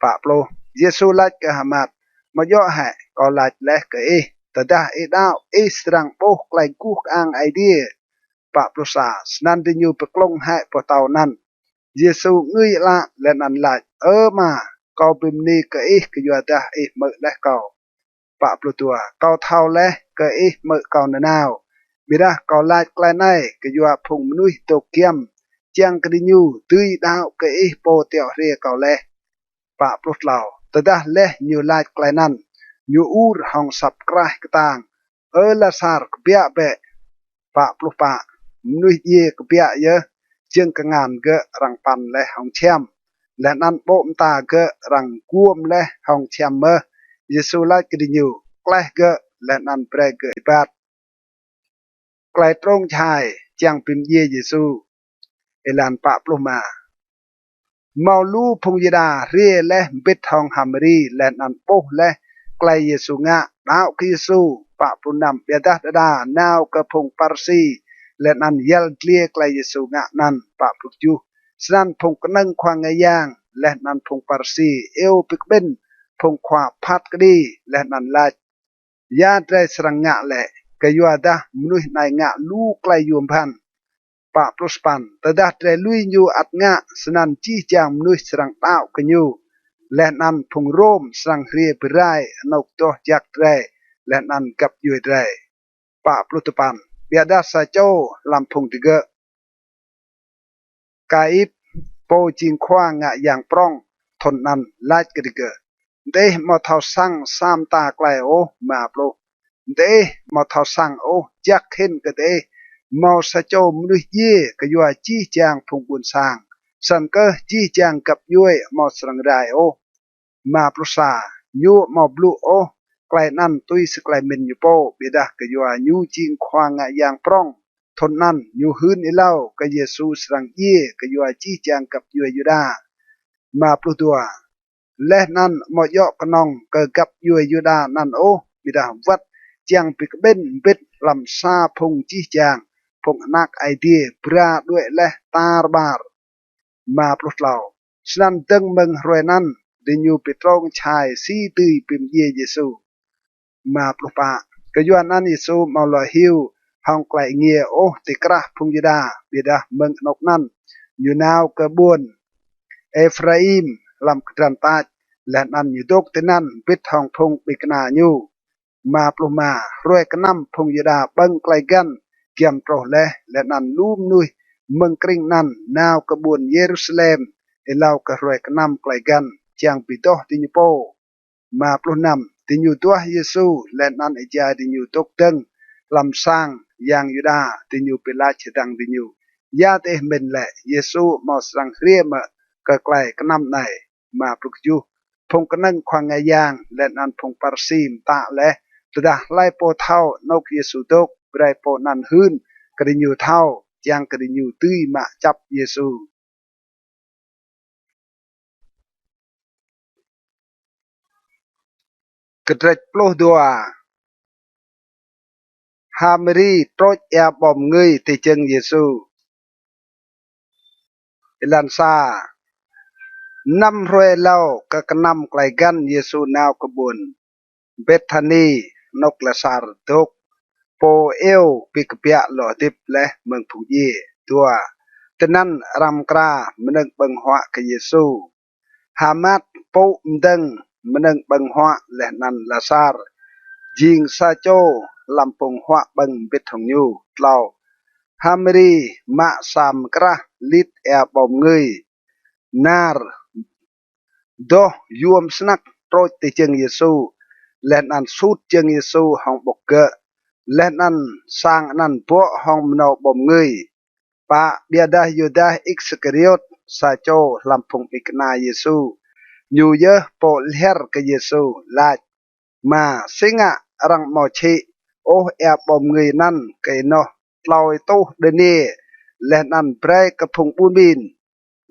Pă pluh. Yêsu lač kơ H'Mart: Amâo djŏ hĕ kâo lač leh kơ ih, tơdah ih đăo, ih srăng ƀuh klei guh kơang Aê Diê? Pă pluh sa. Snăn diñu bi klŭng hĕ boh tâo anăn. Yêsu angưi ală leh anăn lač: Ơ Ama, kâo bi mni kơ ih kyuadah ih hmư̆ leh kâo. Pă pluh dua. Kâo thâo leh kơ ih hmư̆ kâo nanao, ƀiădah kâo lač klei anei kyua phung mnuih dôk giăm, čiăng kơ diñu dưi đăo kơ ih, pô tiŏ hriê kâo leh. Pă pluh tlâo. Tơdah leh ñu lač klei anăn, ñu ur hŏng asăp kraih ktang: Ơ Lasar, kbiă bĕ. Pă pluh pă. Mnuih djiê kbiă yơh, jơ̆ng kngan gơ̆ arăng păn leh hŏng čhiăm, leh anăn ƀô̆ mta gơ̆ arăng guôm leh hŏng čhiăm mơh. Yêsu lač kơ diñu: Kleh gơ̆ leh anăn brei gơ̆ êbat. Klei trông čhai čiăng bi mdjiê Yêsu. Êlan pă pluh êma. Mâo lu phung Yuđa hriê leh mbĭt hŏng H'Mari leh anăn ƀuh leh klei Yêsu ngă, đăo kơ Yêsu. Pă pluh năm. Ƀiădah đa đa nao kơ phung Pharisi leh anăn yăl dliê klei Yêsu ngă anăn. Pă pluh kjuh. Snăn phung knơ̆ng khua ngă yang leh anăn phung Pharisi iêu bi kƀĭn phung khua phat kđi leh anăn lač: Ya drei srăng ngă lĕ, kyuadah mnuih anei ngă lu klei yuôm bhăn? Pă pluh sa păn. Tơdah drei lui ñu ăt ngă, snăn jih jang mnuih srăng đăo kơ ñu, leh anăn phung Rôm srăng hriê bi rai anôk doh jăk drei leh anăn găp djuê drei. Pă pluh dua păn. Ƀiădah sa čô hlăm phung digơ̆, Kaip, pô jing khua ngă yang prŏng thŭn anăn, lač kơ digơ̆: Diih amâo thâo săng sa mta klei ôh. Êma pluh. Diih amâo thâo săng ôh, jăk hĭn kơ diih mâo sa čô mnuih djiê kyua jih jang phung ƀuôn sang, snăn kơh jih jang găp djuê amâo srăng rai ôh. Êma pluh sa. Ñu amâo blŭ ôh klei anăn tui si klei mĭn ñu pô, ƀiădah kyua ñu jing khua ngă yang prŏng thŭn anăn, ñu hưn êlâo kơ Yêsu srăng djiê kyua jih jang găp djuê Yuđa. Êma pluh dua. Leh anăn amâo djŏ knŏng kơ găp djuê Yuđa anăn ôh, ƀiădah wăt čiăng bi kƀĭn mbĭt hlăm sa phung jih jang phung anak Aê Diê bra đuĕ leh tar ƀar. Êma pluh tlâo. Snăn dơ̆ng mơ̆ng hruê anăn, diñu bi trông čhai si dưi bi mdjiê Yêsu. Êma pluh pă. Kyuanăn Yêsu amâo lŏ hiu hŏng klei êngiê ôh ti krah phung Yuđa, ƀiădah mơ̆ng anôk anăn ñu nao kơ ƀuôn Êphraim hlăm kdrăn tač, leh anăn ñu dôk tinăn mbĭt hŏng phung ƀĭng kna ñu. Êma pluh êma. Hruê knăm phung Yuđa ƀơ̆ng klei găn giăm truh leh, leh anăn lu mnuih mơ̆ng krĭng anăn nao kơ ƀuôn Yêrusalem êlâo kơ hruê knăm klei găn, čiăng bi doh diñu pô. Êma pluh năm. Diñu duah Yêsu, leh anăn êjai diñu dôk dơ̆ng hlăm sang yang Yuđa, diñu bi lač hdơ̆ng diñu: Ya diih mĭn lĕ, Yêsu amâo srăng hriê mơ̆ kơ klei knăm anei? Êma pluh kjuh. Phung knơ̆ng khua ngă yang leh anăn phung Pharisi mtă leh: Tơdah hlei pô thâo anôk Yêsu dôk, brei pô anăn hưn kơ diñu thâo, čiăng kơ diñu dưi mă čăp Yêsu. Kdrêč pluh dua. Samari trôč êa ƀâo mngưi ti jơ̆ng Yêsu. Êlan sa. Năm hruê êlâo kơ knăm klei găn Yêsu nao kơ ƀuôn Bêthani, anôk Lasar dôk, pô iêu bi kbiă lŏ hdĭp leh mơ̆ng phung djiê. Dua. Tinăn arăng mkra mnơ̆ng ƀơ̆ng huă kơ Yêsu. H'Mart pŭ mdơ̆ng mnơ̆ng ƀơ̆ng huă leh anăn Lasar jing sa čô hlăm phung huă ƀơ̆ng mbĭt hŏng ñu. Tlâo. Samari mă sa mkrah lit êa ƀâo mngưi, nar doh yuôm snăk, trôč ti jơ̆ng Yêsu, leh anăn sut jơ̆ng Yêsu hŏng ƀŭk gơ̆, leh anăn sang anăn bŏ hŏng mnâo ƀâo mngưi. Pă. Ƀiădah Yuđas Iskariôt, sa čô hlăm phung ƀĭng kna Yêsu, ñu yơh pô lhiăr kơ Yêsu, lač, Êma, si ngă arăng amâo čhĭ ôh êa ƀâo mngưi anăn kơ ênoh tlâo êtuh đơniê, leh anăn brei kơ phung ƀun ƀin?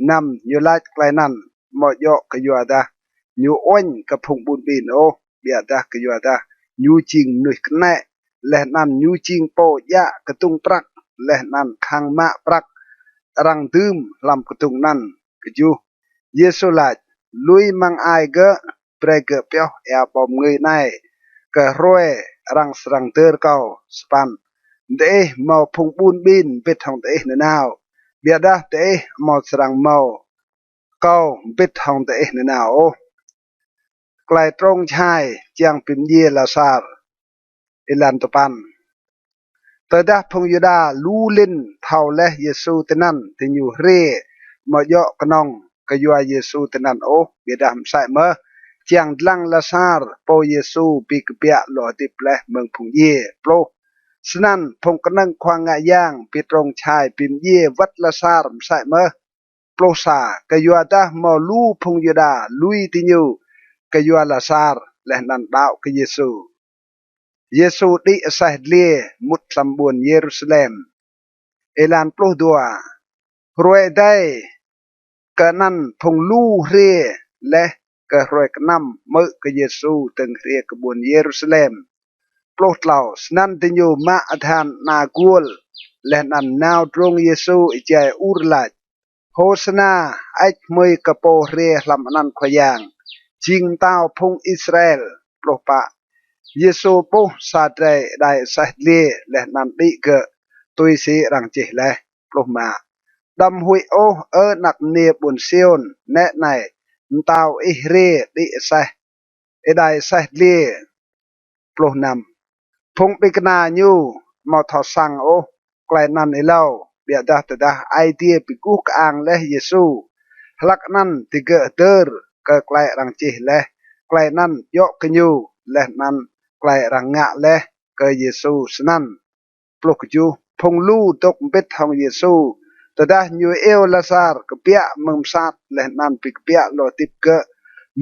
Năm. Ñu lač klei anăn amâo djŏ kyuadah ñu uêñ kơ phung ƀun ƀin ôh, ƀiădah kyuadah ñu jing mnuih knĕ, leh anăn ñu jing pô djă kdŭng prăk, leh anăn khăng mă prăk arăng dưm hlăm kdŭng anăn. Kjuh. Yêsu lač, Lui măng ai gơ̆, brei gơ̆ pioh êa ƀâo mngưi anei kơ hruê arăng srăng dơr kâo. Sa păn. Diih mâo phung ƀun ƀin mbĭt hŏng diih nanao, ƀiădah diih amâo srăng mâo kâo mbĭt hŏng diih nanao ôh. Klei trông čhai čiăng bi mdjiê Lasar. Êlan dua păn. Tơdah phung Yuđa lu lĭn thâo leh Yêsu tinăn, diñu hriê amâo djŏ knŏng kyua Yêsu tinăn ôh, ƀiădah msĕ mơh čiăng dlăng Lasar, pô Yêsu bi kbiă lŏ hdĭp leh mơ̆ng phung djiê. Pluh. Snăn phung knơ̆ng khua ngă yang bi trông čhai bi mdjiê wăt Lasar msĕ mơh. Pluh sa. Kyuadah mâo lu phung Yuđa lui diñu kyua Lasar, leh anăn đăo kơ Yêsu. Yêsu đĭ aseh dliê mŭt hlăm ƀuôn Yêrusalem. Êlan pluh dua. Hruê êdei kơ anăn phung lu hriê leh kơ hruê knăm hmư̆ kơ Yêsu dơ̆ng hriê kơ ƀuôn Yêrusalem. Pluh tlâo. Snăn diñu mă adhan ana guôl, leh anăn nao drông Yêsu êjai ur lač, Hôsana, hơêč hmưi kơ pô hriê hlăm anăn Khua Yang, jing Mtao phung Israel. Pluh pă. Yêsu ƀuh sa drei êđai aseh dliê leh anăn đĭ gơ̆, tui si arăng čih leh. Pluh êma. Đăm huĭ ôh, Ơ anak mniê ƀuôn Siôn, nĕ anei, Mtao ih hriê đĭ aseh, êđai aseh dliê. Pluh năm. Phung ƀĭng kna ñu amâo thâo săng ôh klei anăn êlâo, ƀiădah tơdah Aê Diê bi guh kơang leh Yêsu, hlăk anăn digơ̆ hdơr kơ klei arăng čih leh, klei anăn djŏ kơ ñu, leh anăn klei arăng ngă leh kơ Yêsu snăn. Pluh kjuh. Phung lu dôk mbĭt hŏng Yêsu tơdah ñu iêu Lasar kbiă mơ̆ng msat leh anăn bi kbiă lŏ hdĭp gơ̆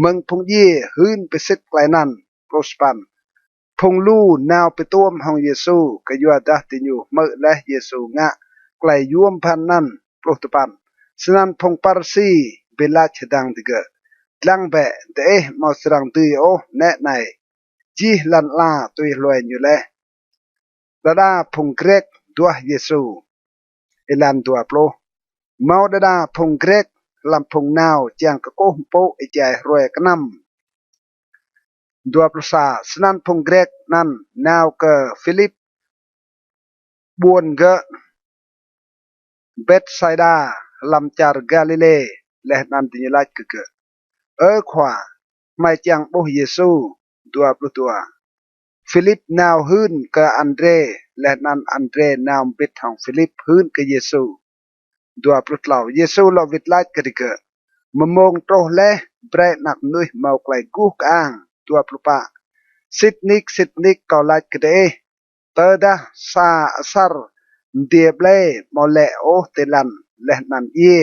mơ̆ng phung djiê hưn bi sĭt klei anăn. Pluh sa păn. Phung lu nao bi tuôm hŏng Yêsu kyuadah diñu hmư̆ leh Yêsu ngă klei yuôm bhăn anăn. Pluh dua păn. Snăn phung Pharisi bi lač hdơ̆ng digơ̆, Dlăng bĕ, diih amâo srăng dưi ôh nĕ anei, jih lăn ala tui hlue ñu leh. Đa đa phung Grĕk duah Yêsu. Êlan dua pluh. Mâo đa đa phung Grĕk hlăm phung nao čiăng kkuh mpŭ êjai hruê knăm. Dua pluh sa. Snăn phung Grĕk anăn nao kơ Philip, ƀuôn gơ̆ Bêtsaiđa hlăm čar Galilê, leh anăn diñu lač kơ gơ̆, Ơ Khua, hmei čiăng ƀuh Yêsu. Dua pluh dua. Philip nao hưn kơ Andrê, leh anăn Andrê nao mbĭt hŏng Philip hưn kơ Yêsu. Dua pluh tlâo. Yêsu lŏ wĭt lač kơ digơ̆, Mmông truh leh, brei Anak Mnuih mâo klei guh kơang. Dua pluh pă. Sĭt nik, sĭt nik kâo lač kơ diih, tơdah sa asăr mdiê ƀlê amâo lĕ ôh ti lăn leh anăn djiê,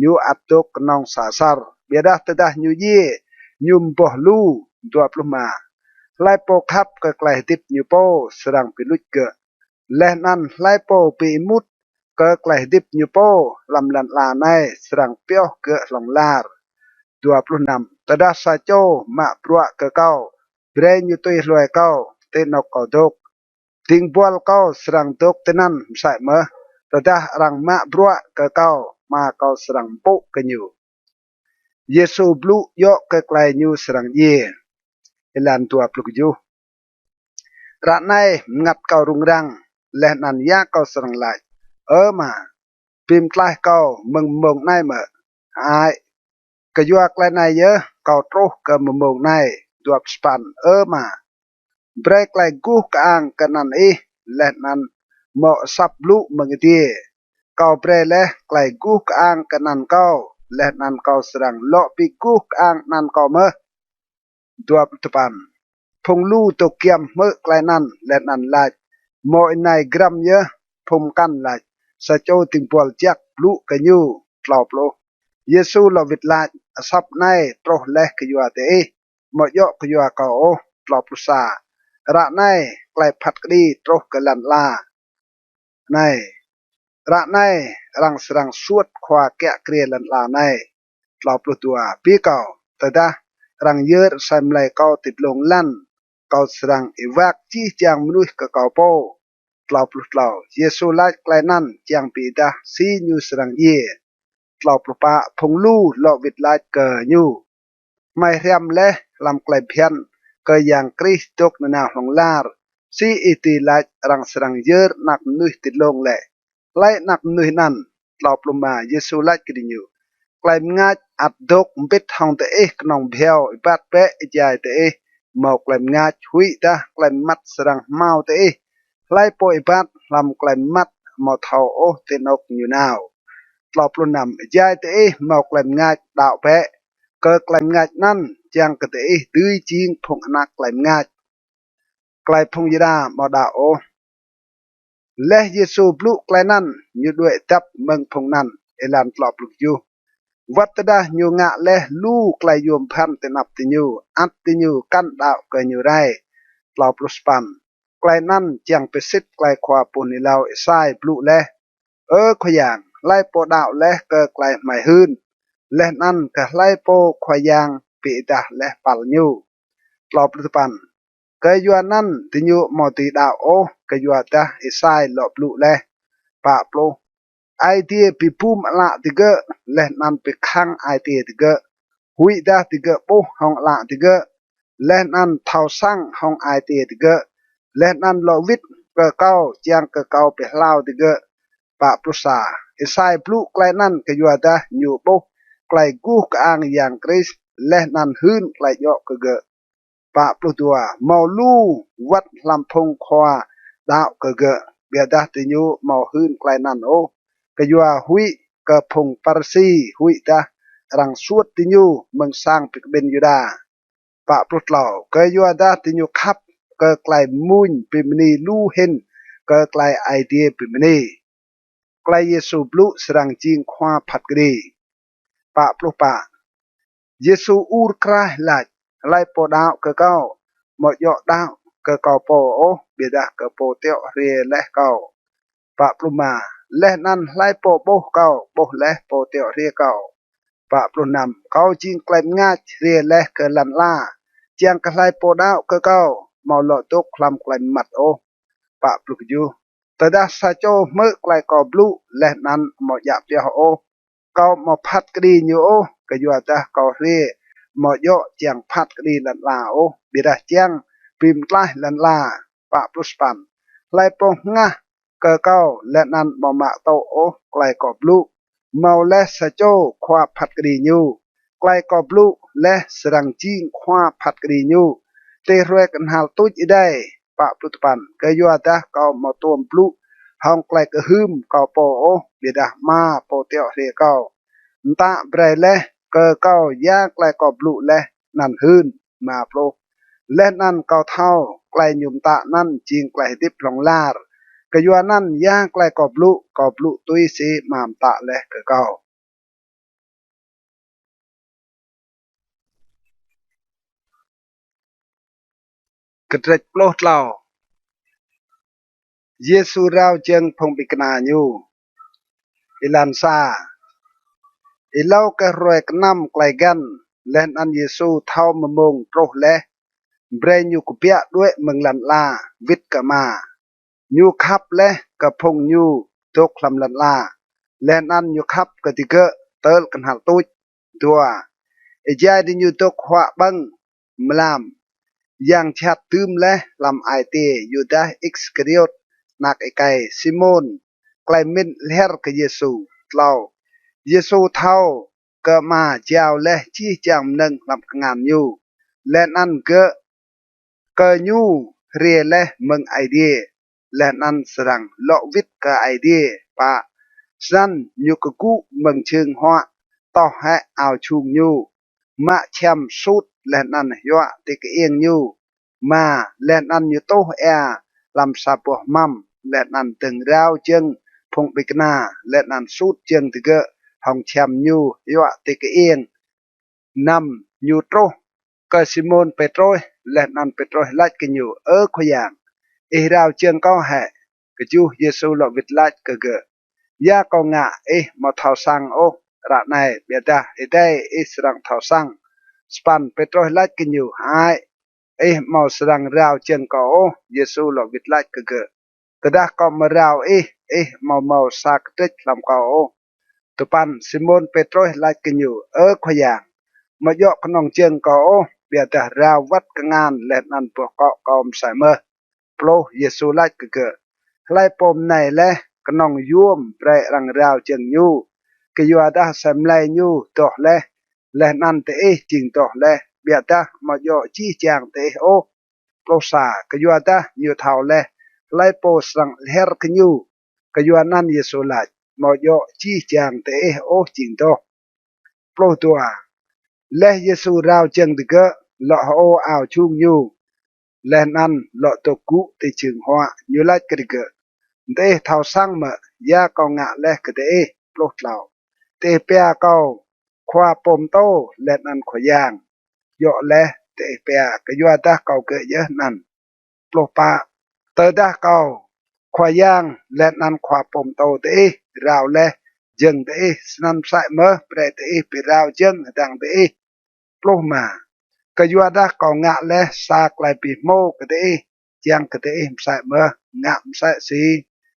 ñu ăt dôk knŏng sa asăr. Ƀiădah tơdah ñu djiê, ñu mboh lu. Dua pluh êma. Hlei pô khăp kơ klei hdĭp ñu pô srăng bi luč gơ̆, leh anăn hlei pô bi êmut kơ klei hdĭp ñu pô hlăm lăn ala anei srăng pioh gơ̆ hlŏng lar. Dua pluh năm. Tơdah sa čô mă bruă kơ kâo, brei ñu tui hlue kâo ti anôk kâo dôk. Dĭng buăl kâo srăng dôk tinăn msĕ mơh. Tơdah arăng mă bruă kơ kâo, hma kâo srăng mpŭ kơ ñu. Yêsu blŭ djŏ kơ klei ñu srăng djiê. Êlan dua pluh kjuh. Ară anei mngăt kâo rŭng răng, leh anăn ya kâo srăng lač: Ơ Ama, bi mtlaih kâo mơ̆ng mmông anei mơ̆? Hơăi, kyua klei anei yơh kâo truh kơ mmông anei. Dua pluh sa păn. Ơ Ama, brei klei guh kơang kơ anăn ih, leh anăn mâo asăp blŭ mơ̆ng adiê. Kâo brei leh klei guh kơang kơ anăn kâo, leh anăn kâo srăng lŏ bi guh kơang anăn kâo mơh. Dua pluh dua păn. Phung lu dôk giăm hmư̆ klei anăn leh anăn lač: Mâo ênai grăm yơh. Phung mkăn lač: Sa čô dĭng buăl jăk blŭ kơ ñu. Tlâo pluh. Yêsu lŏ wĭt lač: Asăp anei truh leh kyua diih, amâo djŏ kyua kâo ôh. Tlâo pluh sa. Ară anei klei phat kđi truh kơ lăn ala anei. Ară anei arăng srăng suôt khua kiă kriê lăn ala anei. Tlâo pluh dua. Bi kâo, tơdah arăng yơr asei mlei kâo ti dlông lăn, kâo srăng êwak jih jang mnuih kơ kâo pô. Tlâo pluh tlâo. Yêsu lač klei anăn čiăng bi êdah si ñu srăng djiê. Tlâo pluh pă. Phung lu lŏ wĭt lač kơ ñu: Hmei hriăm leh hlăm klei bhiăn kơ Yang Krist dôk nanao hlŏng lar. Si ih dưi lač arăng srăng yơr Anak Mnuih ti dlông lĕ? Hlei Anak Mnuih anăn? Tlâo pluh êma. Yêsu lač kơ diñu: Klei mngač ăt dôk mbĭt hŏng diih knŏng bhiâo. Êbat bĕ êjai diih mâo klei mngač, huĭdah klei mmăt srăng hmao diih. Hlei pô êbat hlăm klei mmăt amâo thâo ôh ti anôk ñu nao. Tlâo pluh năm. Êjai diih mâo klei mngač, đăo bĕ kơ klei mngač anăn, čiăng kơ diih dưi jing phung anak klei mngač. Klei phung Yuđa amâo đăo ôh. Leh Yêsu blŭ klei anăn, ñu đuĕ dăp mơ̆ng phung anăn. Êlan tlâo pluh kjuh. Wăt tơdah ñu ngă leh lu klei yuôm bhăn ti anăp diñu, ăt diñu kăn đăo kơ ñu rei. Tlâo pluh sa păn. Klei anăn čiăng bi sĭt klei khua pô hưn êlâo Êsai blŭ leh: Ơ Khua Yang, hlei pô đăo leh kơ klei hmei hưn, leh anăn kơ hlei pô Khua Yang bi êdah leh păl ñu? Tlâo pluh sa păn. Kyuanăn diñu amâo dưi đăo ôh, kyuadah Êsai lŏ blŭ leh. Pă pluh. Aê Diê bi bum ală digơ̆, leh anăn bi khăng ai tiê digơ̆. Huĭdah digơ̆ ƀuh hŏng ală digơ̆, leh anăn thâo săng hŏng ai tiê digơ̆, leh anăn lŏ wĭt kơ kâo čiăng kơ kâo bi hlao digơ̆. Pă pluh sa. Êsai blŭ klei anăn kyuadah ñu ƀuh klei guh kơang Yang Krist, leh anăn hưn klei djŏ kơ gơ̆. Pă pluh dua. Mâo lu wăt hlăm phung khua đăo kơ gơ̆, ƀiădah diñu amâo hưn klei anăn ôh, kyua huĭ kơ phung Pharisi, huĭdah arăng suôt diñu mơ̆ng sang bi kƀĭn Yuđa. Pă pluh tlâo. Kyuadah diñu khăp kơ klei mmuñ bi mni lu hĭn kơ klei Aê Diê bi mni. Klei Yêsu blŭ srăng jing khua phat kđi. Pă pluh pă. Yêsu ur kraih lač: Hlei pô đăo kơ kâo, amâo djŏ đăo kơ kâo pô ôh, ƀiădah kơ pô tiŏ hriê leh kâo. Pă pluh êma. Leh anăn hlei pô ƀuh kâo, ƀuh leh pô tiŏ hriê kâo. Pă pluh năm. Kâo jing klei mngač hriê leh kơ lăn ala, čiăng kơ hlei pô đăo kơ kâo amâo lŏ dôk hlăm klei mmăt ôh. Pă pluh kjuh. Tơdah sa čô hmư̆ klei kâo blŭ leh anăn amâo djă pioh ôh, kâo amâo phat kđi ñu ôh, kyuadah kâo hriê amâo djŏ čiăng phat kđi lăn ala ôh, ƀiădah čiăng bi mtlaih lăn ala. Pă pluh sa păn. Hlei pô hngah kơ kâo leh anăn amâo mă tŭ ôh klei kâo blŭ, mâo leh sa čô khua phat kđi ñu. Klei kâo blŭ leh srăng jing khua phat kđi ñu ti hruê knhal tuč êdei. Pă pluh dua păn. Kyuadah kâo amâo tuôm blŭ hŏng klei kơhưm kâo pô ôh, ƀiădah Ama pô tiŏ hriê kâo mtă brei leh kơ kâo ya klei kâo blŭ leh anăn hưn. Êma pluh. Leh anăn kâo thâo klei ñu mtă anăn jing klei hdĭp hlŏng lar. Kyuanăn ya klei kâo blŭ, kâo blŭ tui si Ama mtă leh kơ kâo. Kdrêč pluh tlâo. Yêsu rao jơ̆ng phung ƀĭng kna ñu. Êlan sa. Êlâo kơ hruê knăm klei găn, leh anăn Yêsu thâo mmông truh leh, brei ñu kbiă đuĕ mơ̆ng lăn ala, wĭt kơ Ama. Ñu khăp leh kơ phung ñu dôk hlăm lăn ala, leh anăn ñu khăp kơ digơ̆ tơl knhal tuč. Dua, êjai diñu dôk huă ƀơ̆ng mlam, yang jhat dưm leh hlăm ai tiê Yuđas Iskariôt, anak êkei Simôn, klei mĭn lhiăr kơ Yêsu. Tlâo, Yêsu thâo kơ Ama jao leh jih jang mnơ̆ng hlăm kngan ñu, leh anăn gơ̆ kơ ñu hriê leh mơ̆ng Aê Diê, leh anăn srăng lŏ wĭt kơ Aê Diê. Pă, snăn ñu kgŭ mơ̆ng jhưng huă, toh hĕ ao jhung ñu, mă čhiăm sut leh anăn hyuă ti kơiêng ñu. Êma, leh anăn ñu tuh êa hlăm sa boh hmăm, leh anăn dơ̆ng rao jơ̆ng phung ƀĭng kna, leh anăn sut jơ̆ng digơ̆ hŏng čhiăm ñu hyuă ti kơiêng. Năm, ñu truh kơ Simôn Pêtrôs, leh anăn Pêtrôs lač kơ ñu: Ơ Khua Yang, ih rao jơ̆ng kâo hĕ? Kjuh, Yêsu lŏ wĭt lač kơ gơ̆: Ya kâo ngă ih amâo thâo săng ôh ară anei, ƀiădah êdei ih srăng thâo săng. Sa păn, Pêtrôs lač kơ ñu: Hơăi, ih amâo srăng rao jơ̆ng kâo ôh. Yêsu lŏ wĭt lač kơ gơ̆: Tơdah kâo amâo rao ih, ih amâo mâo sa kdrêč hlăm kâo ôh. Dua păn, Simôn Pêtrôs lač kơ ñu: Ơ Khua Yang, amâo djŏ knŏng jơ̆ng kâo ôh, ƀiădah rao wăt kngan leh anăn boh kŏ kâo msĕ mơh. Pluh, Yêsu lač kơ gơ̆: Hlei pô mnei leh knŏng yuôm brei arăng rao jơ̆ng ñu, kyuadah asei mlei ñu doh leh, leh anăn diih jing doh leh, ƀiădah amâo djŏ jih jang diih ôh. Pluh sa, kyuadah ñu thâo leh hlei pô srăng lhiăr kơ ñu, kyuanăn Yêsu lač: Amâo djŏ jih jang diih ôh jing doh. Pluh dua, leh Yêsu rao jơ̆ng digơ̆, lŏ hơô ao jhung ñu, leh anăn lŏ dôk gŭ ti jhưng huă. Ñu lač kơ digơ̆: Diih thâo săng mơ̆ ya kâo ngă leh kơ diih? Pluh tlâo, diih pia kâo Khua Pô Mtô leh anăn Khua Yang. Djŏ leh diih pia, kyuadah kâo gơ̆ yơh anăn. Pluh pă, tơdah kâo Khua Yang leh anăn Khua Pô Mtô diih rao leh jơ̆ng diih, snăn msĕ mơh brei diih bi rao jơ̆ng hdơ̆ng diih. Pluh êma, kyuadah kâo ngă leh sa klei bi hmô kơ diih, čiăng kơ diih msĕ mơh ngă msĕ si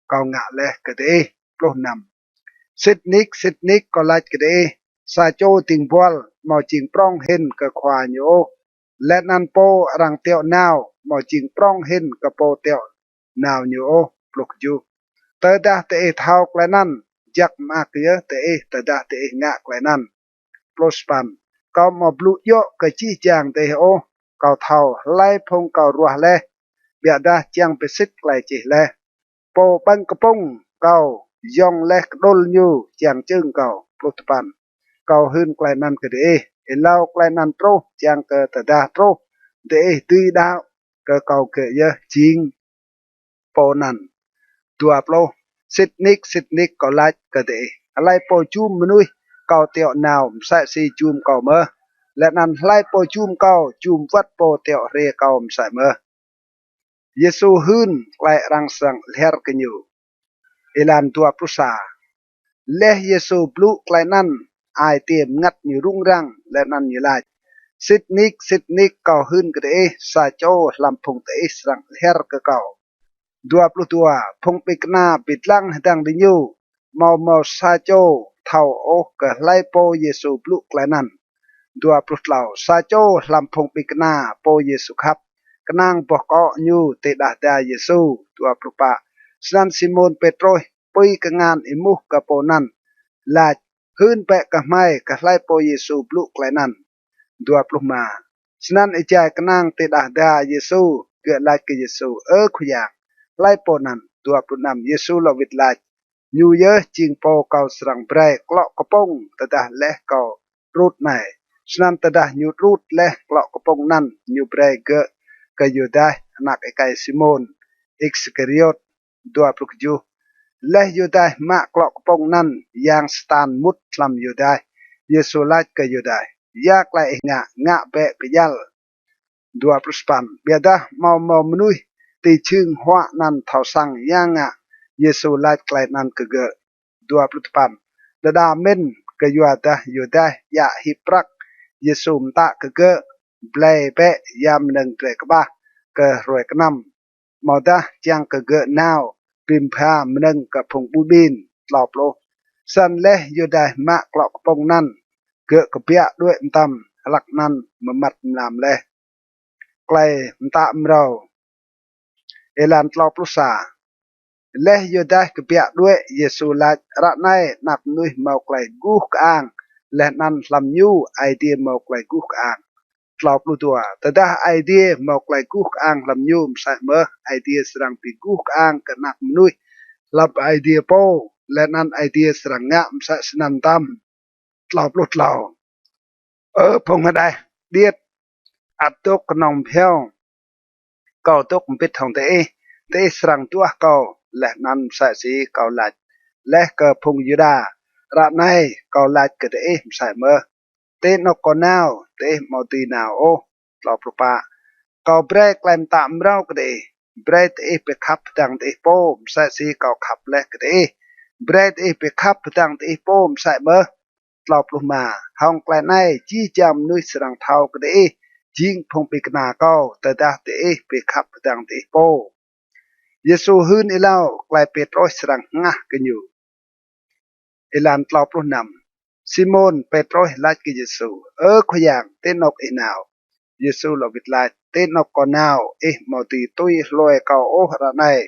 kâo ngă leh kơ diih. Pluh năm, sĭt nik, sĭt nik kâo lač kơ diih, sa čô dĭng buăl amâo jing prŏng hĭn kơ khua ñu ôh, leh anăn pô arăng tiŏ nao amâo jing prŏng hĭn kơ pô tiŏ nao ñu ôh. Pluh kjuh, tơdah diih thâo klei anăn, jăk mơak yơh diih tơdah diih ngă klei anăn. Pluh sa păn, kâo amâo blŭ djŏ kơ jih jang diih ôh. Kâo thâo hlei phung kâo ruah leh, ƀiădah čiăng bi sĭt klei čih leh: Pô ƀơ̆ng kpŭng kâo yŏng leh kđŭl ñu čiăng čưng kâo. Pluh dua păn, kâo hưn klei anăn kơ diih êlâo klei anăn truh, čiăng kơ tơdah truh diih dưi đăo kơ kâo gơ̆ yơh jing pô anăn. Dua pluh, sĭt nik, sĭt nik kâo lač kơ diih, hlei pô jum mnuih kâo tiŏ nao msĕ si jum kâo mơh, leh anăn hlei pô jum kâo jum wăt pô tiŏ hriê kâo msĕ mơh. Yêsu hưn klei arăng srăng lhiăr kơ ñu. Êlan dua pluh sa, leh Yêsu blŭ klei anăn, ai tiê mngăt ñu rŭng răng, leh anăn ñu lač: Sĭt nik, sĭt nik kâo hưn kơ diih, sa čô hlăm phung diih srăng lhiăr kơ kâo. Dua pluh dua, phung ƀĭng kna bi dlăng hdơ̆ng diñu, amâo mâo sa čô thâo ôh kơ hlei pô Yêsu blŭ klei anăn. Dua pluh tlâo, sa čô hlăm phung ƀĭng kna pô Yêsu khăp, knang boh kŏ ñu ti đah da Yêsu. Dua pluh pă, snăn Simôn Pêtrôs pui kngan êmuh kơ pô anăn, lač: Hưn bĕ kơ hmei kơ hlei pô Yêsu blŭ klei anăn. Dua pluh êma, snăn êjai knang ti đah da Yêsu, gơ̆ lač kơ Yêsu: Ơ Khua Yang, hlei pô anăn? Dua pluh năm, Yêsu lŏ wĭt lač: Ñu yơh jing pô kâo srăng brei klŏ kpŭng tơdah leh kâo đrŭt anei. Snăn tơdah ñu đrŭt leh klŏ kpŭng anăn, ñu brei gơ̆ kơ Yuđas, anak êkei Simôn Iskariôt. Dua pluh kjuh, leh Yuđas mă klŏ kpŭng anăn, yang Satan mŭt hlăm Yuđas. Yêsu lač kơ Yuđas: Ya klei ih ngă, ngă bĕ bi djăl. Dua pluh sa păn, ƀiădah amâo mâo mnuih ti jhưng huă anăn thâo săng ya ngă Yêsu lač klei anăn kơ gơ̆. Dua pluh dua păn, đa đa mĭn kyuadah Yuđas djă hip prăk, Yêsu mtă kơ gơ̆: blei bĕ ya mnơ̆ng drei kƀah kơ hruê knăm, amâodah čiăng kơ gơ̆ nao bi mbha mnơ̆ng kơ phung ƀun ƀin. Tlâo pluh. Snăn leh Yuđas mă klŏ kpŭng anăn, gơ̆ kbiă đuĕ mtam, hlăk anăn mmăt mlam leh. Klei Mtă Mrâo. Êlan tlâo pluh sa. Leh Yuđas kbiă đuĕ, Yêsu lač: Ară anei Anak Mnuih mâo klei guh kơang, leh anăn hlăm Ñu Aê Diê mâo klei guh kơang. Tlâo pluh dua. Tơdah Aê Diê mâo klei guh kơang hlăm Ñu, msĕ mơh Aê Diê srăng bi guh kơang kơ Anak Mnuih hlăm Aê Diê pô, leh anăn Aê Diê srăng ngă msĕ snăn mtam. Tlâo pluh tlâo. Ơ phung hđeh điêt, ăt dôk knŏng bhiâo kâo dôk mbĭt hŏng diih, diih srăng duah kâo, leh anăn msĕ si kâo lač leh kơ phung Yuđa. Ară anei kâo lač kơ diih msĕ mơh, ti anôk kâo nao, diih amâo dưi nao ôh. Tlâo pluh pă. Kâo brei klei mtă mrâo kơ diih, brei diih bi khăp hdơ̆ng diih pô, msĕ si kâo khăp leh kơ diih. Brei diih bi khăp hdơ̆ng diih pô msĕ mơh. Tlâo pluh êma. Hŏng klei anei jih jang mnuih srăng thâo kơ diih jing phung ƀĭng kna kâo, tơdah diih bi khăp hdơ̆ng diih pô. Yêsu hưn êlâo klei Pêtrôs srăng hngah kơ ñu. Êlan tlâo pluh năm. Simôn Pêtrôs lač kơ Yêsu: Ơ Khua Yang, ti anôk ih nao? Yêsu lŏ wĭt lač: Ti anôk kâo nao, ih amâo dưi tui hlue kâo ôh ară anei,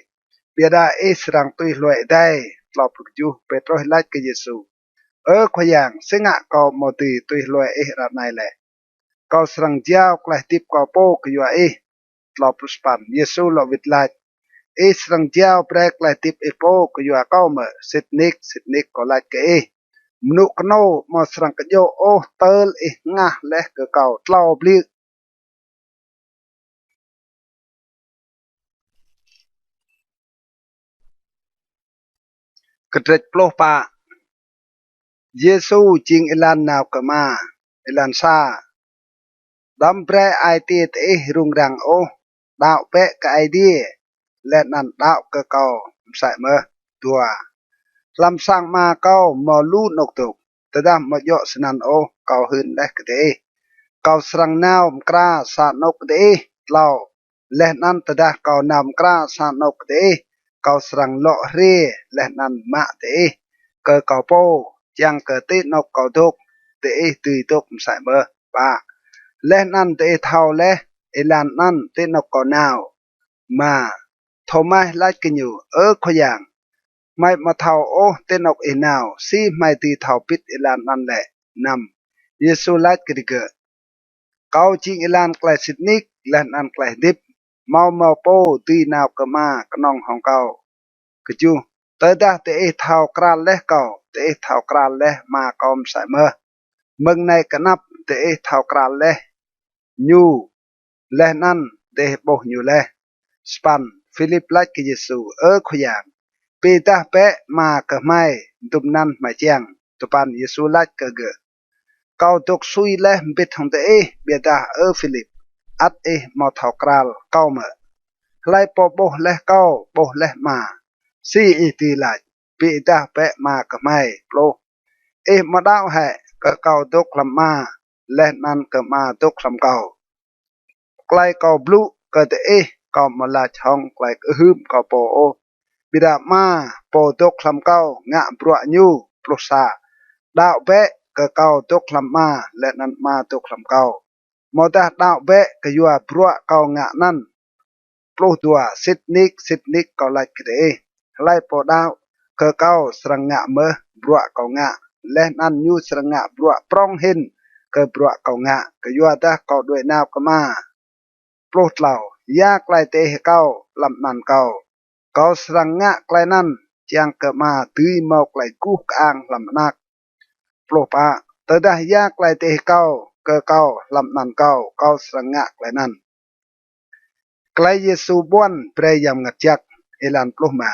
ƀiădah ih srăng tui hlue êdei. Tlâo pluh kjuh. Pêtrôs lač kơ Yêsu: Ơ Khua Yang, si ngă kâo amâo dưi tui hlue ih ară anei leh? Kâo srăng jao klei hdĭp kâo pô kyua ih. Tlâo pluh sa păn. Yêsu lŏ wĭt lač: Ih srăng jao brei klei hdĭp ih pô kyua kâo mơ̆? Sĭt nik, sĭt nik kâo lač kơ ih, mnŭ knô amâo srăng kjŏ ôh tơl ih hngah leh kơ kâo tlâo bliư̆. Kdrêč pluh pă. Yêsu jing êlan nao kơ Ama. Êlan sa. Đăm brei ai tiê diih rŭng răng ôh, đăo bĕ kơ Aê Diê, leh anăn đăo kơ kâo msĕ mơh. Dua. Hlăm sang Ama kâo mâo lu anôk dôk, tơdah amâo djŏ snăn ôh, kâo hưn leh kơ diih, kâo srăng nao mkra sa anôk kơ diih. Tlâo. Leh anăn tơdah kâo nao mkra sa anôk kơ diih, kâo srăng lŏ hriê leh anăn mă diih kơ kâo pô, čiăng kơ ti anôk kâo dôk, diih dưi dôk msĕ mơh. Pă. Leh anăn diih thâo leh êlan anăn ti anôk kâo nao. Êma. Thômas lač kơ ñu: Ơ Khua Yang, hmei amâo thâo ôh ti anôk ih nao, si hmei dưi thâo bĭt êlan anăn lĕ? Năm. Yêsu lač kơ digơ̆: Kâo jing êlan, klei sĭt nik, leh anăn klei hdĭp. Amâo mâo pô dưi nao kơ Ama knŏng hŏng kâo. Kjuh. Tơdah diih thâo kral leh kâo, diih thâo kral leh Ama kâo msĕ mơh. Mơ̆ng anei kơ anăp diih thâo kral leh ñu, leh anăn diih ƀuh ñu leh. Sa păn. Philip lač kơ Yêsu: Ơ Khua Yang, bi êdah bĕ Ama kơ hmei, dŭm anăn hmei čiăng. Dua păn. Yêsu lač kơ gơ̆: Kâo dôk sui leh mbĭt hŏng diih, ƀiădah Ơ Philip, ăt ih amâo thâo kral kâo mơ̆? Hlei pô ƀuh leh kâo, ƀuh leh Ama. Si ih dưi lač: Bi êdah bĕ Ama kơ hmei? Pluh. Ih amâo đăo hĕ kơ kâo dôk hlăm Ama, leh anăn kơ Ama dôk hlăm kâo? Klei kâo blŭ kơ diih, kâo amâo lač hŏng klei kơhưm kâo pô ôh, ƀiădah Ama, pô dôk hlăm kâo, ngă bruă ñu. Pluh sa. Đăo bĕ kơ kâo dôk hlăm Ama, leh anăn Ama dôk hlăm kâo. Amâodah đăo bĕ kyua bruă kâo ngă anăn. Pluh dua. Sĭt nik, sĭt nik kâo lač kơ diih, hlei pô đăo kơ kâo srăng ngă mơh bruă kâo ngă, leh anăn ñu srăng ngă bruă prŏng hĭn kơ bruă kâo ngă, kyuadah kâo đuĕ nao kơ Ama. Pluh tlâo. Ya klei diih akâo hlăm anăn kâo, kâo srăng ngă klei anăn, čiăng kơ Ama dưi mâo klei guh kơang hlăm Anak. Pluh pă. Tơdah ya klei diih akâo kơ kâo hlăm anăn kâo, kâo srăng ngă klei anăn. Klei Yêsu ƀuăn brei Yang Mngăt Jăk. Êlan pluh êma.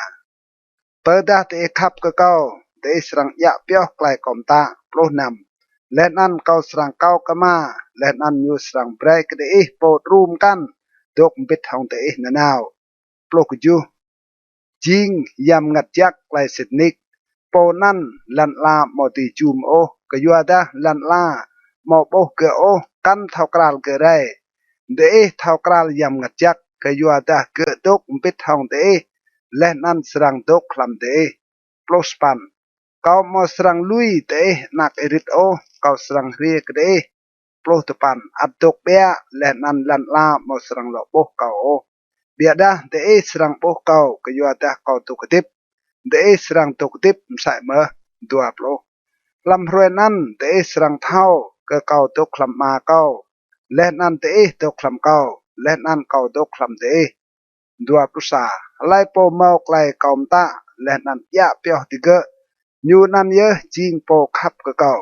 Tơdah diih khăp kơ kâo, diih srăng djă pioh klei kâo mtă. Pluh năm. Leh anăn kâo srăng akâo kơ Ama, leh anăn Ñu srăng brei kơ diih Pô Đru mkăn dôk mbĭt hŏng diih nanao. Pluh kjuh. Jing Yang Mngăt Jăk klei sĭt nik. Pô anăn lăn ala amâo dưi jum ôh, kyuadah lăn ala amâo ƀuh gơ̆ ôh. kăn thâo kral gơ̆ rei. Diih thâo kral Yang Mngăt Jăk, kyuadah gơ̆ dôk mbĭt hŏng diih, leh anăn srăng dôk hlăm diih. Pluh sa păn. Kâo amâo srăng lui diih anak êrĭt ôh, kâo srăng hriê kơ diih. Pluh dua păn. Ăt dôk ƀiă, leh anăn lăn ala amâo srăng lŏ ƀuh kâo ôh. Ƀiădah diih srăng ƀuh kâo, kyuadah kâo dôk hdĭp. Diih srăng dôk hdĭp msĕ mơh. Dua pluh. Hlăm hruê anăn diih srăng thâo kơ kâo dôk hlăm Ama kâo, leh anăn diih dôk hlăm kâo, leh anăn kâo dôk hlăm diih. Dua pluh sa. Hlei pô mâo klei kâo mtă, leh anăn djă pioh digơ̆, ñu anăn yơh jing pô khăp kơ kâo.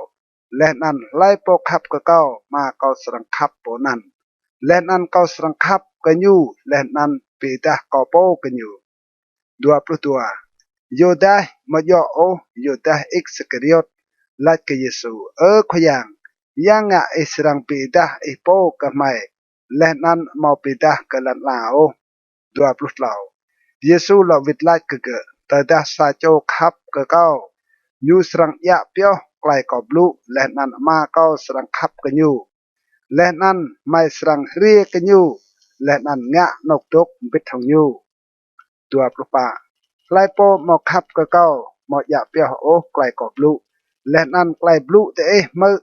Leh anăn hlei pô khăp kơ kâo, Ama kâo srăng khăp pô anăn. Leh anăn kâo srăng khăp kơ ñu, leh anăn bi êdah kâo pô kơ ñu. Dua pluh dua. Yuđas, amâo djŏ ôh, Yuđas Iskariôt, lač kơ Yêsu: Ơ Khua Yang, ya ngă ih srăng bi êdah ih pô kơ hmei, leh anăn amâo bi êdah kơ lăn ala ôh? Dua pluh tlâo. Yêsu lŏ wĭt lač kơ gơ̆: Tơdah sa čô khăp kơ kâo, ñu srăng djă pioh klei kâo blŭ, leh anăn Ama kâo srăng khăp kơ ñu. Leh anăn hmei srăng hriê kơ ñu, leh anăn ngă anôk dôk mbĭt hŏng ñu. Dua pluh pă. Hlei pô amâo khăp kơ kâo, amâo djă pioh ôh klei kâo blŭ. Leh anăn klei blŭ diih hmư̆,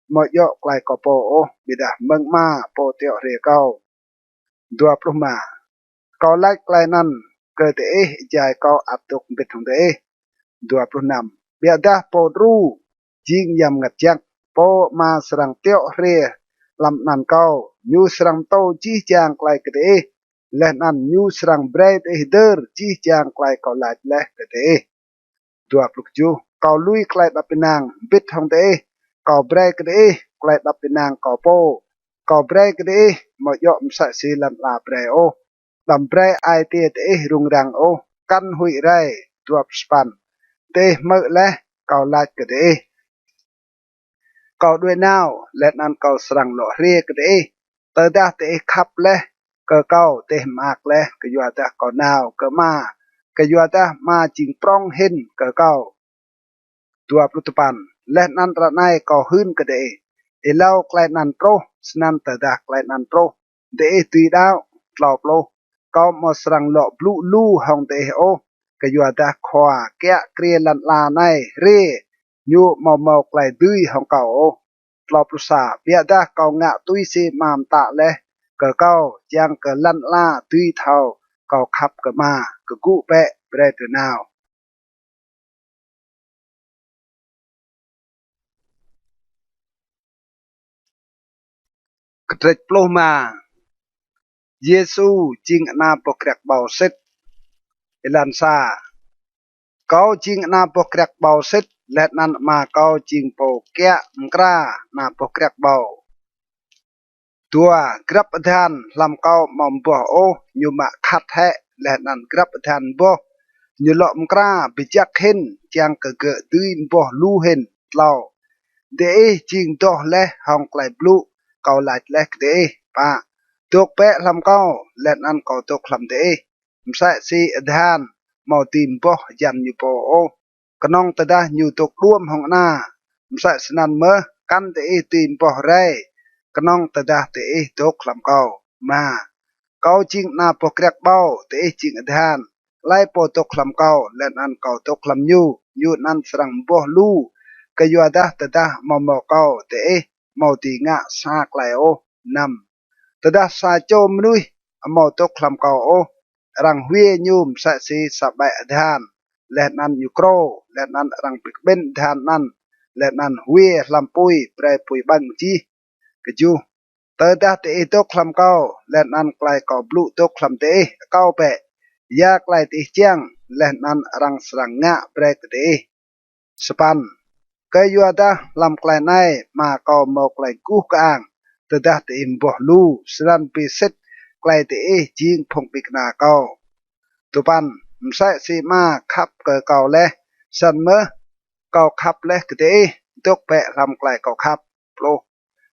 amâo djŏ klei kâo pô ôh, ƀiădah mơ̆ng Ama pô tiŏ hriê kâo. Dua pluh êma. Kâo lač klei anăn kơ diih, êjai kâo ăt dôk mbĭt hŏng diih. Dua pluh năm. Ƀiădah Pô đru, jing Yang Mngăt Jăk, pô Ama srăng tiŏ hriê hlăm anăn kâo, ñu srăng mtô jih jang klei kơ diih, leh anăn ñu srăng brei diih hdơr jih jang klei kâo lač leh kơ diih. Dua pluh kjuh. Kâo lui klei êđăp ênang mbĭt hŏng diih, kâo brei kơ diih klei êđăp ênang kâo pô. Kâo brei kơ diih amâo djŏ msĕ si lăn ala brei ôh. Đăm brei ai tiê diih rŭng răng ôh, kăn huĭ rei. Dua pluh sa păn. Diih hmư̆ leh kâo lač kơ diih: Kâo đuĕ nao, leh anăn kâo srăng lŏ hriê kơ diih. Tơdah diih khăp leh kơ kâo, diih mơak leh, kyuadah kâo nao kơ Ama, kyuadah Ama jing prŏng hĭn kơ kâo. Dua pluh dua păn. Leh anăn ară anei kâo hưn kơ diih, êlâo klei anăn truh, snăn tơdah klei anăn truh, diih dưi đăo. Tlâo pluh. Kâo amâo srăng lŏ blŭ lu hŏng diih ôh, kyuadah khua kiă kriê lăn ala anei hriê, ñu amâo mâo klei dưi hŏng kâo ôh. Tlâo pluh sa. Ƀiădah kâo ngă tui si Ama mtă leh kơ kâo, čiăng kơ lăn ala dưi thâo kâo khăp kơ Ama. Kgŭ bĕ, brei drei nao. Kdrêč pluh êma. Yêsu jing ana boh kriăk ƀâo sĭt. Êlan sa. Kâo jing ana boh kriăk ƀâo sĭt, leh anăn Ama kâo jing pô kiă mkra ana boh kriăk ƀâo. Dua. Grăp adhan hlăm kâo amâo mboh ôh, ñu mă khăt hĕ, leh anăn grăp adhan mboh, ñu lŏ mkra bi jăk hĭn, čiăng kơ gơ̆ dưi mboh lu hĭn. Tlâo. Diih jing doh leh hŏng klei blŭ kâo lač leh kơ diih. Pă. Dôk bĕ hlăm kâo, leh anăn kâo dôk hlăm diih. Msĕ si adhan amâo dưi mboh hjăn ñu pô ôh, knŏng tơdah ñu dôk đuôm hŏng ana, msĕ snăn mơh kăn diih dưi mboh rei, knŏng tơdah diih dôk hlăm kâo. Êma. Kâo jing ana boh kriăk ƀâo, diih jing adhan. Hlei pô dôk hlăm kâo, leh anăn kâo dôk hlăm ñu, ñu anăn srăng mboh lu, kyuadah tơdah amâo mâo kâo, diih amâo dưi ngă sa klei ôh. Năm. Tơdah sa čô mnuih amâo dôk hlăm kâo ôh, arăng hwiê ñu msĕ si sa ƀĕ adhan, leh anăn ñu krô, leh anăn arăng bi kƀĭn adhan anăn, leh anăn hwiê hlăm pui brei pui ƀơ̆ng jih. Kjuh. Tơdah diih dôk hlăm kâo, leh anăn klei kâo blŭ dôk hlăm diih, akâo bĕ ya klei diih čiăng, leh anăn arăng srăng ngă brei kơ diih. Sa păn. Kyuadah hlăm klei anei Ama kâo mâo klei guh kơang, tơdah diih mboh lu, snăn bi sĭt klei diih jing phung ƀĭng kna kâo. Dua păn. Msĕ si Ama khăp kơ kâo leh, snăn mơh kâo khăp leh kơ diih, dôk bĕ hlăm klei kâo khăp. Pluh.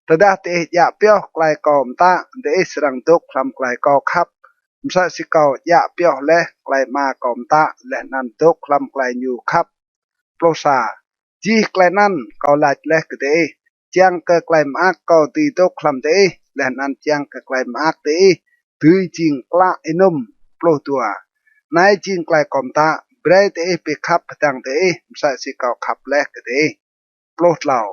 Tơdah diih djă pioh klei kâo mtă, diih srăng dôk hlăm klei kâo khăp, msĕ si kâo djă pioh leh klei Ama kâo mtă, leh anăn dôk hlăm klei ñu khăp. Pluh sa. Jih klei anăn kâo lač leh kơ diih, čiăng kơ klei mơak kâo dưi dôk hlăm diih, leh anăn čiăng kơ klei mơak diih dưi jing klă ênŭm. Pluh dua. Anei jing klei kâo mtă, brei diih bi khăp hdơ̆ng diih, msĕ si kâo khăp leh kơ diih. Pluh tlâo.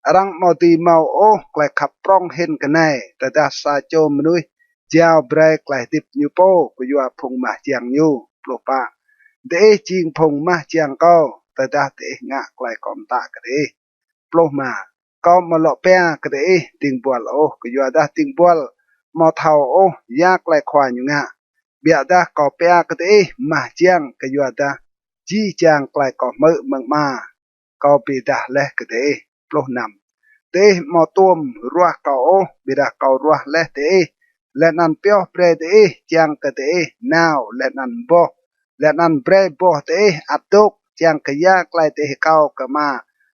Arăng amâo dưi mâo ôh klei khăp prŏng hĭn kơ anei, tơdah sa čô mnuih jao brei klei hdĭp ñu pô kyua phung mah jiăng ñu. Pluh pă. Diih jing phung mah jiăng kâo, tơdah diih ngă klei kâo mtă kơ diih. Pluh êma. Kâo amâo lŏ pia kơ diih dĭng buăl ôh, kyuadah dĭng buăl amâo thâo ôh ya klei khua ñu ngă. Ƀiădah kâo pia kơ diih mah jiăng, kyuadah jih jang klei kâo hmư̆ mơ̆ng Ama kâo bi êdah leh kơ diih. Pluh năm. Diih amâo tuôm ruah kâo ôh, ƀiădah kâo ruah leh diih, leh anăn pioh brei diih, čiăng kơ diih nao leh anăn boh, leh anăn brei boh diih ăt dôk, čiăng kơ ya klei diih akâo kơ Ama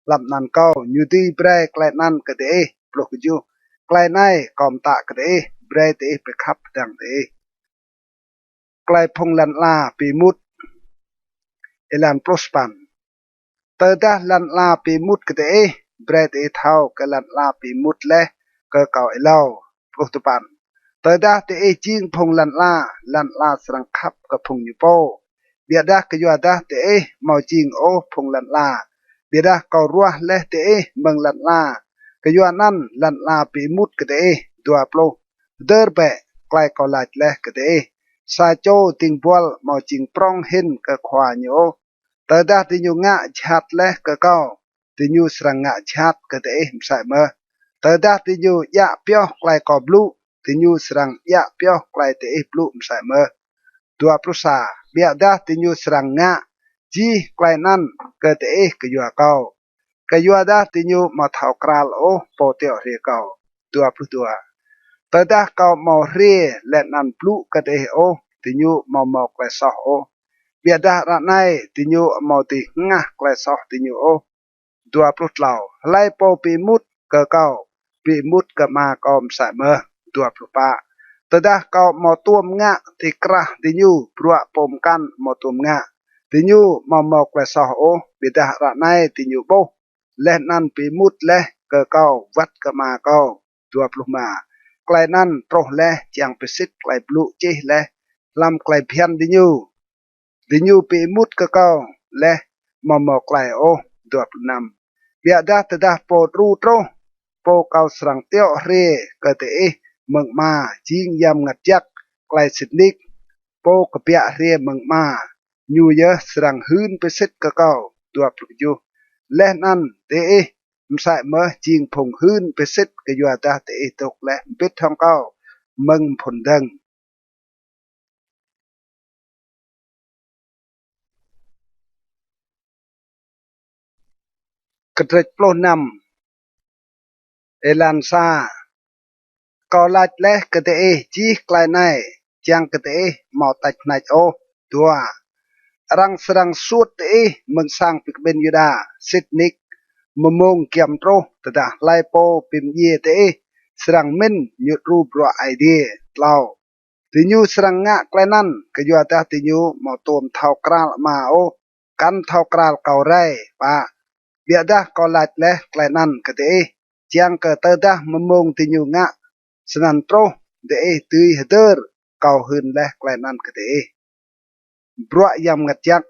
hlăm anăn kâo, ñu dưi brei klei anăn kơ diih. Pluh kjuh. Klei anei kâo mtă kơ diih, brei diih bi khăp hdơ̆ng diih. Klei phung lăn ala bi êmut. Êlan pluh sa păn. Tơdah lăn ala bi êmut kơ diih, brei diih thâo kơ lăn ala bi êmut leh kơ kâo êlâo. Pluh dua păn. Tơdah diih jing phung lăn ala, lăn ala srăng khăp kơ phung ñu pô. Ƀiădah kyuadah diih amâo jing ôh phung lăn ala, ƀiădah kâo ruah leh diih mơ̆ng lăn ala, kyuanăn lăn ala bi êmut kơ diih. Dua pluh. Hdơr bĕ klei kâo lač leh kơ diih. Sa čô dĭng buăl amâo jing prŏng hĭn kơ khua ñu ôh. Tơdah diñu ngă jhat leh kơ kâo, diñu srăng ngă jhat kơ diih msĕ mơh. Tơdah diñu djă pioh klei kâo blŭ, diñu srăng djă pioh klei diih blŭ msĕ mơh. Dua pluh sa. Ƀiădah diñu srăng ngă jih klei anăn kơ diih kyua kâo, kyuadah diñu amâo thâo kral ôh pô tiŏ hriê kâo. Dua pluh dua. Tơdah kâo amâo hriê leh anăn blŭ kơ diih ôh, diñu amâo mâo klei soh ôh. Ƀiădah ară anei diñu amâo dưi hngah klei soh diñu ôh. Dua pluh tlâo. Hlei pô bi êmut kơ kâo, bi êmut kơ Ama kâo msĕ mơh. Dua pluh pă. Tơdah kâo amâo tuôm ngă ti krah diñu, bruă pô mkăn amâo tuôm ngă, diñu amâo mâo klei soh ôh, ƀiădah ară anei diñu ƀuh leh anăn bi êmut leh kơ kâo wăt kơ Ama kâo. Dua pluh êma. Klei anăn truh leh čiăng bi sĭt klei blŭ čih leh hlăm klei bhiăn diñu. Diñu bi êmut kơ kâo leh amâo mâo klei ôh. Dua pluh năm. Ƀiădah tơdah pô đru truh, pô kâo srăng tiŏ hriê kơ diih mơ̆ng Ama, jing Yang Mngăt Jăk, klei sĭt nik, pô kbiă hriê mơ̆ng Ama, ñu yơh srăng hưn bi sĭt kơ kâo. Dua pluh kjuh. Leh anăn diih msĕ mơh jing phung hưn bi sĭt, kyuadah diih dôk leh mbĭt hŏng kâo mơ̆ng mphŭn dơ̆ng. Kdrêč pluh năm, êlan sa. Kâo lač leh kơ diih jih klei anei, čiăng kơ diih amâo têč hnêč ôh. Dua. Arăng srăng suôt diih mơ̆ng sang bi kƀĭn Yuđa sĭt nik, mmông giăm truh, tơdah hlei pô bi mdjiê diih srăng mĭn ñu đru bruă Aê Diê. Tlâo. Diñu srăng ngă klei anăn, kyuadah diñu amâo tuôm thâo kral Ama ôh, kăn thâo kral kâo rei. Pă. Ƀiădah kâo lač leh klei anăn kơ diih, čiăng kơ tơdah mmông diñu ngă snăn truh, diih dưi hdơr kâo hưn leh klei anăn kơ diih. Bruă Yang Mngăt Jăk.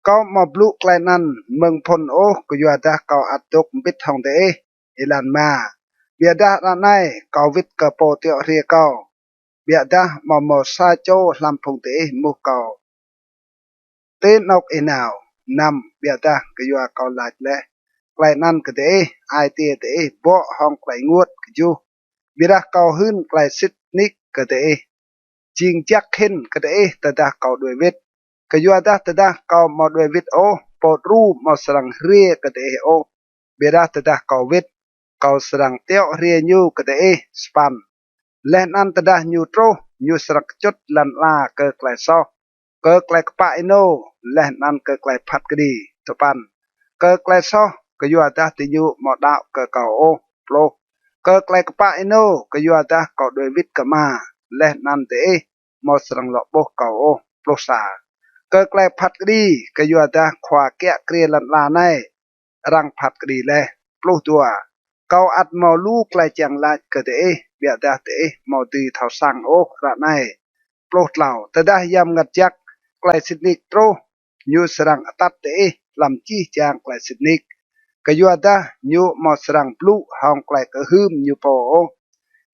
Kâo amâo blŭ klei anăn mơ̆ng mphŭn ôh, kyuadah kâo ăt dôk mbĭt hŏng diih. Êlan êma. Ƀiădah ară anei kâo wĭt kơ pô tiŏ hriê kâo, ƀiădah amâo mâo sa čô hlăm phung diih êmuh kâo ti anôk ih nao. Năm. Ƀiădah kyua kâo lač leh klei anăn kơ diih, ai tiê diih bŏ hŏng klei ênguôt. Kjuh. Ƀiădah kâo hưn klei sĭt nik kơ diih, jing jăk hĭn kơ diih tơdah kâo đuĕ wĭt. Kyuadah tơdah kâo amâo đuĕ wĭt ôh, pô đru amâo srăng hriê kơ diih ôh. Ƀiădah tơdah kâo wĭt, kâo srăng tiŏ hriê ñu kơ diih. Sa păn. Leh anăn tơdah ñu truh, ñu srăng kčŭt lăn ala kơ klei soh, kơ klei kpă ênô, leh anăn kơ klei phat kđi. Dua păn. Kơ klei soh, kyuadah diñu amâo đăo kơ kâo ôh. Pluh. Kơ klei kpă ênô, kyuadah kâo đuĕ wĭt kơ Ama, leh anăn diih amâo srăng lŏ ƀuh kâo ôh. Pluh sa. Kơ klei phat kđi, kyuadah khua kiă kriê lăn ala anei arăng phat kđi leh. Pluh dua. Kâo ăt mâo lu klei čiăng lač kơ diih, ƀiădah diih amâo dưi thâo săng ôh ară anei. Pluh tlâo. Tơdah Yang Mngăt Jăk klei sĭt nik truh, ñu srăng atăt diih hlăm jih jang klei sĭt nik, kyuadah ñu amâo srăng blŭ hŏng klei kơhưm ñu pô ôh,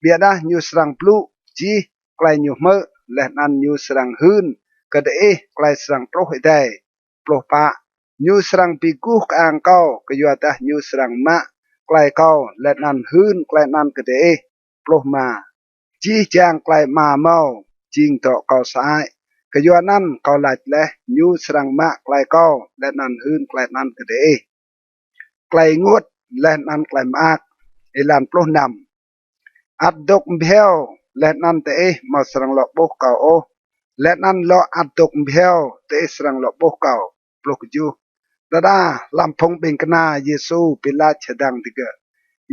ƀiădah ñu srăng blŭ jih klei ñu hmư̆, leh anăn ñu srăng hưn kơ diih klei srăng truh êdei. Pluh pă. Ñu srăng bi guh kơang kâo, kyuadah ñu srăng mă klei kâo leh anăn hưn klei anăn kơ diih. Pluh êma. Jih jang klei Ama mâo jing dŏ kâo sơăi, kyuanăn kâo lač leh ñu srăng mă klei kâo leh anăn hưn klei anăn kơ diih. Klei ênguôt leh anăn klei mơak. Êlan pluh năm. Ăt dôk mbhiâo leh anăn diih amâo srăng lŏ ƀuh kâo ôh, leh anăn lŏ ăt dôk mbhiâo diih srăng lŏ ƀuh kâo. Pluh kjuh. Đa đa hlăm phung ƀĭng kna Yêsu bi lač hdơ̆ng digơ̆: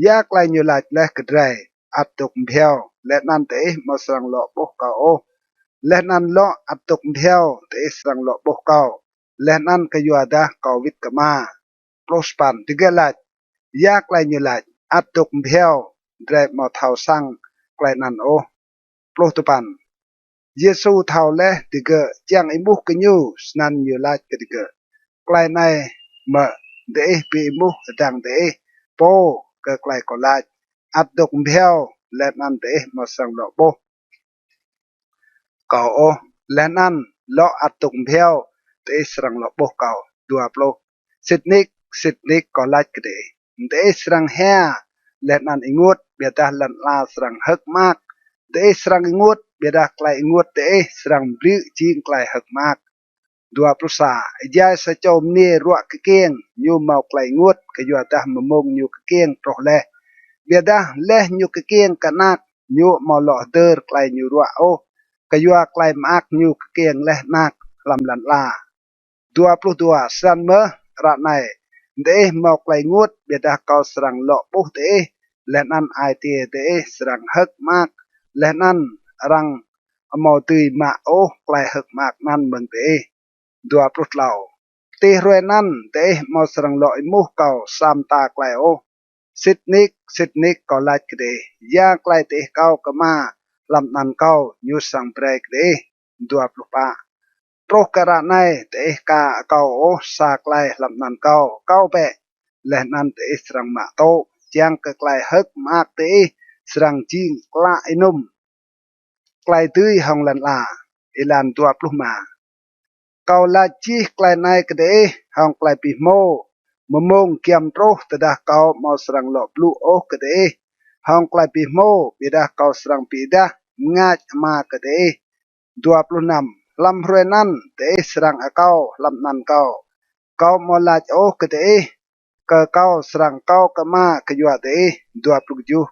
Ya klei ñu lač leh kơ drei: Ăt dôk mbhiâo leh anăn diih amâo srăng lŏ ƀuh kâo ôh, leh anăn lŏ ăt dôk mbhiâo diih srăng lŏ ƀuh kâo, leh anăn kyuadah kâo wĭt kơ Ama? Pluh sa păn. Digơ̆ lač: Ya klei ñu lač, ăt dôk mbhiâo? Drei amâo thâo săng klei anăn ôh. Pluh dua păn. Yêsu thâo leh digơ̆ čiăng êmuh kơ ñu, snăn ñu lač kơ digơ̆: Klei anei mơ̆ diih bi êmuh hdơ̆ng diih pô kơ klei kâo lač: Ăt dôk mbhiâo leh anăn diih amâo srăng lŏ ƀuh kâo ôh, leh anăn lŏ ăt dôk mbhiâo diih srăng lŏ ƀuh kâo. Dua pluh. Sĭt nik, sĭt nik kâo lač kơ diih: Diih srăng hia leh anăn ênguôt, ƀiădah lăn ala srăng hơ̆k mơak. Diih srăng ênguôt, ƀiădah klei ênguôt diih srăng bliư̆ jing klei hơ̆k mơak. Dua pluh sa. Êjai sa čô mniê ruă kkiêng, ñu mâo klei ênguôt, kyuadah mmông ñu kkiêng truh leh. Ƀiădah leh ñu kkiêng kơ anak, ñu amâo lŏ hdơr klei ñu ruă ôh, kyua klei mơak ñu kkiêng leh anak hlăm lăn ala. Dua pluh dua. Snăn mơh ară anei diih mâo klei ênguôt, ƀiădah kâo srăng lŏ ƀuh diih, leh anăn ai tiê diih srăng hơ̆k mơak, leh anăn arăng amâo dưi mă ôh klei hơ̆k mơak anăn mơ̆ng diih. Dua pluh tlâo. Ti hruê anăn diih amâo srăng lŏ êmuh kâo sa mta klei ôh. Sĭt nik, sĭt nik kâo lač kơ diih: Ya klei diih akâo kơ Ama hlăm anăn kâo, ñu srăng brei kơ diih. Dua pluh pă. Truh kơ ară anei diih ka akâo ôh sa klei hlăm anăn kâo. Akâo bĕ, leh anăn diih srăng mă tŭ, čiăng kơ klei hơ̆k mơak diih srăng jing klă ênŭm klei dưi hŏng lăn ala. Êlan dua pluh êma. Kâo lač jih klei anei kơ diih hŏng klei bi hmô. Mmông giăm truh tơdah kâo amâo srăng lŏ blŭ ôh kơ diih hŏng klei bi hmô, ƀiădah kâo srăng bi êdah mngač Ama kơ diih. Dua pluh năm. Hlăm hruê anăn diih srăng akâo hlăm anăn kâo. Kâo amâo lač ôh kơ diih kơ kâo srăng akâo kơ Ama kyua diih. Dua pluh kjuh.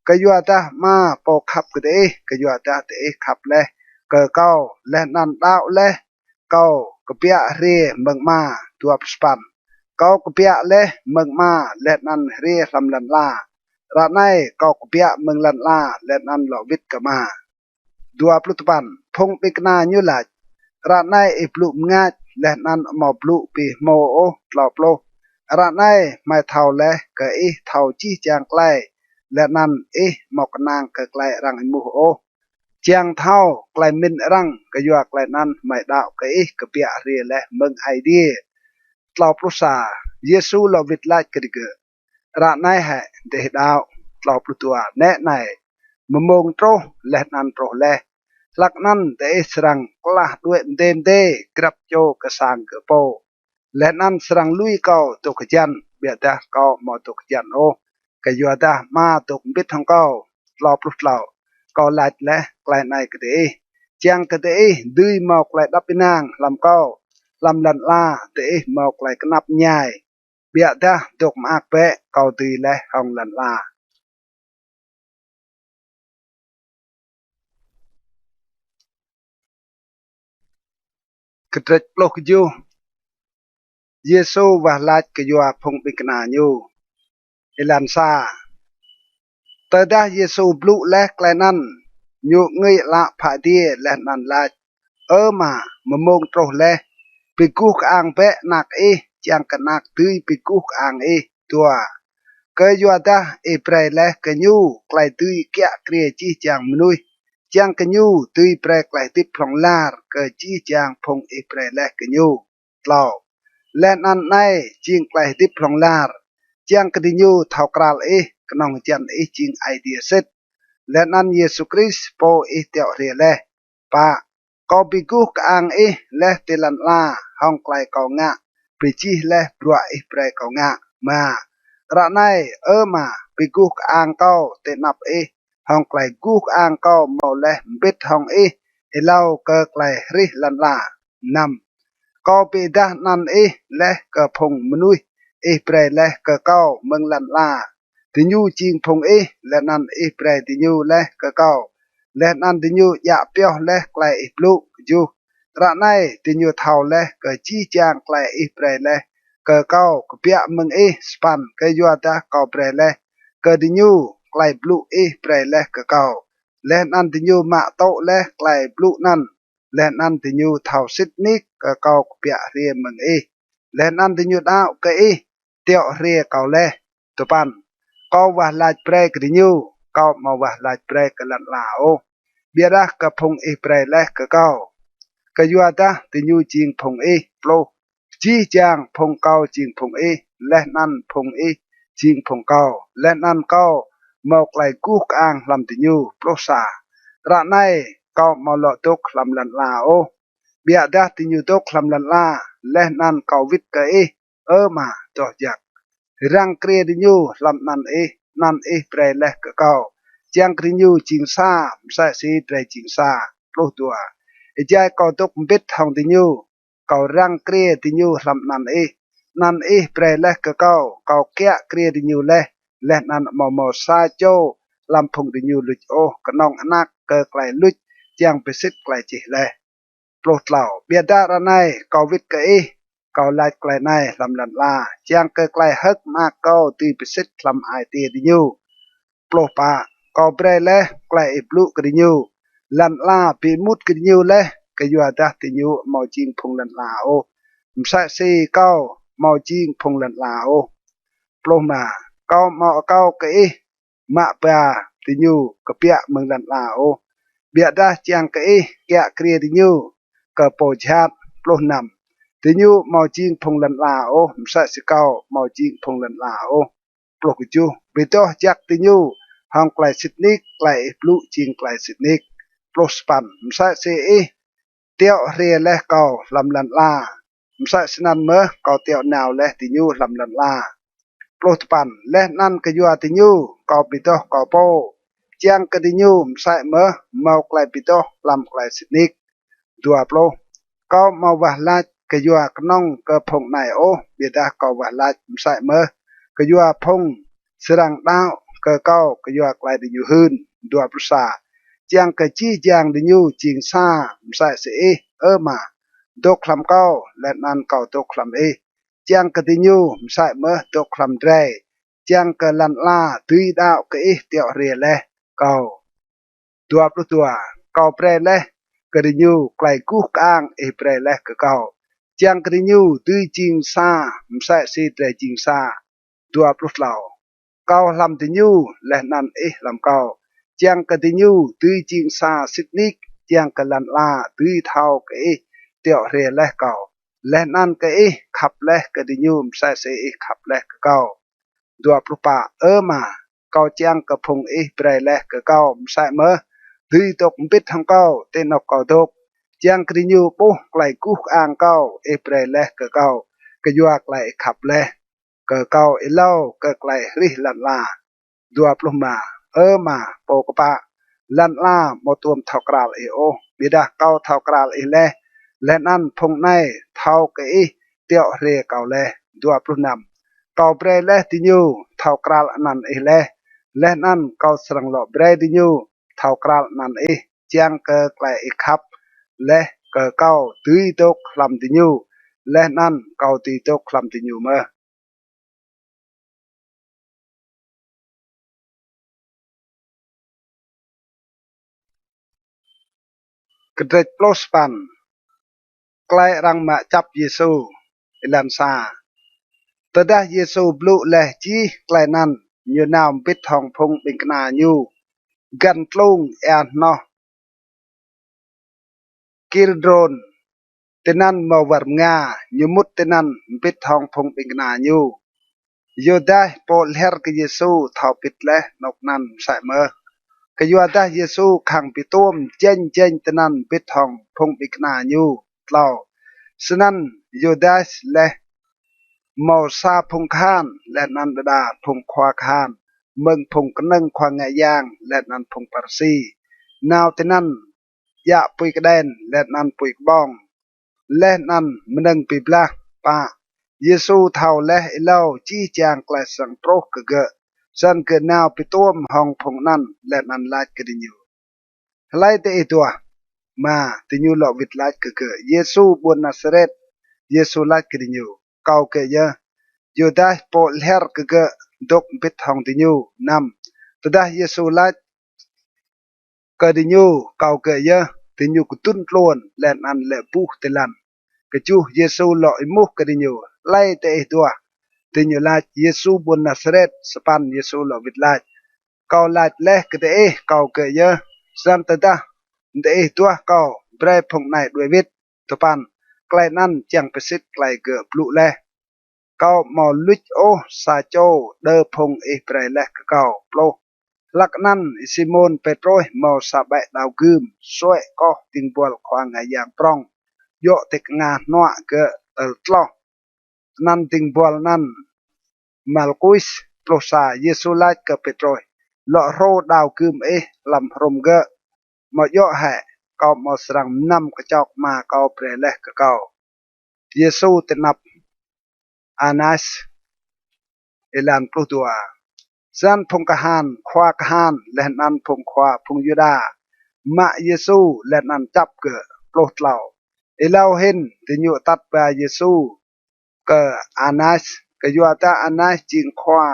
Kyuadah Ama pô khăp kơ diih, kyuadah diih khăp leh kơ kâo, leh anăn đăo leh kâo kbiă hriê mơ̆ng Ama. Dua pluh sa păn. Kâo kbiă leh mơ̆ng Ama, leh anăn hriê hlăm lăn ala. Ară anei kâo kbiă mơ̆ng lăn ala, leh anăn lŏ wĭt kơ Ama. Dua pluh dua păn. Phung ƀĭng kna ñu lač: Ară anei ih blŭ mngač, leh anăn amâo blŭ bi hmô ôh. Tlâo pluh. Ară anei hmei thâo leh kơ ih thâo jih jang klei, leh anăn ih amâo knang kơ klei arăng êmuh ôh, čiăng thâo klei mĭn arăng, kyua klei anăn hmei đăo kơ ih kbiă hriê leh mơ̆ng Aê Diê. Tlâo pluh sa. Yêsu lŏ wĭt lač kơ digơ̆: Ară anei hĕ diih đăo? Tlâo pluh dua. Nĕ anei, mmông truh leh anăn truh leh, hlăk anăn diih srăng klah đuĕ mdê mdê grăp čô kơ sang gơ̆ pô, leh anăn srăng lui kâo dôk hjăn, ƀiădah kâo amâo dôk hjăn ôh, kyuadah Ama dôk mbĭt hŏng kâo. Tlâo pluh tlâo. Kâo lač leh klei anei kơ diih, čiăng kơ diih dưi mâo klei êđăp ênang hlăm kâo. Hlăm lăn ala diih mâo klei knap mñai, ƀiădah dôk mơak bĕ, kâo dưi leh hŏng lăn ala. Kdrêč pluh kjuh. Yêsu wah lač kyua phung ƀĭng kna ñu. Êlan sa. Tơdah Yêsu blŭ leh klei anăn, ñu angưi ală phă adiê leh anăn lač: Ơ Ama, mmông truh leh, bi guh kơang bĕ anak ih, čiăng kơ anak dưi bi guh kơang ih. Dua. Kyuadah ih brei leh kơ ñu klei dưi kiă kriê jih jang mnuih, čiăng kơ ñu dưi brei klei hdĭp hlŏng lar kơ jih jang phung ih brei leh kơ ñu. Tlâo. Leh anăn anei jing klei hdĭp hlŏng lar, čiăng kơ diñu thâo kral ih, knŏng hjăn ih jing Aê Diê sĭt, leh anăn Yêsu Krist pô ih tiŏ hriê leh. Pă. Kâo bi guh kơang ih leh ti lăn ala hŏng klei kâo ngă bi jih leh bruă ih brei kâo ngă. Êma. Ară anei, Ơ Ama, bi guh kơang kâo ti anăp ih hŏng klei guh kơang kâo mâo leh mbĭt hŏng ih êlâo kơ klei hrih lăn ala. Năm. Kâo bi êdah anăn ih leh kơ phung mnuih ih brei leh kơ kâo mơ̆ng lăn ala. Diñu jing phung ih, leh anăn ih brei diñu leh kơ kâo, leh anăn diñu djă pioh leh klei ih blŭ. Kjuh. Ară anei diñu thâo leh kơ jih jang klei ih brei leh kơ kâo kbiă mơ̆ng ih. Sa păn. Kyuadah kâo brei leh kơ diñu klei blŭ ih brei leh kơ kâo, leh anăn diñu mă tŭ leh klei blŭ anăn, leh anăn diñu thâo sĭt nik kơ kâo kbiă hriê mơ̆ng ih, leh anăn diñu đăo kơ ih tiŏ hriê kâo leh. Dua păn. Kâo wah lač brei kơ diñu, kâo amâo wah lač brei kơ lăn ala ôh, ƀiădah kơ phung ih brei leh kơ kâo, kyuadah diñu jing phung ih. Pluh. Jih jang phung kâo jing phung ih, leh anăn phung ih jing phung kâo, leh anăn kâo mâo klei guh kơang hlăm diñu. Pluh sa. Ară anei kâo amâo lŏ dôk hlăm lăn ala ôh, ƀiădah diñu dôk hlăm lăn ala, leh anăn kâo wĭt kơ ih, Ơ Ama doh jăk. Răng kriê diñu hlăm anăn ih, anăn ih brei leh kơ kâo, čiăng kơ diñu jing sa, msĕ si drei jing sa. Pluh dua. Êjai kâo dôk mbĭt hŏng diñu, kâo răng kriê diñu hlăm anăn ih, anăn ih brei leh kơ kâo. Kâo kiă kriê diñu leh, leh anăn amâo mâo sa čô hlăm phung diñu luč ôh, knŏng anak kơ klei luč čiăng bi sĭt klei čih leh. Pluh tlâo. Ƀiădah ară anei kâo wĭt kơ ih, kâo lač klei anei hlăm lăn ala, čiăng kơ klei hơ̆k mơak kâo dưi bi sĭt hlăm ai tiê diñu. Pluh pă. Kâo brei leh klei ih blŭ kơ diñu. Lăn ala bi êmut kơ diñu leh, kyuadah diñu amâo jing phung lăn ala ôh, msĕ si kâo amâo jing phung lăn ala ôh. Pluh êma. Kâo amâo akâo kơ ih mă ba diñu kbiă mơ̆ng lăn ala ôh, ƀiădah čiăng kơ ih kiă kriê diñu kơ pô jhat. Pluh năm. Diñu amâo jing phung lăn ala ôh, msĕ si kâo amâo jing phung lăn ala ôh. Pluh kjuh. Bi doh jăk diñu hŏng klei sĭt nik, klei ih blŭ jing klei sĭt nik. Pluh sa păn. Msĕ si ih tiŏ hriê leh kâo hlăm lăn ala, msĕ snăn mơh kâo tiŏ nao leh diñu hlăm lăn ala. Pluh dua păn. Leh anăn kyua diñu kâo bi doh kâo pô, čiăng kơ diñu msĕ mơh mâo klei bi doh hlăm klei sĭt nik. Dua pluh. Kâo amâo wah lač kyua knŏng kơ phung anei ôh, ƀiădah kâo wah lač msĕ mơh kyua phung srăng đăo kơ kâo kyua klei diñu hưn. Dua pluh sa. Čiăng kơ jih jang diñu jing sa, msĕ si ih, Ơ Ama, dôk hlăm kâo, leh anăn kâo dôk hlăm ih, čiăng kơ diñu msĕ mơh dôk hlăm drei, čiăng kơ lăn ala dưi đăo kơ ih tiŏ hriê leh kâo. Dua pluh dua. Kâo brei leh kơ diñu klei guh kơang ih brei leh kơ kâo, čiăng kơ diñu dưi jing sa, msĕ si drei jing sa. Dua pluh tlâo. Kâo hlăm diñu, leh anăn ih hlăm kâo, čiăng kơ diñu dưi jing sa sĭt nik, čiăng kơ lăn ala dưi thâo kơ ih tiŏ hriê leh kâo, leh anăn kơ ih khăp leh kơ diñu msĕ si ih khăp leh kơ kâo. Dua pluh pă. Ơ Ama, kâo čiăng kơ phung ih brei leh kơ kâo msĕ mơh dưi dôk mbĭt hŏng kâo ti anôk kâo dôk, čiăng kơ diñu ƀuh klei guh kơang kâo ih brei leh kơ kâo kyua klei ih khăp leh kơ kâo êlâo kơ klei hrih lăn ala. Dua pluh êma. Ơ Ama pô kpă, lăn ala amâo tuôm thâo kral ih ôh, ƀiădah kâo thâo kral ih leh, leh anăn phung anei thâo kơ ih tiŏ hriê kâo leh. Dua pluh năm. Kâo brei leh diñu thâo kral anăn ih leh, leh anăn kâo srăng lŏ brei diñu thâo kral anăn ih, čiăng kơ klei ih khăp leh kơ kâo dưi dôk hlăm diñu, leh anăn kâo dưi dôk hlăm diñu mơh. Kdrêč pluh sa păn. Klei arăng mă čăp Yêsu. Êlan sa. Tơdah Yêsu blŭ leh jih klei anăn, ñu nao mbĭt hŏng phung ƀĭng kna ñu găn tlung êa hnoh Kidrôn. Tinăn mâo war mnga, ñu mŭt tinăn mbĭt hŏng phung ƀĭng kna ñu. Yuđas pô lhiăr kơ Yêsu thâo bĭt leh anôk anăn msĕ mơh, kyuadah Yêsu khăng bi tuôm jêñ jêñ tinăn mbĭt hŏng phung ƀĭng kna ñu. Tlâo. Snăn Yuđas leh mâo sa phung kahan leh anăn đa đa phung khua kahan mơ̆ng phung knơ̆ng khua ngă yang leh anăn phung Pharisi nao tinăn djă pui kđen leh anăn pui kƀong leh anăn mnơ̆ng bi blah. Pă. Yêsu thâo leh êlâo jih jang klei srăng truh kơ gơ̆, snăn gơ̆ nao bi tuôm hŏng phung anăn leh anăn lač kơ diñu: Hlei diih duah? Êma. Diñu lŏ wĭt lač kơ gơ̆: Yêsu ƀuôn Nasaret. Yêsu lač kơ diñu: Kâo gơ̆ yơh. Yuđas pô lhiăr kơ gơ̆ dôk mbĭt hŏng diñu. Năm. Tơdah Yêsu lač kơ diñu: Kâo gơ̆ yơh, diñu kdŭn tluôn leh anăn lĕ buh ti lăn. Kjuh. Yêsu lŏ êmuh kơ diñu: Hlei diih duah? Diñu lač: Yêsu ƀuôn Nasaret. Sa păn. Yêsu lŏ wĭt lač: Kâo lač leh kơ diih, kâo gơ̆ yơh. Snăn tơdah diih duah kâo, brei phung anei đuĕ wĭt. Dua păn. Klei anăn čiăng bi sĭt klei gơ̆ blŭ leh: Kâo amâo luč ôh sa čô đơ phung ih brei leh kơ kâo. Pluh. Hlăk anăn Y-Simôn Pêtrôs mâo sa ƀĕ đao gưm suê̆ koh dĭng buăl khua ngă yang prŏng, djŏ ti knga hnuă gơ̆ tơl tloh, anăn dĭng buăl anăn Malkus. Pluh sa. Yêsu lač kơ Pêtrôs: Lŏ hrô đao gưm ih hlăm hrŭm gơ̆, amâo djŏ hĕ kâo amâo srăng mnăm kčok Ama kâo brei leh kơ kâo? Yêsu ti anăp Anas. Êlan pluh dua. Snăn phung kahan, khua kahan leh anăn phung khua phung Yuđa mă Yêsu leh anăn čăp gơ̆. Pluh tlâo. Êlâo hĭn diñu atăt ba Yêsu kơ Anas, kyuadah Anas jing khua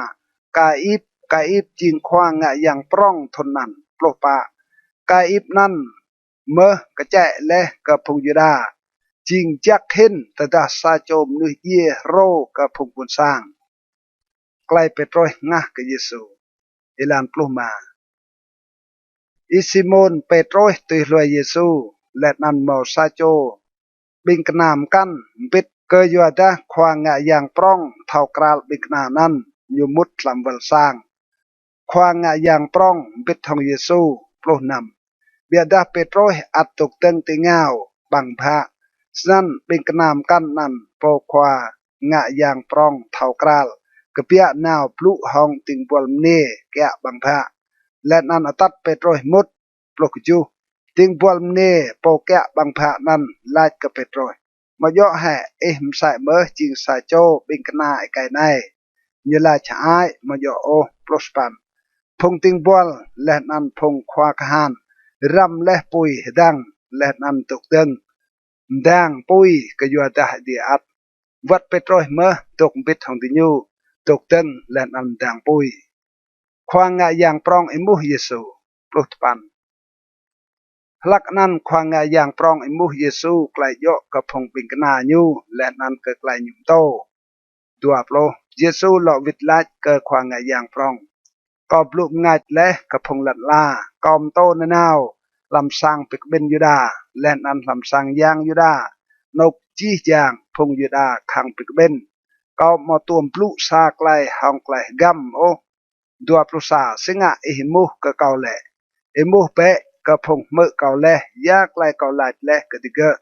Kaip, Kaip jing khua ngă yang prŏng thŭn anăn. Pluh pă. Kaip anăn mơh kčĕ leh kơ phung Yuđa, jing jăk hĭn tơdah sa čô mnuih djiê hrô kơ phung ƀuôn sang. Klei Pêtrôs hngah kơ Yêsu. Êlan pluh êma. Y-Simôn Pêtrôs tui hlue Yêsu, leh anăn mâo sa čô ƀĭng kna mkăn mbĭt, kyuadah khua ngă yang prŏng thâo kral ƀĭng kna anăn, ñu mŭt hlăm wăl sang khua ngă yang prŏng mbĭt hŏng Yêsu. Pluh năm. Ƀiădah Pêtrôs ăt dôk dơ̆ng ti êngao ƀăng bhă. Snăn ƀĭng kna mkăn anăn, pô khua ngă yang prŏng thâo kral, kbiă nao blŭ hŏng dĭng buăl mniê kiă ƀăng bhă, leh anăn atăt Pêtrôs mŭt. Pluh kjuh. Dĭng buăl mniê pô kiă ƀăng bhă anăn lač kơ Pêtrôs: Amâo djŏ hĕ ih msĕ mơh jing sa čô ƀĭng kna êkei anei? Ñu lač: Hơăi, amâo djŏ ôh. Pluh sa păn. Phung dĭng buăl leh anăn phung khua kahan răm leh pui hdơ̆ng leh anăn dôk dơ̆ng mdang pui, kyuadah êdi ăt wăt Pêtrôs mơh dôk mbĭt hŏng diñu dôk dơ̆ng leh anăn mdang pui. Khua ngă yang prŏng êmuh Yêsu. Pluh dua păn. Hlăk anăn khua ngă yang prŏng êmuh Yêsu klei djŏ kơ phung ƀĭng kna ñu leh anăn kơ klei ñu mtô. Dua pluh. Yêsu lŏ wĭt lač kơ khua ngă yang prŏng: Kâo blŭ mngač leh kơ phung lăn ala, kâo mtô nanao hlăm sang bi kƀĭn Yuđa leh anăn hlăm sang yang Yuđa, anôk jih jang phung Yuđa khăng bi kƀĭn. Kâo amâo tuôm blŭ sa klei hŏng klei hgăm ôh. Dua pluh sa. Si ngă ih êmuh kơ kâo lĕ? Êmuh bĕ kơ phung hmư̆ kâo leh ya klei kâo lač leh kơ digơ̆,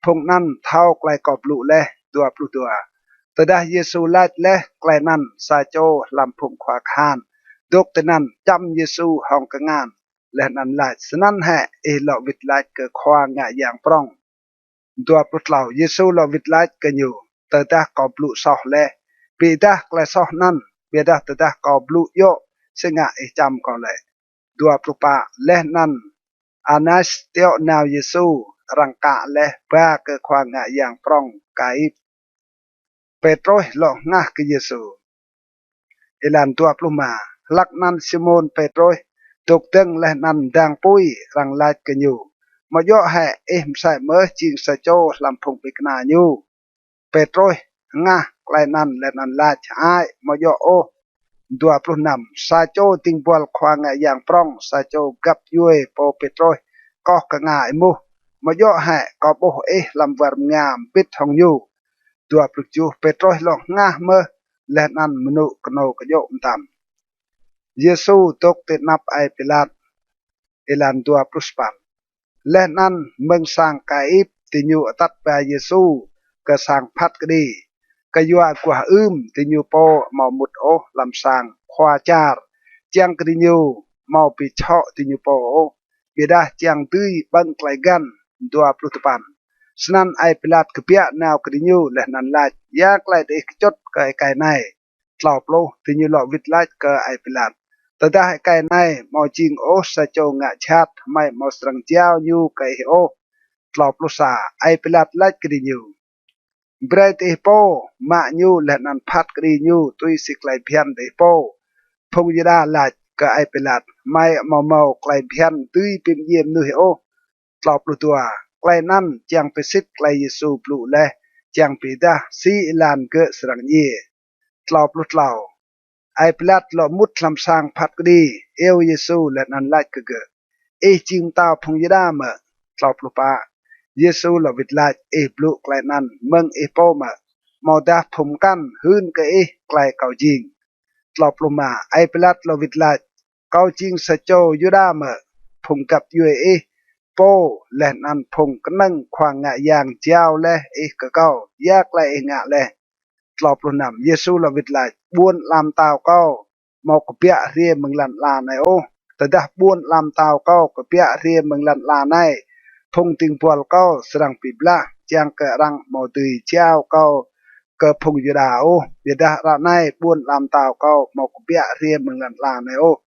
phung anăn thâo klei kâo blŭ leh. Dua pluh dua. Tơdah Yêsu lač leh klei anăn, sa čô hlăm phung khua kahan dôk tinăn čăm Yêsu hŏng kngan leh anăn lač: Snăn hĕ ih lŏ wĭt lač kơ khua ngă yang prŏng? Dua pluh tlâo. Yêsu lŏ wĭt lač kơ ñu: Tơdah kâo blŭ soh leh, bi êdah klei soh anăn; ƀiădah tơdah kâo blŭ djŏ, si ngă ih čăm kâo lĕ? Dua pluh pă. Leh anăn Anas tiŏ nao Yêsu, arăng kă leh ba kơ khua ngă yang prŏng Kaip. Pêtrôs lŏ hngah kơ Yêsu. Êlan dua pluh êma. Hlăk anăn Simôn Pêtrôs dôk dơ̆ng leh anăn mdang pui, arăng lač kơ ñu: Amâo djŏ hĕ ih msĕ mơh jing sa čô hlăm phung ƀĭng kna ñu? Pêtrôs hngah klei anăn leh anăn lač: Hơăi, amâo djŏ ôh. Dua pluh năm. Sa čô dĭng buăl khua ngă yang prŏng, sa čô găp djuê pô Pêtrôs koh knga êmuh: Amâo djŏ hĕ kâo ƀuh ih hlăm war mnga mbĭt hŏng ñu? Dua pluh kjuh. Pêtrôs lŏ hngah mơh leh anăn mnŭ knô kjŏ mtam. Yêsu dôk ti anăp Aê Pilat. Êlan dua pluh sa păn. Leh anăn mơ̆ng sang Kaip diñu atăt ba Yêsu kơ sang phat kđi, kyua aguah ưm diñu pô amâo mŭt ôh hlăm sang khua čar, čiăng kơ diñu amâo bi čhŏ diñu pô ôh, ƀiădah čiăng dưi ƀơ̆ng klei găn. Dua pluh dua păn. Snăn Aê Pilat kbiă nao kơ diñu leh anăn lač: Ya klei diih kčŭt kơ êkei anei? Tlâo pluh. Diñu lŏ wĭt lač kơ Aê Pilat: Tơdah êkei anei amâo jing ôh sa čô ngă jhat, hmei amâo srăng jao ñu kơ ih ôh. Tlâo pluh sa. Aê Pilat lač kơ diñu: Brei diih pô mă ñu leh anăn phat kđi ñu tui si klei bhiăn diih pô. Phung Yuđa lač kơ Aê Pilat: Hmei amâo mâo klei bhiăn dưi bi mdjiê mnuih ôh. Tlâo pluh dua. Klei anăn čiăng bi sĭt klei Yêsu blŭ leh, čiăng bi êdah si êlan gơ̆ srăng djiê. Tlâo pluh tlâo. Aê Pilat lŏ mŭt hlăm sang phat kđi, iêu Yêsu leh anăn lač kơ gơ̆: Ih jing mtao phung Yuđa mơ̆? Tlâo pluh pă. Yêsu lŏ wĭt lač: Ih blŭ klei anăn mơ̆ng ih pô mơ̆, amâodah phung mkăn hưn kơ ih klei kâo jing? Tlâo pluh êma. Aê Pilat lŏ wĭt lač: Kâo jing sa čô Yuđa mơ̆? Phung găp djuê ih pô leh anăn phung knơ̆ng khua ngă yang jao leh ih kơ kâo, ya klei ih ngă leh? Tlâo pluh năm. Yêsu lŏ wĭt lač: Ƀuôn ala mtao kâo amâo kbiă hriê mơ̆ng lăn ala anei ôh. Tơdah ƀuôn ala mtao kâo kbiă hriê mơ̆ng lăn ala anei, phung dĭng buăl kâo srăng bi blah, čiăng kơ arăng amâo dưi jao kâo kơ phung Yuđa ôh. Ƀiădah ară anei ƀuôn ala mtao kâo amâo kbiă hriê mơ̆ng lăn ala anei ôh.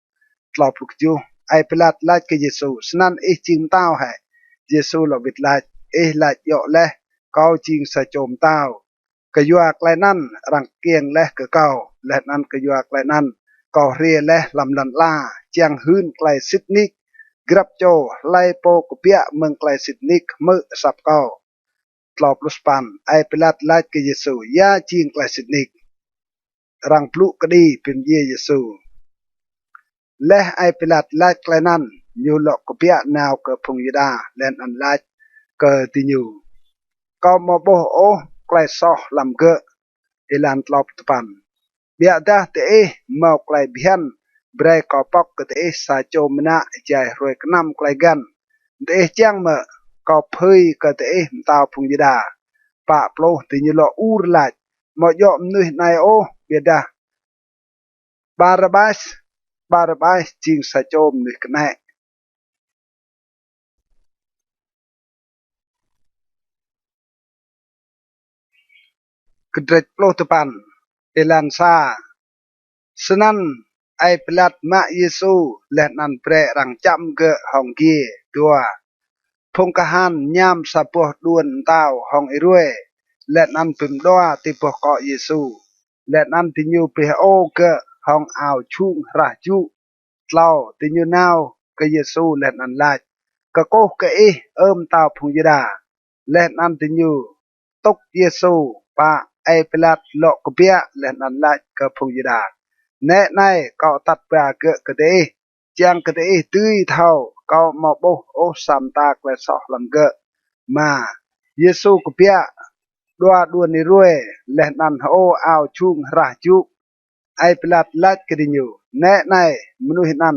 Tlâo pluh kjuh. Aê Pilat lač kơ Yêsu: Snăn ih jing mtao hĕ? Yêsu lŏ wĭt lač: Ih lač djŏ leh, kâo jing sa čô mtao. Kyua klei anăn arăng kkiêng leh kơ kâo, leh anăn kyua klei anăn kâo hriê leh hlăm lăn ala, čiăng hưn klei sĭt nik grăp čô. Hlei pô kbiă mơ̆ng klei sĭt nik hmư̆ asăp kâo. Tlâo pluh sa păn. Aê Pilat lač kơ Yêsu: Ya jing klei sĭt nik? Arăng blŭ kđi bi mdjiê Yêsu. Leh Aê Pilat lač klei anăn, ñu lŏ kbiă nao kơ phung Yuđa leh anăn lač kơ diñu: Kâo amâo ƀuh ôh klei soh hlăm gơ̆. Êlan tlâo pluh dua păn. Ƀiădah diih mâo klei bhiăn, brei kâo pŏk kơ diih sa čô mnă êjai hruê knăm klei găn. Diih čiăng mơ̆ kâo phưi kơ diih mtao phung Yuđa? Pă pluh. Diñu lŏ ur lač: Amâo djŏ mnuih anei ôh, ƀiădah Barabas. Barabas jing sa čô mnuih knĕ. Kdrêč pluh dua păn. Êlan sa. Snăn Aê Pilat mă Yêsu leh anăn brei arăng čăm gơ̆ hŏng giê. Dua. Phung kahan mñam sa boh đuôn mtao hŏng êruê, leh anăn bi mđua ti boh kŏ Yêsu, leh anăn diñu bi hơô gơ̆ hŏng ao jhung hrah jŭ. Tlâo. Diñu nao kơ Yêsu leh anăn lač: Kkuh kơ ih, Ơ mtao phung Yuđa! Leh anăn diñu tŭk Yêsu. Pă. Aê Pilat lŏ kbiă leh anăn lač kơ phung Yuđa: Nĕ anei, kâo atăt ba gơ̆ kơ diih, čiăng kơ diih dưi thâo kâo amâo ƀuh ôh sa mta klei soh hlăm gơ̆. Êma. Yêsu kbiă, đua đuôn êruê, leh anăn hơô ao jhung hrah jŭ. Aê Pilat lač kơ diñu: Nĕ anei mnuih anăn.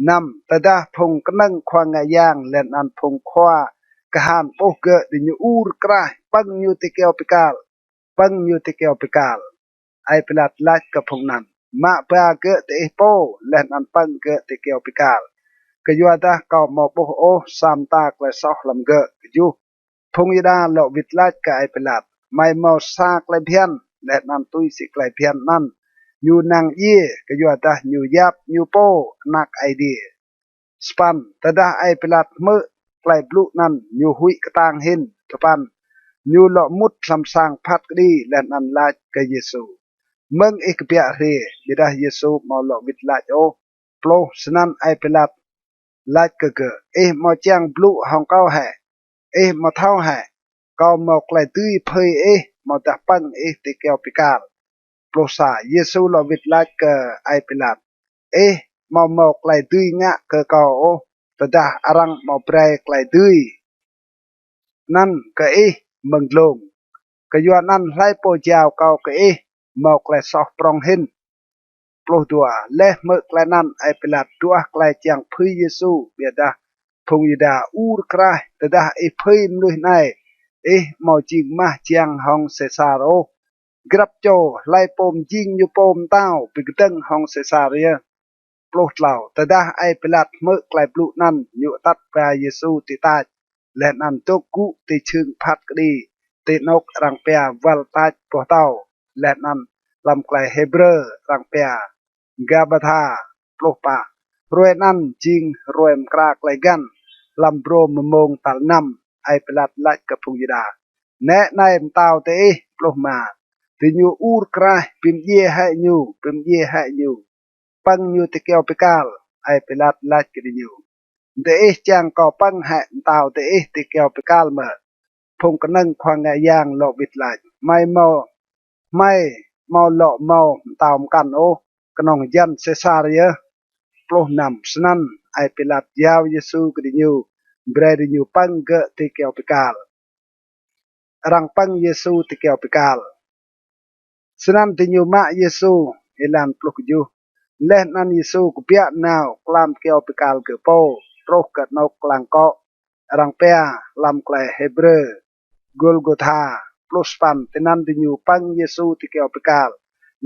Năm. Tơdah phung knơ̆ng khua ngă yang leh anăn phung khua kahan ƀuh gơ̆, diñu ur kraih: Pơ̆ng ñu ti kyâo bi kal! Pơ̆ng ñu ti kyâo bi kal! Aê Pilat lač kơ phung anăn: Mă ba gơ̆ diih pô leh anăn pơ̆ng gơ̆ ti kyâo bi kal, kyuadah kâo amâo ƀuh ôh sa mta klei soh hlăm gơ̆. Kjuh. Phung Yuđa lŏ wĭt lač kơ Aê Pilat: Hmei mâo sa klei bhiăn, leh anăn tui si klei bhiăn anăn ñu năng djiê, kyuadah ñu yap ñu pô Anak Aê Diê. Sa păn. Tơdah Aê Pilat hmư̆ klei blŭ anăn, ñu huĭ ktang hĭn. Dua păn. Ñu lŏ mŭt hlăm sang phat kđi leh anăn lač kơ Yêsu: Mơ̆ng ih kbiă hriê? Ƀiădah Yêsu amâo lŏ wĭt lač ôh. Pluh. Snăn Aê Pilat lač kơ gơ̆: Ih amâo čiăng blŭ hŏng kâo hĕ? Ih amâo thâo hĕ kâo mâo klei dưi phưi ih amâodah pơ̆ng ih ti kyâo bi kal? Pluh sa. Yêsu lŏ wĭt lač kơ Aê Pilat: Ih amâo mâo klei dưi ngă kơ kâo ôh, tơdah arăng amâo brei klei dưi anăn kơ ih mơ̆ng dlông. Kyuanăn hlei pô jao kâo kơ ih mâo klei soh prŏng hĭn. Pluh dua. Leh hmư̆ klei anăn, Aê Pilat duah klei čiăng phưi Yêsu, ƀiădah phung Yuđa ur kraih: Tơdah ih phưi mnuih anei, ih amâo jing mah jiăng hŏng Sêsar ôh. Grăp čô hlei pô mjing ñu pô mtao bi kdơ̆ng hŏng Sêsar yơh. Pluh tlâo. Tơdah Aê Pilat hmư̆ klei blŭ anăn, ñu atăt ba Yêsu ti tač, leh anăn dôk gŭ ti jhưng phat kđi, ti anôk arăng pia Wăl Tač Boh Tâo, leh anăn hlăm klei Hêbrơ arăng pia Gabatha. Pluh pă. Hruê anăn jing hruê mkra klei găn, hlăm brô mmông tal năm. Aê Pilat lač kơ phung Yuđa: Nĕ anei mtao diih. Pluh êma. Diñu ur kraih: Bi mdjiê hĕ ñu, bi mdjiê hĕ ñu, pơ̆ng ñu ti kyâo bi kal. Aê Pilat lač kơ diñu: Diih čiăng kâo pơ̆ng hĕ mtao diih ti kyâo bi kal mơ̆? Phung knơ̆ng khua ngă yang lŏ wĭt lač: Hmei mâo, hmei amâo lŏ mâo mtao mkăn ôh, knŏng yan Sêsar yơh. Pluh năm. Snăn Aê Pilat jao Yêsu kơ diñu, brei diñu pơ̆ng gơ̆ ti kyâo bi kal. Arăng pơ̆ng Yêsu ti kyâo bi kal. Snăn diñu mă Yêsu. Êlan pluh kjuh. Leh anăn Yêsu kbiă nao klam kyâo bi kal gơ̆ pô, truh kơ anôk klang kŏ arăng pia hlăm klei Hêbrơ Gôlgôtha. Pluh sa păn. Tinăn diñu pơ̆ng Yêsu ti kyâo bi kal,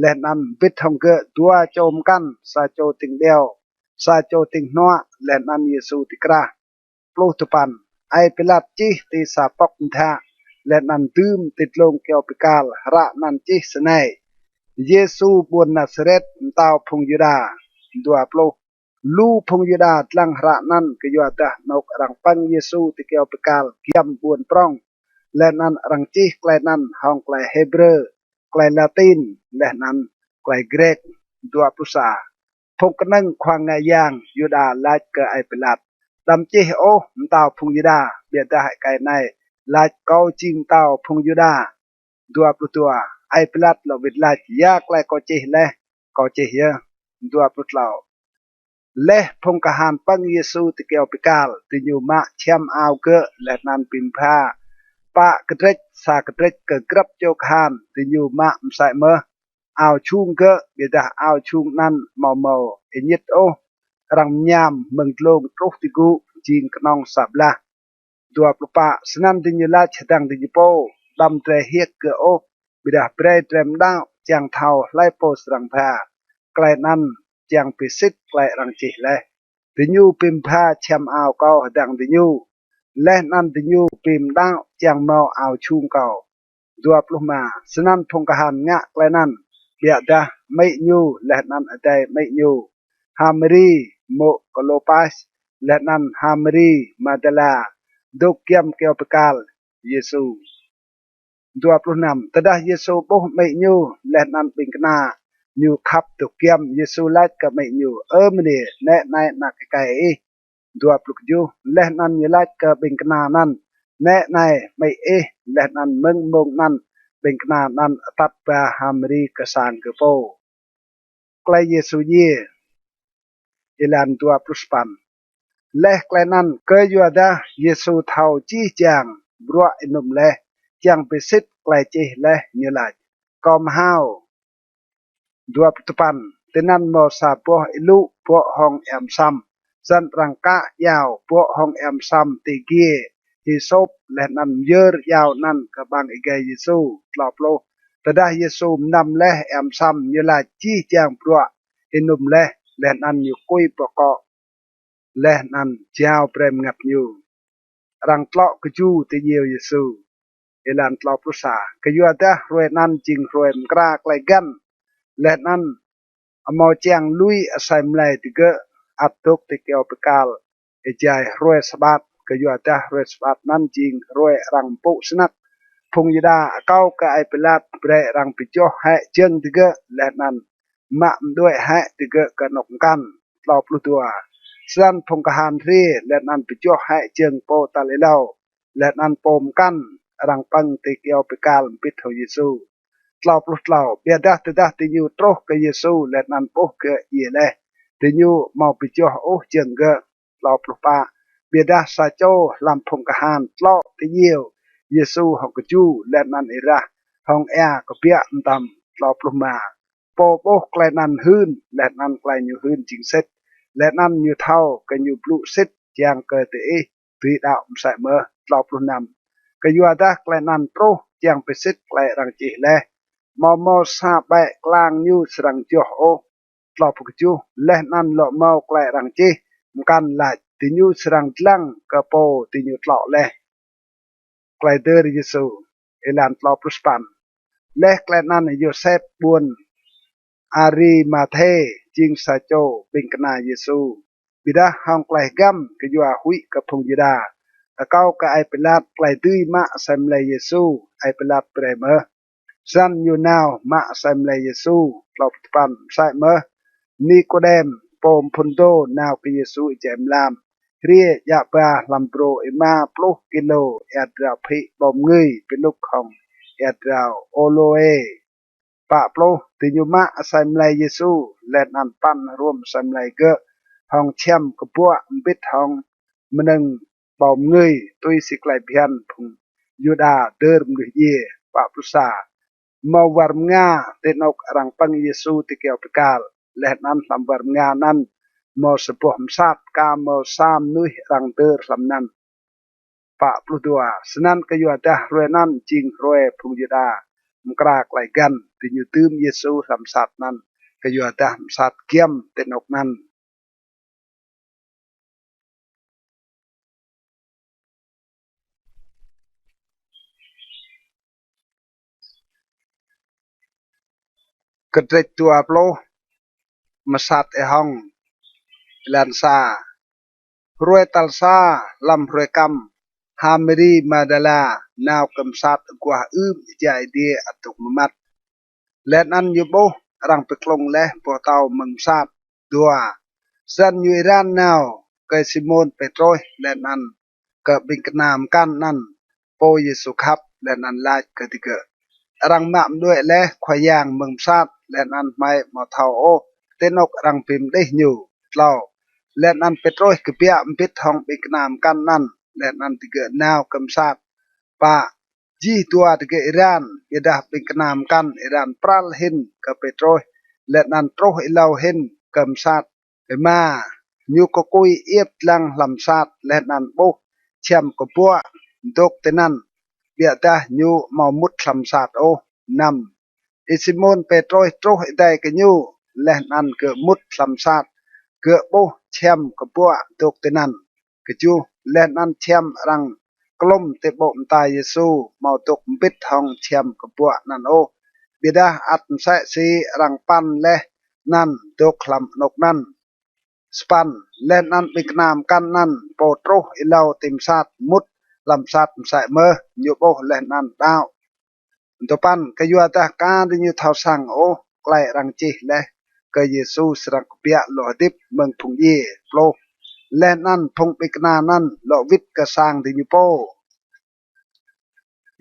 leh anăn mbĭt hŏng gơ̆ dua čô mkăn, sa čô tĭng điâo, sa čô tĭng hnuă, leh anăn Yêsu ti krah. Pluh dua păn. Aê Pilat čih ti sa pŏk mdhă, leh anăn dưm ti dlông kyâo bi kal, hră anăn čih snei: Yêsu ƀuôn Nasaret, mtao phung Yuđa. Dua pluh. Lu phung Yuđa dlăng hră anăn, kyuadah anôk arăng pơ̆ng Yêsu ti kyâo bi kal giăm ƀuôn prŏng, leh anăn arăng čih klei anăn hŏng klei Hêbrơ, klei Latin, leh anăn klei Grĕk. Dua pluh sa. Phung knơ̆ng khua ngă yang Yuđa lač kơ Aê Pilat: Đăm čih ôh mtao phung Yuđa, ƀiădah êkei anei lač: Kâo jing mtao phung Yuđa. Dua pluh dua. Aê Pilat lŏ wĭt lač: Ya klei kâo čih leh, kâo čih yơh. Dua pluh tlâo. Leh phung kahan pơ̆ng Yêsu ti kyâo bi kal, diñu mă čhiăm ao gơ̆ leh anăn bi mbha pă kdrêč, sa kdrêč kơ grăp čô kahan. Diñu mă msĕ mơh ao jhung gơ̆, ƀiădah ao jhung anăn amâo mâo êñit ôh, arăng mñam mơ̆ng dlông truh ti gŭ, jing knŏng sa blah. Dua pluh pă. Snăn diñu lač hdơ̆ng diñu pô: Đăm drei hiêk gơ̆ ôh, ƀiădah brei drei mđăo čiăng thâo hlei pô srăng mbha klei anăn, čiăng bi sĭt klei arăng čih leh. Diñu bi mbha čhiăm ao kâo hdơ̆ng diñu, leh anăn diñu bi mđăo čiăng mâo ao jhung kâo. Dua pluh êma. Snăn phung kahan ngă klei anăn. Ƀiădah amĭ ñu leh anăn adei amĭ ñu, H'Mari mô̆ Klôpas, leh anăn H'Mari Magdala, dôk giăm kyâo bi kal Yêsu. Dua pluh năm. Tơdah Yêsu ƀuh amĭ ñu leh anăn ƀĭng kna ñu khăp dôk giăm, Yêsu lač kơ amĭ ñu: Ơ mniê, nĕ anei anak êkei ih. Dua pluh kjuh. Leh anăn ñu lač kơ ƀĭng kna anăn: Nĕ anei amĭ ih. Leh anăn mơ̆ng mmông anăn ƀĭng kna anăn atăt ba H'Mari kơ sang gơ̆ pô. Klei Yêsu djiê. Êlan dua pluh sa păn. Leh klei anăn, kyuadah Yêsu thâo jih jang bruă ênŭm leh, čiăng bi sĭt klei čih leh, ñu lač: Kâo mhao. Dua pluh dua păn. Tinăn mâo sa boh êlŭ bŏ hŏng êa msăm. Snăn arăng kă êa bŏ hŏng êa msăm ti giê hisôp, leh anăn myơr êa anăn kơ ƀăng êgei Yêsu. Tlâo pluh. Tơdah Yêsu mnăm leh êa msăm, ñu lač jih jang bruă ênŭm leh, leh anăn ñu kui boh kŏ, leh anăn jao brei mngăt ñu. Arăng tlŏ kju ti djiêu Yêsu. Êlan tlâo pluh sa. Kyuadah hruê anăn jing hruê mkra klei găn, leh anăn amâo čiăng lui asei mlei digơ̆, ăt dôk ti kyâo bi kal êjai hruê sabat, kyuadah hruê sabat anăn jing hruê arăng mpŭ snăk. Phung Yuđa akâo kơ Aê Pilat brei arăng bi joh hĕ jơ̆ng digơ̆, leh anăn mă mđuĕ hĕ digơ̆ kơ anôk mkăn. Tlâo pluh dua. Snăn phung kahan hriê leh anăn bi joh hĕ jơ̆ng pô tal êlâo leh anăn pô mkăn, arăng pơ̆ng ti kyâo bi kal mbĭt hŏng Yêsu. Tlâo pluh tlâo. Ƀiădah tơdah diñu truh kơ Yêsu leh anăn ƀuh gơ̆ djiê leh, diñu amâo bi joh ôh jơ̆ng gơ̆. Tlâo pluh pă. Ƀiădah sa čô hlăm phung kahan tlŏ ti djiêu Yêsu hŏng kju leh anăn êrah hŏng êa kbiă mtam. Tlâo pluh êma. Pô ƀuh klei anăn hưn, leh anăn klei ñu hưn jing sĭt, leh anăn ñu thâo kơ ñu blŭ sĭt, čiăng kơ diih dưi đăo msĕ mơh. Tlâo pluh năm. Kyuadah klei anăn truh čiăng bi sĭt klei arăng čih leh: Amâo mâo sa ƀĕ klang ñu srăng joh ôh. Tlâo pluh kjuh. Leh anăn lŏ mâo klei arăng čih mkăn lač: Diñu srăng dlăng kơ pô diñu tlŏ leh. Klei hdơr Yêsu. Êlan tlâo pluh sa păn. Leh klei anăn Yôsep ƀuôn Arimathê jing sa čô ƀĭng kna Yêsu, ƀiădah hŏng klei hgăm kyua huĭ kơ phung Yuđa, akâo kơ Aê Pilat klei dưi mă asei mlei Yêsu. Aê Pilat brei mơh. Snăn ñu nao mă asei mlei Yêsu. Tlâo pluh dua păn. Msĕ mơh Nikôdem, pô mphŭn dô, nao kơ Yêsu êjai mlam hriê djă ba hlăm brô êma pluh kilô êa drao phĭ ƀâo mngưi bi anôk hŏng êa drao ôlôê. Pă pluh. Diñu mă asei mlei Yêsu leh anăn păn hruôm asei mlei gơ̆ hŏng čhiăm kbuă mbĭt hŏng mnơ̆ng ƀâo mngưi, tui si klei bhiăn phung Yuđa dơr mnuih djiê. Pă pluh sa. Mâo war mnga ti anôk arăng pơ̆ng Yêsu ti kyâo bi kal, leh anăn hlăm war mnga anăn mâo sa boh msat, ka mâo sa mnuih arăng dơr hlăm anăn. Pă pluh dua. Snăn kyuadah hruê anăn jing hruê phung Yuđa mkra klei găn, diñu dưm Yêsu hlăm msat anăn, kyuadah msat giăm ti anôk anăn. Kdrêč dua pluh. Msat êhŏng. Êlan sa. Hruê tal sa hlăm hruê kăm, H'Mari Madala nao kơ msat aguah ưm êjai adiê ăt dôk mmăt, leh anăn ñu ƀuh arăng bi klŭng leh boh tâo mơ̆ng msat. Dua. Snăn ñu êran nao kơ Simôn Pêtrôs leh anăn kơ ƀĭng kna mkăn anăn, pô Yêsu khăp, leh anăn lač kơ digơ̆: Arăng mă mđuĕ leh Khua Yang mơ̆ng msat, leh anăn hmei amâo thâo ôh ti anôk arăng bi mđih ñu. Tlâo. Leh anăn Pêtrôs kbiă mbĭt hŏng ƀĭng kna mkăn anăn, leh anăn digơ̆ nao kơ msat. Pă. Jih dua digơ̆ êran, ƀiădah ƀĭng kna mkăn êran pral hĭn kơ Pêtrôs, leh anăn truh êlâo hĭn kơ msat êma. Ñu kkui iêp dlăng hlăm msat leh anăn ƀuh čhiăm kbuă dôk tinăn, ƀiădah ñu amâo mŭt hlăm msat ôh. Năm. Y-Simôn Pêtrôs truh êdei kơ ñu, leh anăn gơ̆ mŭt hlăm msat, gơ̆ ƀuh čhiăm kbuă dôk tinăn. Kjuh. Leh anăn čhiăm arăng klŭm ti ƀô̆ mta Yêsu amâo dôk mbĭt hŏng čhiăm kbuă anăn ôh, ƀiădah ăt msĕ si arăng păn leh anăn dôk hlăm anôk anăn. Sa păn. Leh anăn ƀĭng kna mkăn anăn, pô truh êlâo ti msat, mŭt hlăm msat msĕ mơh, ñu ƀuh leh anăn đăo. Dua păn. Kyuadah ka diñu thâo săng ôh klei arăng čih leh kơ Yêsu srăng kbiă lŏ hdĭp mơ̆ng phung djiê. Pluh. Leh anăn phung ƀĭng kna anăn lŏ wĭt kơ sang diñu pô.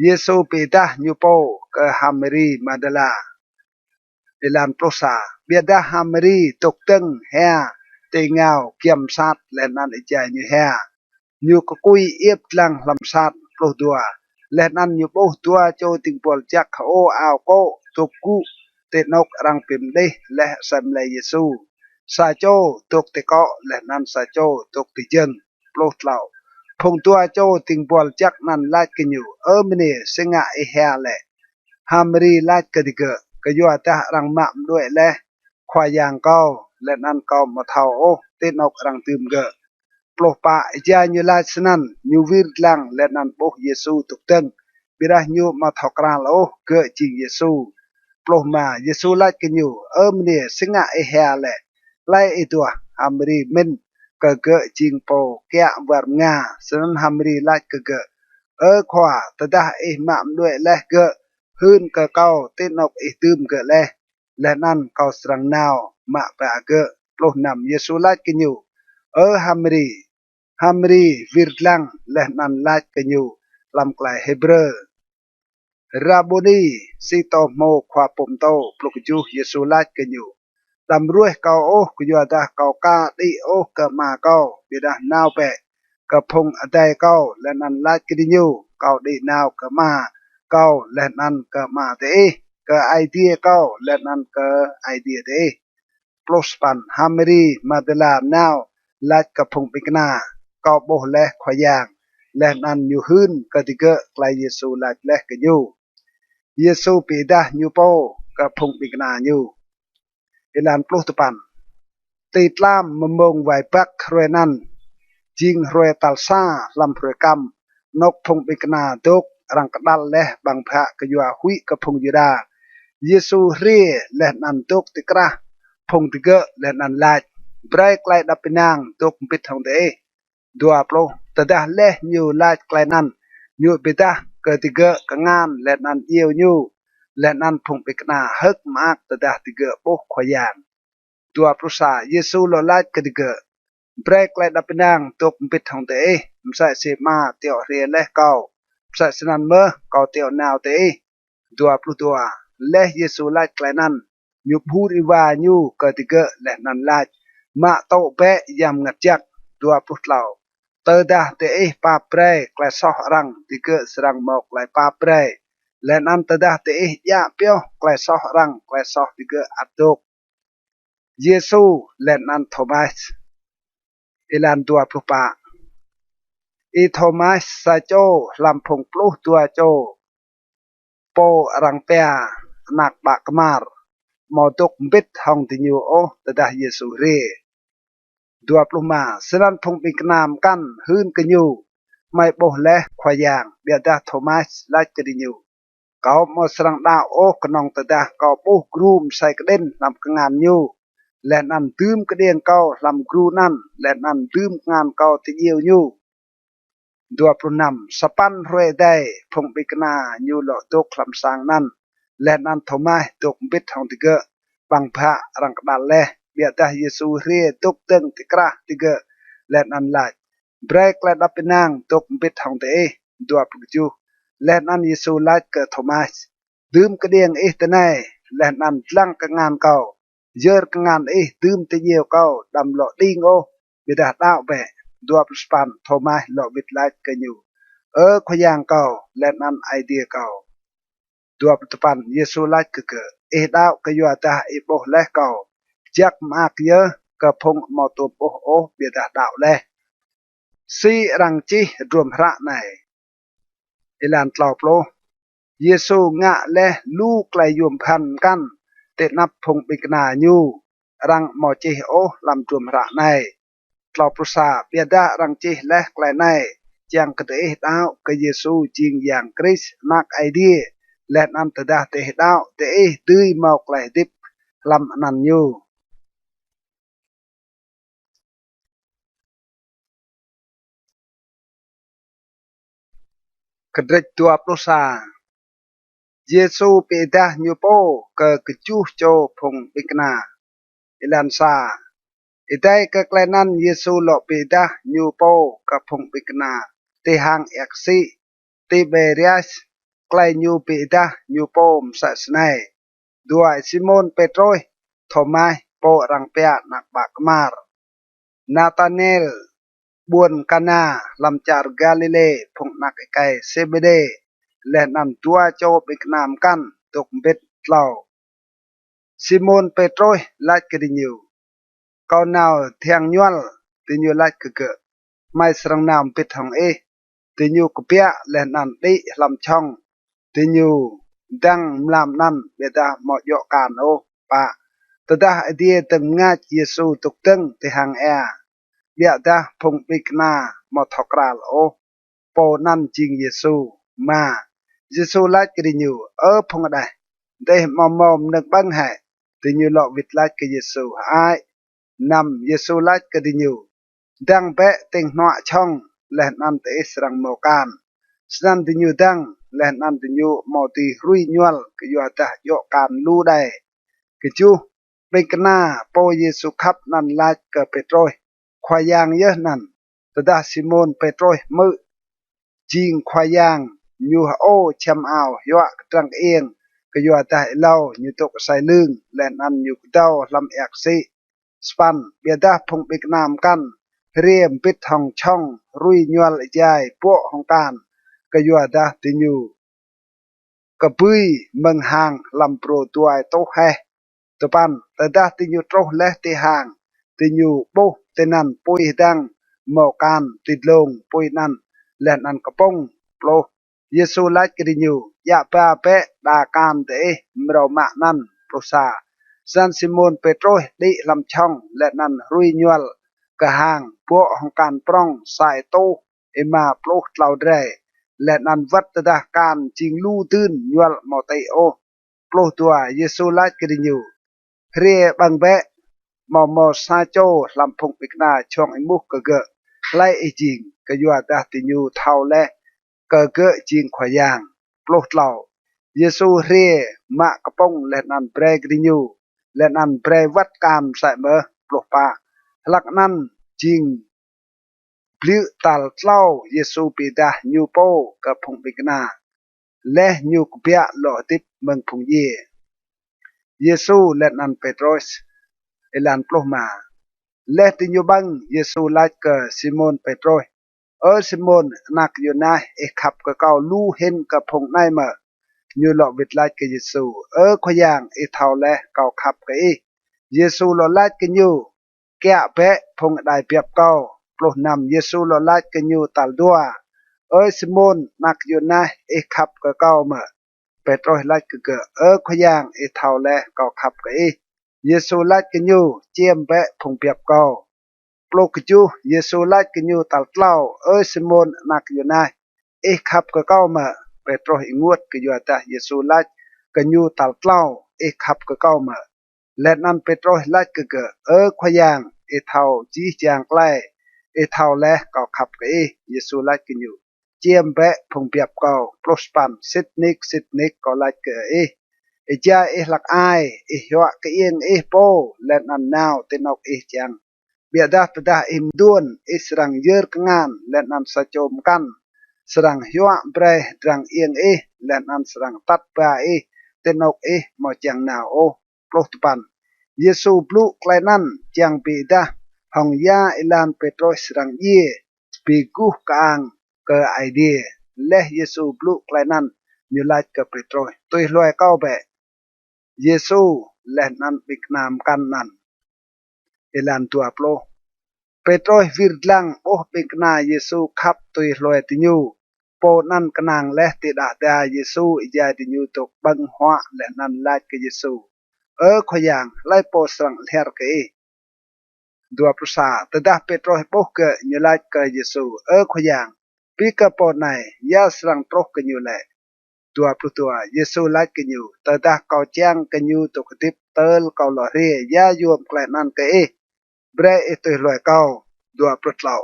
Yêsu bi êdah ñu pô kơ H'Mari Madala. Êlan pluh sa. Ƀiădah H'Mari dôk dơ̆ng hia ti êngao giăm msat, leh anăn êjai ñu hia, ñu kkui iêp dlăng hlăm msat. Pluh dua. Leh anăn ñu ƀuh dua čô dĭng buăl jăk hơô ao kô̆ dôk gŭ ti anôk arăng bi mđih leh asei mlei Yêsu, sa čô dôk ti kŏ, leh anăn sa čô dôk ti jơ̆ng. Pluh tlâo. Phung dua čô dĭng buăl jăk anăn lač kơ ñu: Ơ mniê, si ngă ih hia lĕ? H'Mari lač kơ digơ̆: Kyuadah arăng mă mđuĕ leh Khua Yang kâo, leh anăn kâo amâo thâo ôh ti anôk arăng dưm gơ̆. Pluh pă. Êjai ñu lač snăn, ñu wir dlăng leh anăn ƀuh Yêsu dôk dơ̆ng, ƀiădah ñu amâo thâo kral ôh gơ̆ jing Yêsu. Pluh êma. Yêsu lač kơ ñu: Ơ mniê, si ngă ih hia lĕ? Hlei ih duah? H'Mari mĭn kơ gơ̆ jing pô kiă war mnga, snăn H'Mari lač kơ gơ̆: Ơ Khua, tơdah ih mă mđuĕ leh gơ̆, hưn kơ kâo ti anôk ih dưm gơ̆ leh, leh anăn kâo srăng nao mă ba gơ̆. Pluh năm. Yêsu lač kơ ñu: Ơ H'Mari. H'Mari wir dlăng leh anăn lač kơ ñu hlăm klei Hêbrơ: Rabuni, si tô hmô Khua pô mtô. Pluh kjuh. Yêsu lač kơ ñu: Đăm ruêh kâo ôh, kyuadah kâo ka đĭ ôh kơ Ama kâo, ƀiădah nao bĕ kơ phung adei kâo, leh anăn lač kơ diñu: Kâo đĭ nao kơ Ama kâo leh anăn kơ Ama diih, kơ Aê Diê kâo leh anăn kơ Aê Diê diih. Pluh sa păn. H'Mari Magdala nao lač kơ phung ƀĭng kna: Kâo ƀuh leh Khua Yang. Leh anăn ñu hưn kơ digơ̆ klei Yêsu lač leh kơ ñu. Yêsu bi êdah ñu pô kơ phung ƀĭng kna ñu. Êlan pluh dua păn. Ti tlam mmông wai băk hruê anăn, jing hruê tal sa hlăm hruê kăm, anôk phung ƀĭng kna dôk arăng kđăl leh ƀăng bhă kyua huĭ kơ phung Yuđa. Yêsu hriê leh anăn dôk ti krah phung digơ̆ leh anăn lač: Brei klei êđăp ênang dôk mbĭt hŏng diih. Dua pluh. Tơdah leh ñu lač klei anăn, ñu bi êdah kơ digơ̆ kngan leh anăn djiêu ñu, leh anăn phung ƀĭng kna hơ̆k mơak tơdah digơ̆ ƀuh Khua Yang. Dua pluh sa. Yêsu lŏ lač kơ digơ̆: Brei klei êđăp ênang dôk mbĭt hŏng diih. Msĕ si Ama tiŏ hriê leh kâo, msĕ snăn mơh kâo tiŏ nao diih. Dua pluh dua. Leh Yêsu lač klei anăn, ñu ƀhur êwa ñu kơ digơ̆ leh anăn lač: Mă tŭ bĕ Yang Mngăt Jăk. Dua pluh tlâo. Tơdah diih pap brei klei soh arăng, digơ̆ srăng mâo klei pap brei, leh anăn tơdah diih djă pioh klei soh arăng, klei soh digơ̆ ăt dôk. Yêsu leh anăn Thômas. Êlan dua pluh pă. Y-Thômas, sa čô hlăm phung pluh dua čô, pô arăng pia anak ƀă kmar, amâo dôk mbĭt hŏng diñu ôh tơdah Yêsu hriê. Dua pluh êma. Snăn phung ƀĭng kna mkăn hưn kơ ñu: Hmei ƀuh leh Khua Yang. Ƀiădah Thômas lač kơ diñu: Kâo amâo srăng đăo ôh knŏng tơdah kâo ƀuh gru msei kđĭn hlăm kngan ñu, leh anăn dưm kđiêng kâo hlăm gru anăn, leh anăn dưm kngan kâo ti djiêu ñu. Dua pluh năm. Sa păn hruê êdei, phung ƀĭng kna ñu lŏ dôk hlăm sang anăn, leh anăn Thômas dôk mbĭt hŏng digơ̆ ƀăng bhă arăng kđăl leh. Ƀiădah Yêsu hriê dôk dơ̆ng ti krah digơ̆, leh anăn lač: Brei klei êđăp ênang dôk mbĭt hŏng diih. Dua pluh kjuh. Leh anăn Yêsu lač kơ Thômas: Dưm kđiêng ih tinei, leh anăn dlăng kngan kâo. Yơr kngan ih dưm ti djiêu kâo, đăm lŏ đing ôh, ƀiădah đăo bĕ. Dua pluh sa păn. Thômas lŏ wĭt lač kơ ñu: Ơ Khua Yang kâo, leh anăn Aê Diê kâo. Dua pluh dua păn. Yêsu lač kơ gơ̆: Ih đăo kyuadah ih ƀuh leh kâo, jăk mơak yơh kơ phung amâo tuôm ƀuh ôh ƀiădah đăo leh. Si arăng čih hdruôm hră anei? Êlan tlâo pluh. Yêsu ngă leh lu klei yuôm bhăn mkăn ti anăp phung ƀĭng kna ñu, arăng amâo čih ôh hlăm hdruôm hră anei. Tlâo pluh sa. Ƀiădah arăng čih leh klei anei, čiăng kơ diih đăo kơ Yêsu jing Yang Krist, Anak Aê Diê, leh anăn tơdah diih đăo, diih dưi mâo klei hdĭp hlăm anăn ñu. Kdrêč dua pluh sa. Yêsu bi êdah ñu pô kơ kjuh čô phung ƀĭng kna. Êlan sa. Êdei kơ klei anăn Yêsu lŏ bi êdah ñu pô kơ phung ƀĭng kna ti hang êa ksĭ Tiberias. Klei ñu bi êdah ñu pô msĕ snei: dua, Simôn Pêtrôs, Thômas, pô arăng pia anak ƀă kmar, Natanel, ƀuôn Kana hlăm čar Galilê, phung anak êkei Sêbêdê, leh anăn dua čô ƀĭng kna mkăn dôk mbĭt. Tlâo. Simôn Pêtrôs lač kơ diñu: Kâo nao thiăng ñuăl. Diñu lač kơ gơ̆: Hmei srăng nao mbĭt hŏng ih. Diñu kbiă leh anăn đĭ hlăm čhŏng. Diñu dăng mlam anăn ƀiădah amâo djŏ kan ôh. Pă. Tơdah adiê dơ̆ng mngač Yêsu dôk dơ̆ng ti hang êa, ƀiădah phung ƀĭng kna amâo thâo kral ôh pô anăn jing Yêsu. Êma. Yêsu lač kơ diñu: Ơ phung hđeh, diih amâo mâo mnơ̆ng ƀơ̆ng hĕ? Diñu lŏ wĭt lač kơ Yêsu: Hơăi. Năm. Yêsu lač kơ diñu: Dăng bĕ tĭng hnuă čhŏng, leh anăn diih srăng mâo kan. Snăn diñu dăng, leh anăn diñu amâo dưi hrui ñuăl kyuadah djŏ kan lu đei. Kjuh. Ƀĭng kna pô Yêsu khăp anăn lač kơ Pêtrôs: Khua Yang yơh anăn. Tơdah Simôn Pêtrôs hmư̆ jing Khua Yang, ñu hơô čhiăm ao, hyuă kdrăng kơiêng, kyuadah êlâo ñu dôk asei lưng, leh anăn ñu kdâo hlăm êa ksĭ. Sa păn, ƀiădah phung ƀĭng kna mkăn hriê mbĭt hŏng čhŏng, hrui ñuăl êjai, bŏ hŏng kan, kyuadah diñu kbưi mơ̆ng hang hlăm brô dua êtuh heh. Dua păn, tơdah diñu truh leh ti hang, diñu ƀuh tinăn pui hdăng, mâo kan ti dlông pui anăn, leh anăn kpŭng. Pluh, Yêsu lač kơ diñu: Djă ba bĕ đa kan diih mrâo mă anăn. Pluh sa, snăn Simôn Pêtrôs đĭ hlăm čhŏng leh anăn hrui ñuăl kơ hang, bŏ hŏng kan prŏng sa êtuh êma pluh tlâo drei, leh anăn wăt tơdah kan jing lu dưn, ñuăl amâo tĭ ôh. Pluh dua, Yêsu lač kơ diñu: Hriê ƀơ̆ng bĕ. Amâo mâo sa čô hlăm phung ƀĭng kna jhŏng êmuh kơ gơ̆: Hlei ih jing? Kyuadah diñu thâo leh kơ gơ̆ jing Khua Yang. Pluh tlâo, Yêsu hriê, mă kpŭng leh anăn brei kơ diñu, leh anăn brei wăt kan msĕ mơh. Pluh pă, hlăk anăn jing bliư̆ tal tlâo Yêsu bi êdah ñu pô kơ phung ƀĭng kna, leh ñu kbiă lŏ hdĭp mơ̆ng phung djiê. Yêsu leh anăn Pêtrôs. Êlan pluh êma, leh diñu ƀơ̆ng, Yêsu lač kơ Simôn Pêtrôs: Ơ Simôn, anak Yônas, ih khăp kơ kâo lu hĭn kơ phung anei mơ̆? Ñu lŏ wĭt lač kơ Yêsu: Ơ Khua Yang, ih thâo leh kâo khăp kơ ih. Yêsu lŏ lač kơ ñu: Kiă bĕ phung êđai biăp kâo. Pluh năm, Yêsu lŏ lač kơ ñu tal dua: Ơ Simôn, anak Yônas, ih khăp kơ kâo mơ̆? Pêtrôs lač kơ gơ̆: Ơ Khua Yang, ih thâo leh kâo khăp kơ ih. Yêsu lač kơ ñu: Čiêm bĕ phung biăp kâo. Pluh kjuh, Yêsu lač kơ ñu tal tlâo: Ơ Simôn, anak Yônas, ih khăp kơ kâo mơ̆? Pêtrôs ênguôt kyuadah Yêsu lač kơ ñu tal tlâo: Ih khăp kơ kâo mơ̆? Leh anăn Pêtrôs lač kơ gơ̆: Ơ Khua Yang, ih thâo jih jang klei, ih thâo leh kâo khăp kơ ih. Yêsu lač kơ ñu: Čiêm bĕ phung biăp kâo. Pluh sa păn, sĭt nik, sĭt nik kâo lač kơ ih, êjai ih hlăk ai, ih hyuă kơiêng ih pô, leh anăn nao ti anôk ih čiăng. Ƀiădah tơdah ih mduôn, ih srăng yơr kngan, leh anăn sa čô mkăn srăng hyuă brei hdrăng iêng ih, leh anăn srăng atăt ba ih ti anôk ih amâo čiăng nao ôh. Pluh dua păn, Yêsu blŭ klei anăn čiăng bi êdah hŏng ya êlan Pêtrôs srăng djiê, bi guh kơang kơ Aê Diê. Leh Yêsu blŭ klei anăn, ñu lač kơ Pêtrôs: Tui hlue kâo bĕ. Yêsu leh anăn ƀĭng kna mkăn anăn. Êlan dua pluh, Pêtrôs wir dlăng ƀuh ƀĭng kna Yêsu khăp tui hlue diñu. Pô anăn knang leh ti đah da Yêsu êjai diñu dôk ƀơ̆ng huă leh anăn lač kơ Yêsu: Ơ Khua Yang, hlei pô srăng lhiăr kơ ih? Dua pluh sa, tơdah Pêtrôs ƀuh gơ̆, ñu lač kơ Yêsu: Ơ Khua Yang, bi kơ pô anei, ya srăng truh kơ ñu lĕ? Dua pluh dua, Yêsu lač kơ ñu: Tơdah kâo čiăng kơ ñu dôk hdĭp tơl kâo lŏ hriê, ya yuôm klei anăn kơ ih? Brei ih tui hlue kâo. Dua pluh tlâo,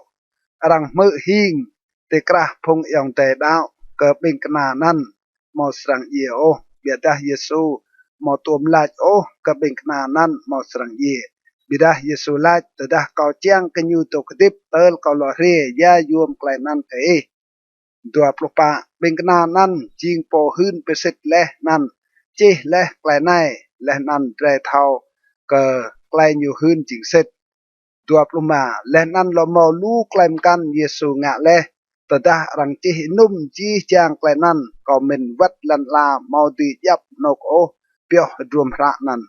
arăng hmư̆ hing ti krah phung ayŏng adei đăo kơ ƀĭng kna anăn amâo srăng djiê ôh. Ƀiădah Yêsu amâo tuôm lač ôh kơ ƀĭng kna anăn amâo srăng djiê. Ƀiădah Yêsu lač: Tơdah kâo čiăng kơ ñu dôk hdĭp tơl kâo lŏ hriê, ya yuôm klei anăn kơ ih? Dua pluh pă, ƀĭng kna anăn jing pô hưn bi sĭt leh anăn čih leh klei anei, leh anăn drei thâo kơ klei ñu hưn jing sĭt. Dua pluh êma, leh anăn lŏ mâo lu klei mkăn Yêsu ngă leh. Tơdah arăng čih ênŭm jih jang klei anăn, kâo mĭn wăt lăn ala amâo dưi djăp anôk ôh pioh hdruôm hră anăn.